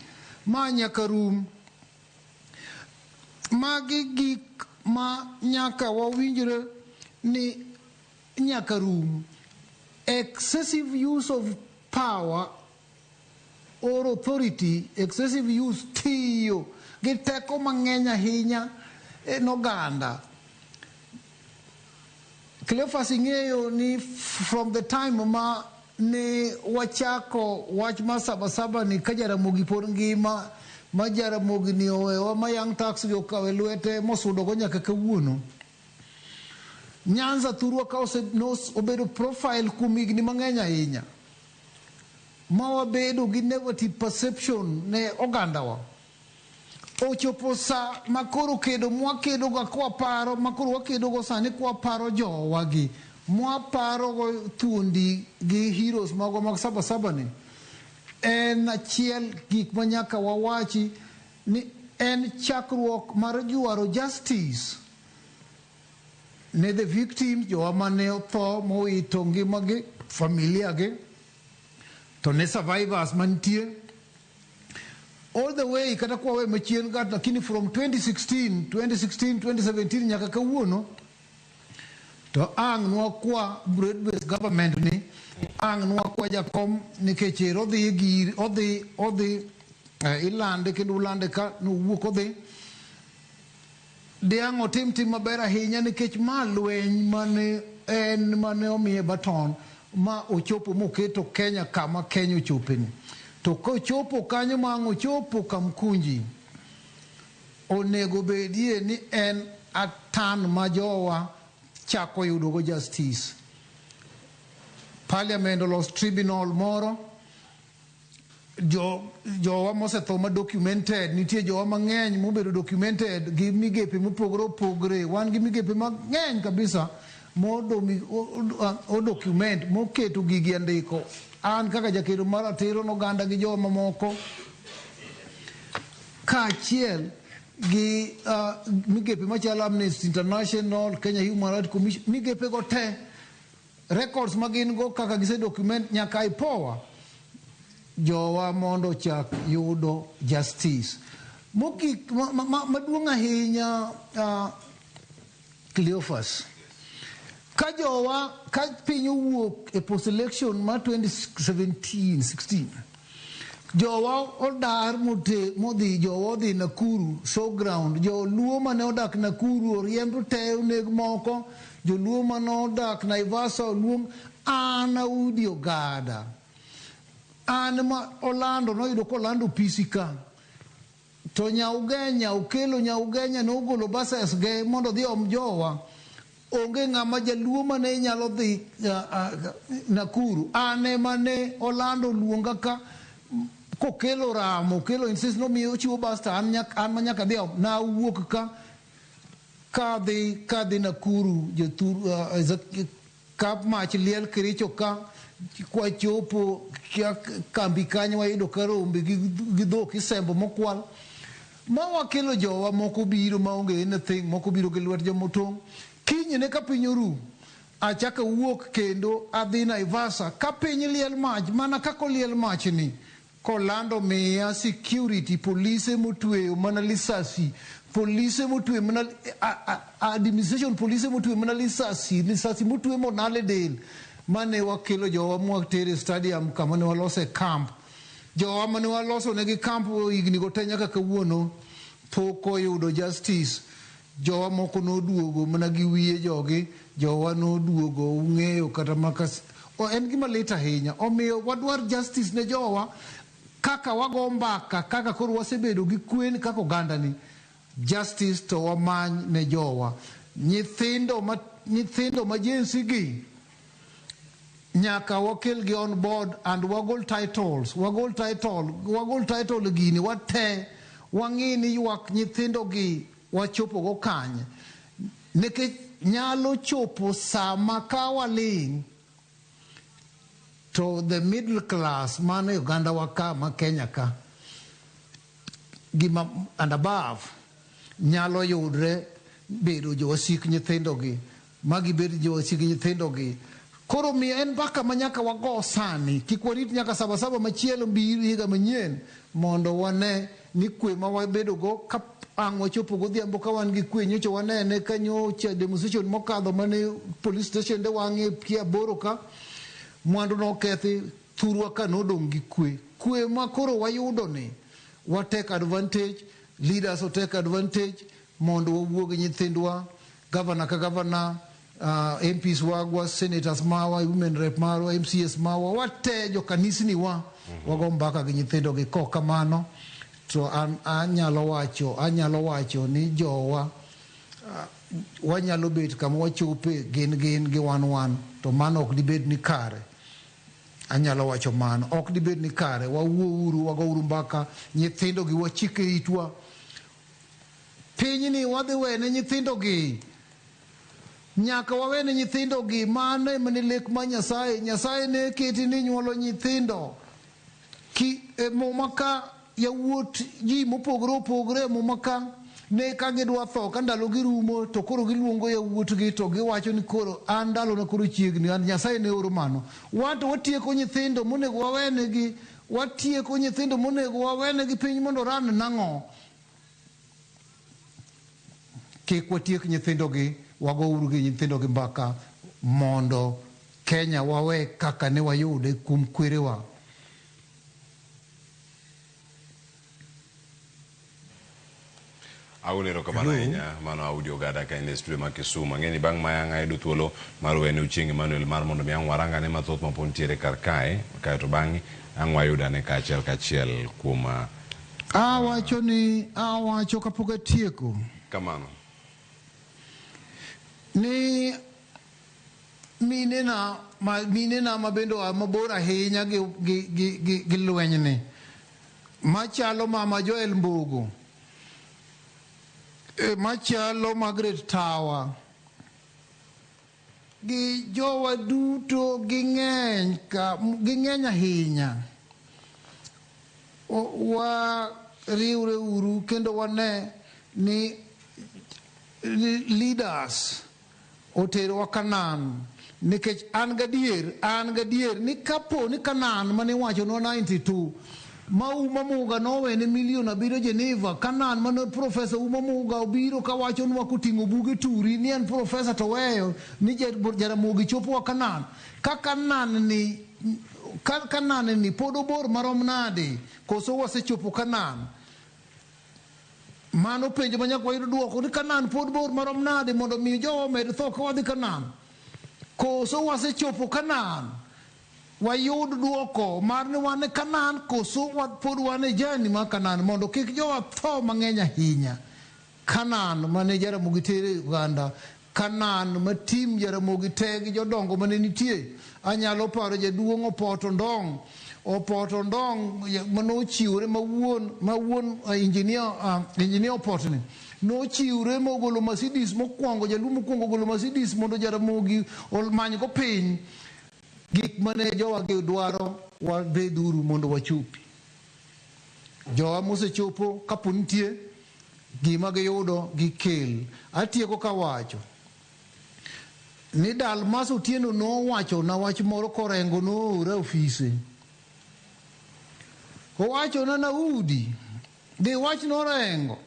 ma nyaka rum. Magi gik ma nyaka wawinjre ni nyaka rum. Excessive use of power or authority, excessive use, tiyo gi teko mang'eny ahinya en oganda. Cleophas, ing'eyo ni from the time ma ne wachako wach mar Sabasaba ni ka Jaramogi pod ngima, ma Jaramogi ni owewa, ma Young Turks gi okawe lwete mosudogo nyaka kawuono. Nyanza thurwa ka obedo profile kuom higni mang'eny ahinya, ma wabedo gi negative perception ne ogandawa. Ochopo sa ma koro kedo mwakedo go kwaparo, ma koro wakedo go sani kwaparo jowagi, mwaparo go thuondi gi heroes magwa mag Sabasaba ni, en achiel gik ma nyaka wawachi ni en chakruok mar dwaro justice ne the victims, jowa mane otho mowito ngimagi, familia gi, to ne survivors mantie all the way kata kwawe machien gat, lakini from 2016 2016 2017 nyaka kawuono to ang' nwakwa broad based government ni ang' nwakwa jakom, nikech ero odhi gir odhi ilande kendo ulande ka nowuok odhi de ang' otim tim maber ahinya, nikech ma lweny mane en mane omiye baton ma ochopo moketo Kenya kama Kenya ochopeni. To kochopo kanyo ma ang' ochopo Kamkunji, onego bedie ni en atan ma jowa chako yudogo justice. Parliament olos tribunal moro, jowa mosetho ma documented, nitie jowa mang'eny mobedo documented gi migepe mopogore opogore. Wan gi migepe mang'eny kabisa o document moketo gigi andiko. An kaka jakedo mar ratiro n'oganda gi jowa mamoko kaachiel gi migepe machalo Amnesty International, Kenya Human Rights Commission, migepe go te, records ma gin go kaka gise document nyaka IPOA jowa mondo ochak yudo justice. Mogik maduong' ahinya, Cleophas, ka jowa ka piny owuok e post election mar 2017 16, jowa odar mote modhi, jowa odhi Nakuru showground, joluo mane odak Nakuru oriemb te, oneg moko, joluo mane odak Naivasha oluong. An Audi Ogada, an ma olando noyudo kolando pisi ka to Nyaugenya okelo Nyaugenya nogolo buses ge mondo odhi om jowa. Onge ng'ama jaluo mane nyalo dhi Nakuru. An ema ne olando luonga ka kokelo ramo, okelo insist nomiyo ochiwo bus, to an ma nyaka dhi om. Nawuok ka kadhi Nakuru jothur ka mach liel Kericho ka kwachopo kia kambi kanyo wayudo ka rombe gi dhok isembo mokwal, ma wakelo jowa moko biro maonge anything, moko biro gi lwet jomotong'. Kinyne ka piny oru, achako awuok kendo adhi Naivasha ka piny liel mach mana kaka oliel mach ni kolando miya security, polise motweyo mana lisasi, polise motwe mana administration, polise motwe mana lisasi, lisasi motwe monal e del, mane wakelo jowa mwatere stadium kama ne walose camp. Jowa mane waloso negi camp higni go te nyaka kawuono pok oyudo justice. Jowa moko noduogo mana gi wiye jogi, jowa noduogo ung'eyo kata maka o, en gima lit ahinya. Omiyo wadwar justice ne jowa kaka wago mbaka, kaka koro wasebedo gi kwen kaka oganda ni justice to wamany ne jowa. Nyithindo ma Gen Z gi nyaka wakel gi on board and wagol titles, wagol title, wagol title gini wate wang'i ni ywak nyithindo gi wachopo go kanye, nikech nyalo chopo sama ka waling' to the middle class mane oganda wa ka ma Kenya ka gima and above nyalo yudre bedo jowasik nyithindo gi, ma gibed jowasik nyithindo gi. Koro miyo en mbaka ma nyaka wago sani, kik warit nyaka Sabasaba machielo biro higa manyien mondo wane ni kwe ma wabedo go ka ang' wachopo godhiambo ka wan gi kwe. Nyocha wanene ka nyocha demonstration mokadho mane police station de wang'e kia aboro ka mwandu nokethi. thurwa ka nodong' gi kwe. Kwe ma koro wayudo ni wa take advantage, leaders o take advantage mondo wawuo gi nyithindwa, governor ka governor, MPs wagwa, senators mawa, women rep marwa, MCS mawa, wate jokanisni wa, wago mbaka gi nyithindo gi. Kok kamano to an anyalo wacho, anyalo wacho ni jowa wanyalo bet kama wachope gin gin gi wan wan, to mano ok dibed ni kare. Anyalo wacho mano ok dibed ni kare. Wawuouru, wagouru mbaka nyithindo gi, wachike itwa. Pinyni wadhi wene nyithindo gi, nyaka wawene nyithindo gi. Mano ema ne lek ma Nyasaye, Nyasaye ne keti ni nyuolo nyithindo. Ki e Muma ka yawuot ji mopogore opogore e Muma ka ne ka gidwa tho, ka ndalo girumo, to koro giluongo yawuotgi to giwacho ni koro an ndalona koro chiegni, an Nyasaye ne oro mano. Wan to watieko nyithindo monego wawenegi, watieko nyithindo monego wawenegi piny mondo ran nang'o? Kik watiek nyithindogi, wagouru gi nyithindogi mbaka mondo Kenya wawe kaka ne wayude kuom kwerewa. Awuon erokamano ahinya mano Audi Ogada ka in e studio ma Kisumu. Ang'e ni bang' ma ang' ayudo thuolo mar wene Ochieng' Emmanuel mar mondo mi ang' warangane mathoth ma pod nitiere kar kae, kae to bang'e ang' wayudane kaachiel kachiel kuom Awacho ni awacho kapok atieko. Kamano. Ni minena ma minena ma bende oa mabor ahinya gi gi gi gi, gi lwenyni machalo mama Joel Mbogo, e, machalo Margaret Tawa gi jowa duto ging'eny ka ging'eny ahinya. Wa riwre uru kendo wane ni leaders oterowa Canaan, nikech an gadier, an gadier ni kapo ni Canaan mane iwachonwa 92 ma Uma Muga nowene milion 7 Geneva, Canaan mane Professor Uma Muga obiro kawachonwa koting'o buge turi ni en professor to weyo ni Jaramogi chopowa Canaan. Ka Canaan ni, ka Canaan ni pod obor marom nade, koso wasechopo Canaan? Mano penjo ma nyaka wayud duoko ni Canaan pod bor marom nade mondo mi jowa omed tho ka wadhi Canaan? Koso wasechopo Canaan? Wayud duoko mar ni wan e Canaan koso pod wan e jani mar Canaan, mondo kik jowa tho mang'eny ahinya. Canaan mane Jaramogi tere Uganda, Canaan ma tim Jaramogi te gi jodongo mane nitie. Anyalo paro jaduong' Opoto Ndong', Opoto Ndong' manochiwore mawuon, mawuon engineer, engineer Opotni nochiwre mogolo Mercedes mokwongo, jaluo mokwongo ogolo Mercedes mondo Jaramogi omany go piny. Gik mane jowa gi dwaro wabeduru mondo wachopi. Jowa mosechopo kapo nitie gima giyudo gikel. Atieko kawacho ni Dalmas Otieno nowacho na wach moro korengo noora e ofise. Owacho na Naudi, dhi wach norengo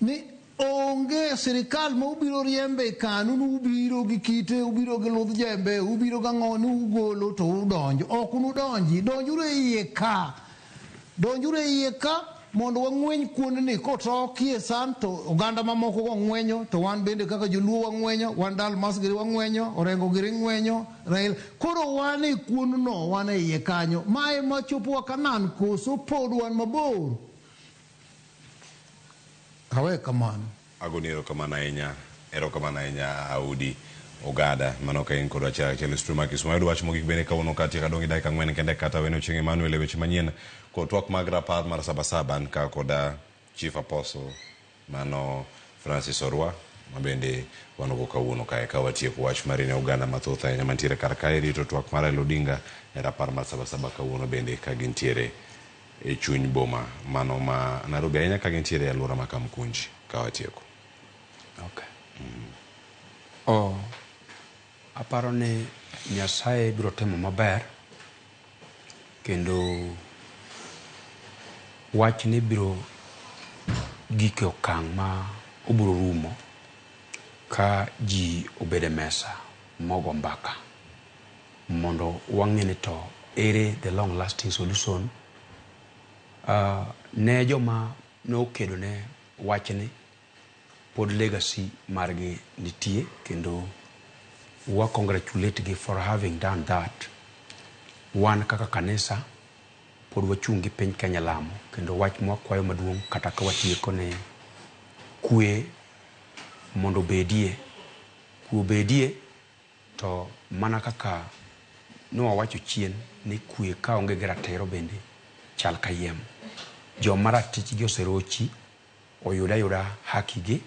ni onge sirikal ma ubiro riembe e kanu, ni ubiro gi kite, ubiro gi ludh jembe, ubiro gang'o ni ugolo to udonjo. Ok unudonji, donjuru e iye ka. Donjuru e iye ka mondo wang'weny kuondni kotokie san to oganda mamoko go ng'wenyo, to wan bende kaka joluo wang'wenyo, wan Dalmas giri wang'wenyo, Orengo giri ng'wenyo, Raila. Koro wan e kuondno, wan e iye kanyo. Ma ema chopowa Canaan koso pod wan mabor? Awe kamano. Agoni erokamano ahinya, erokamano ahinya Audi Ogada. Mano ka in kodwa achiel achiel e studio mar Kisumu. Ayudo wach mogik bende kawuono ka tieko adong' gi dakika 4 kende kata weno Chieng' Emmanuel e weche manyien kod twak mag rapar mar Sabasaba an ka koda Chief Apostle mano Francis Orwa ma bende wan go kawuono kae ka watieko wach mari ne oganda mathoth ahinya mantiere kar kae rito twak mar Raila Odinga e rapar mar Sabasaba kawuono bende ka gintiere e chuny boma mano ma Nairobi ahinya ka gintiere e alwora ma Kamkunji ka watieko. Okay. Oh, aparo ni Nyasaye biro timo maber kendo wachni biro gik e okang' ma obiro rumo ka ji obedo e mesa mogo mbaka mondo wang'e ni to Ere the long lasting solution ne joma nokedo ne wachni pod legacy margi nitie kendo wa congratulate gi for having done that. Wan kaka kanisa pod wachung' gi piny Kenya lamo kendo wach mwakwayo maduong' kata ka watieko ne kwe mondo obedie. Kwe obedie to mana kaka nwawacho chien ni kwe kaonge gi ratiro bende chal kayiem. Joma ratichgi oserochi oyud ayuda haki gi,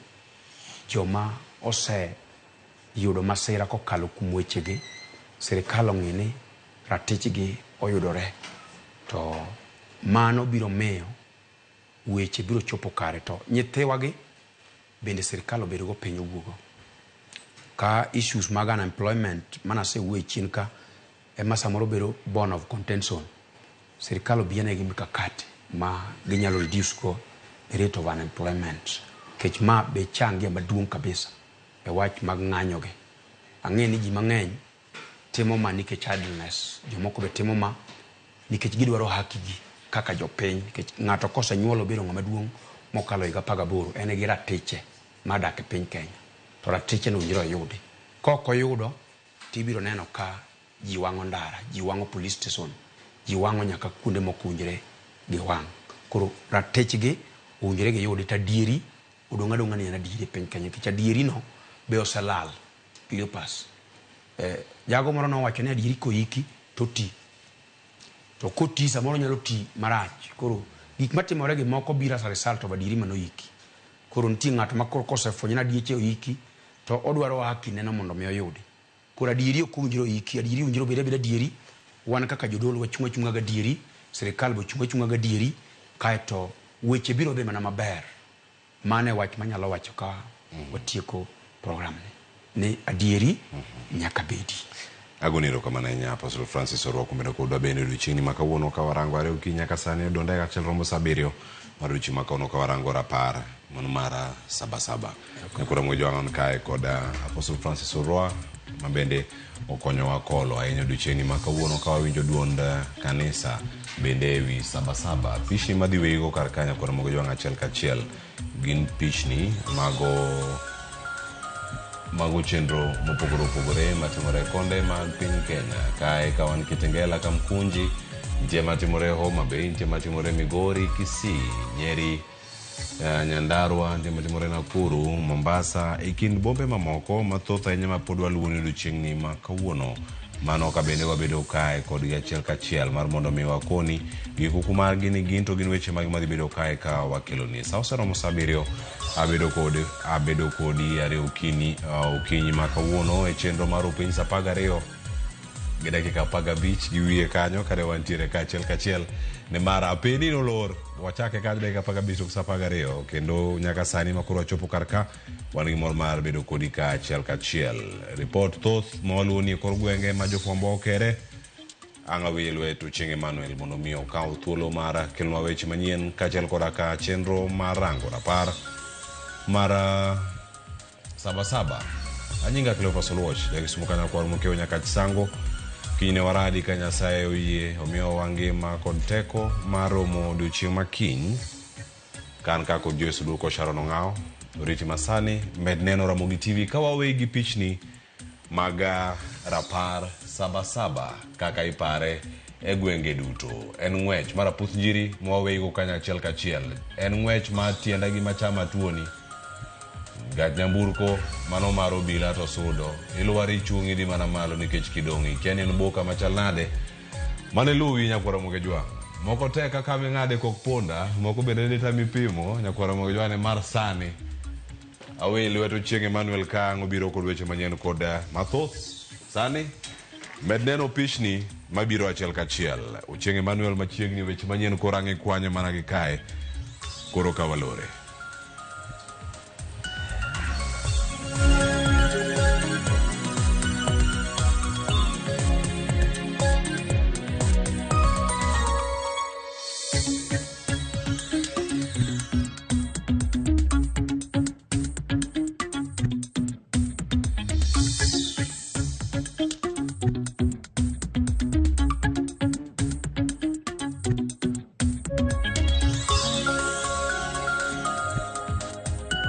joma oseyudo masira kokalo kuom wechegi, sirikal ong'i ni ratichgi oyudore to mano biro miyo weche biro chopo kare to nyithiwagi bende sirikal obedgo piny owuogo. Ka issues mag unemployment manasewuoye chien ka ema samoro bedo bone of contention. Sirikal obienegi mikakati ma ginyalo reduce go the rate of unemployment. Nikech ma be changia maduong' kabisa e wach mag ng'anyo gi. Ang'e ni ji mang'eny timo ma nikech idleness. Jomoko be timo ma nikech gidwaro haki gi kaka jopiny. Nikech ng'ato kosenyuolo obedo ng'ama duong' mokalo higa 18 en gi ratiche mar dak e piny Kenya. To ratiche no owinjore oyudi. Kok oyudo tibiro neno ka ji wang'o ndara, ji wang'o police station, ji wang'o nyaka kuonde mok owinjore giwang'. Koro ratichgi owinjore giyudi to adieri odong' adong'a ni en adieri e piny Kenya nikech adieri no be oselal. Cleopas. Jago moro nowacho ni adieri koiki to ti. To koti samoro nyalo ti marach. Koro gik matimore gi moko biro as a result of adieri manoiki. Koro nitie ng'at ma koro kosefwenyo ni adieche oiki to odwaro haki neno mondo mi oyudi. Koro adieri ok owinjore oiki, adieri owinjore obed abeda adieri. Wan kaka jodolo wachung' achung'a gadieri, sirikal be ochung' achung'a gadieri, kaeto weche biro dhi mana maber. Mano e wach manyalo wacho ka watieko program ni. Ni adieri nyaka bedi. Agoni erokamano ahinya Apostle Francis Orwa kuom bedo kodwa bende odiochieng'ni ma kawuono ka warango are okinyi nyaka sani odong' dakika achiel romo sa abiriyo mar odiochieng' ma kawuono ka warango rapar mano mar sabasaba. Nyakoro Mojwang' kae kod Apostle Francis Orwa ma bende okonyowa kolo ahinya odiochieng'ni ma kawuono ka wawinjo duond kanisa bende ewi sabasaba. Pichni madhi weyigo kar ka Nyakoro Mojwang' achiel kachiel gin pichni mago chenro mopogore opogore matimore konde mag piny Kenya. Kae ka wan Kitengela, Kamkunji, nitie matimore Homa Bay, nitie matimore Migori, Kisii, Nyeri, Nyandarua, nitie matimore Nakuru, Mombasa, e kind bombe mamoko mathoth ahinya ma pod waluwo ni odiochieng'ni ma kawuono. Mano ka bende wabedo kae kodgi achiel kachiel mar mondo mi wakoni gikuku margi ni gin to gin weche mage madhi bedo kae ka wakeloni. Sa oseromo sa abiriyo, abedo kodi are okinyi, okinyi ma kawuono e chenro mar Opiny sa 12 gi dakika 15 gi wiye kanyo kane wantiere kaachiel kachiel nimar apeni nolor wachake kanyo dakika 15 tok sa 12 kendo nyaka sani ma koro wachopo kar ka wan gi mor mar bedo kodi kaachiel kachiel. Ripot thoth ma waluwoni e kor gwenge ma jofwambo okere ang' aweyi lwet Ochieng' Emmanuel mondo mi okaw thuolo mar kelonwa weche manyien kaachiel koda ka chenro mar rango rapar mar sabasaba. Anyinga Cleophas Oluoch, jakisumu kanyakwar mokiewo nyaka Chisango. Kinyne waradi ka Nyasaye oyie omiyowa ngima kod teko mar romo odiochieng' ma kiny. Kan ka kod Joyce Oduoko Sharon Ong'awo. Oriti masani med neno Ramogi TV ka waweyi gi pichni mag rapar sabasaba kaka ipare e gwenge duto. En ng'wech mar aputh njiri ma waweyigo kanyo achiel kachiel. En ng'wech mar tienda gi machama tuoni. Gach nyamburko mano mar obila to sudo. Ilwar ichung' idhi mana malo nikech kidong' ikia ni en boka machal nade. Mane luwi nyakwar Ramogi Jwang'. Moko tek kaka ming'ade kok punda, moko bende dita mipimo nyakwar Ramogi Jwang' mar sani. Aweyi lwet Ochieng' Emmanuel ka ang' obiro kod weche manyien kod mathoth. Sani med neno pichni mabiro achiel kachiel. Ochieng' Emmanuel machiegni weche manyien koro ang' ikwanyo mana gi kae. Koro ka walore.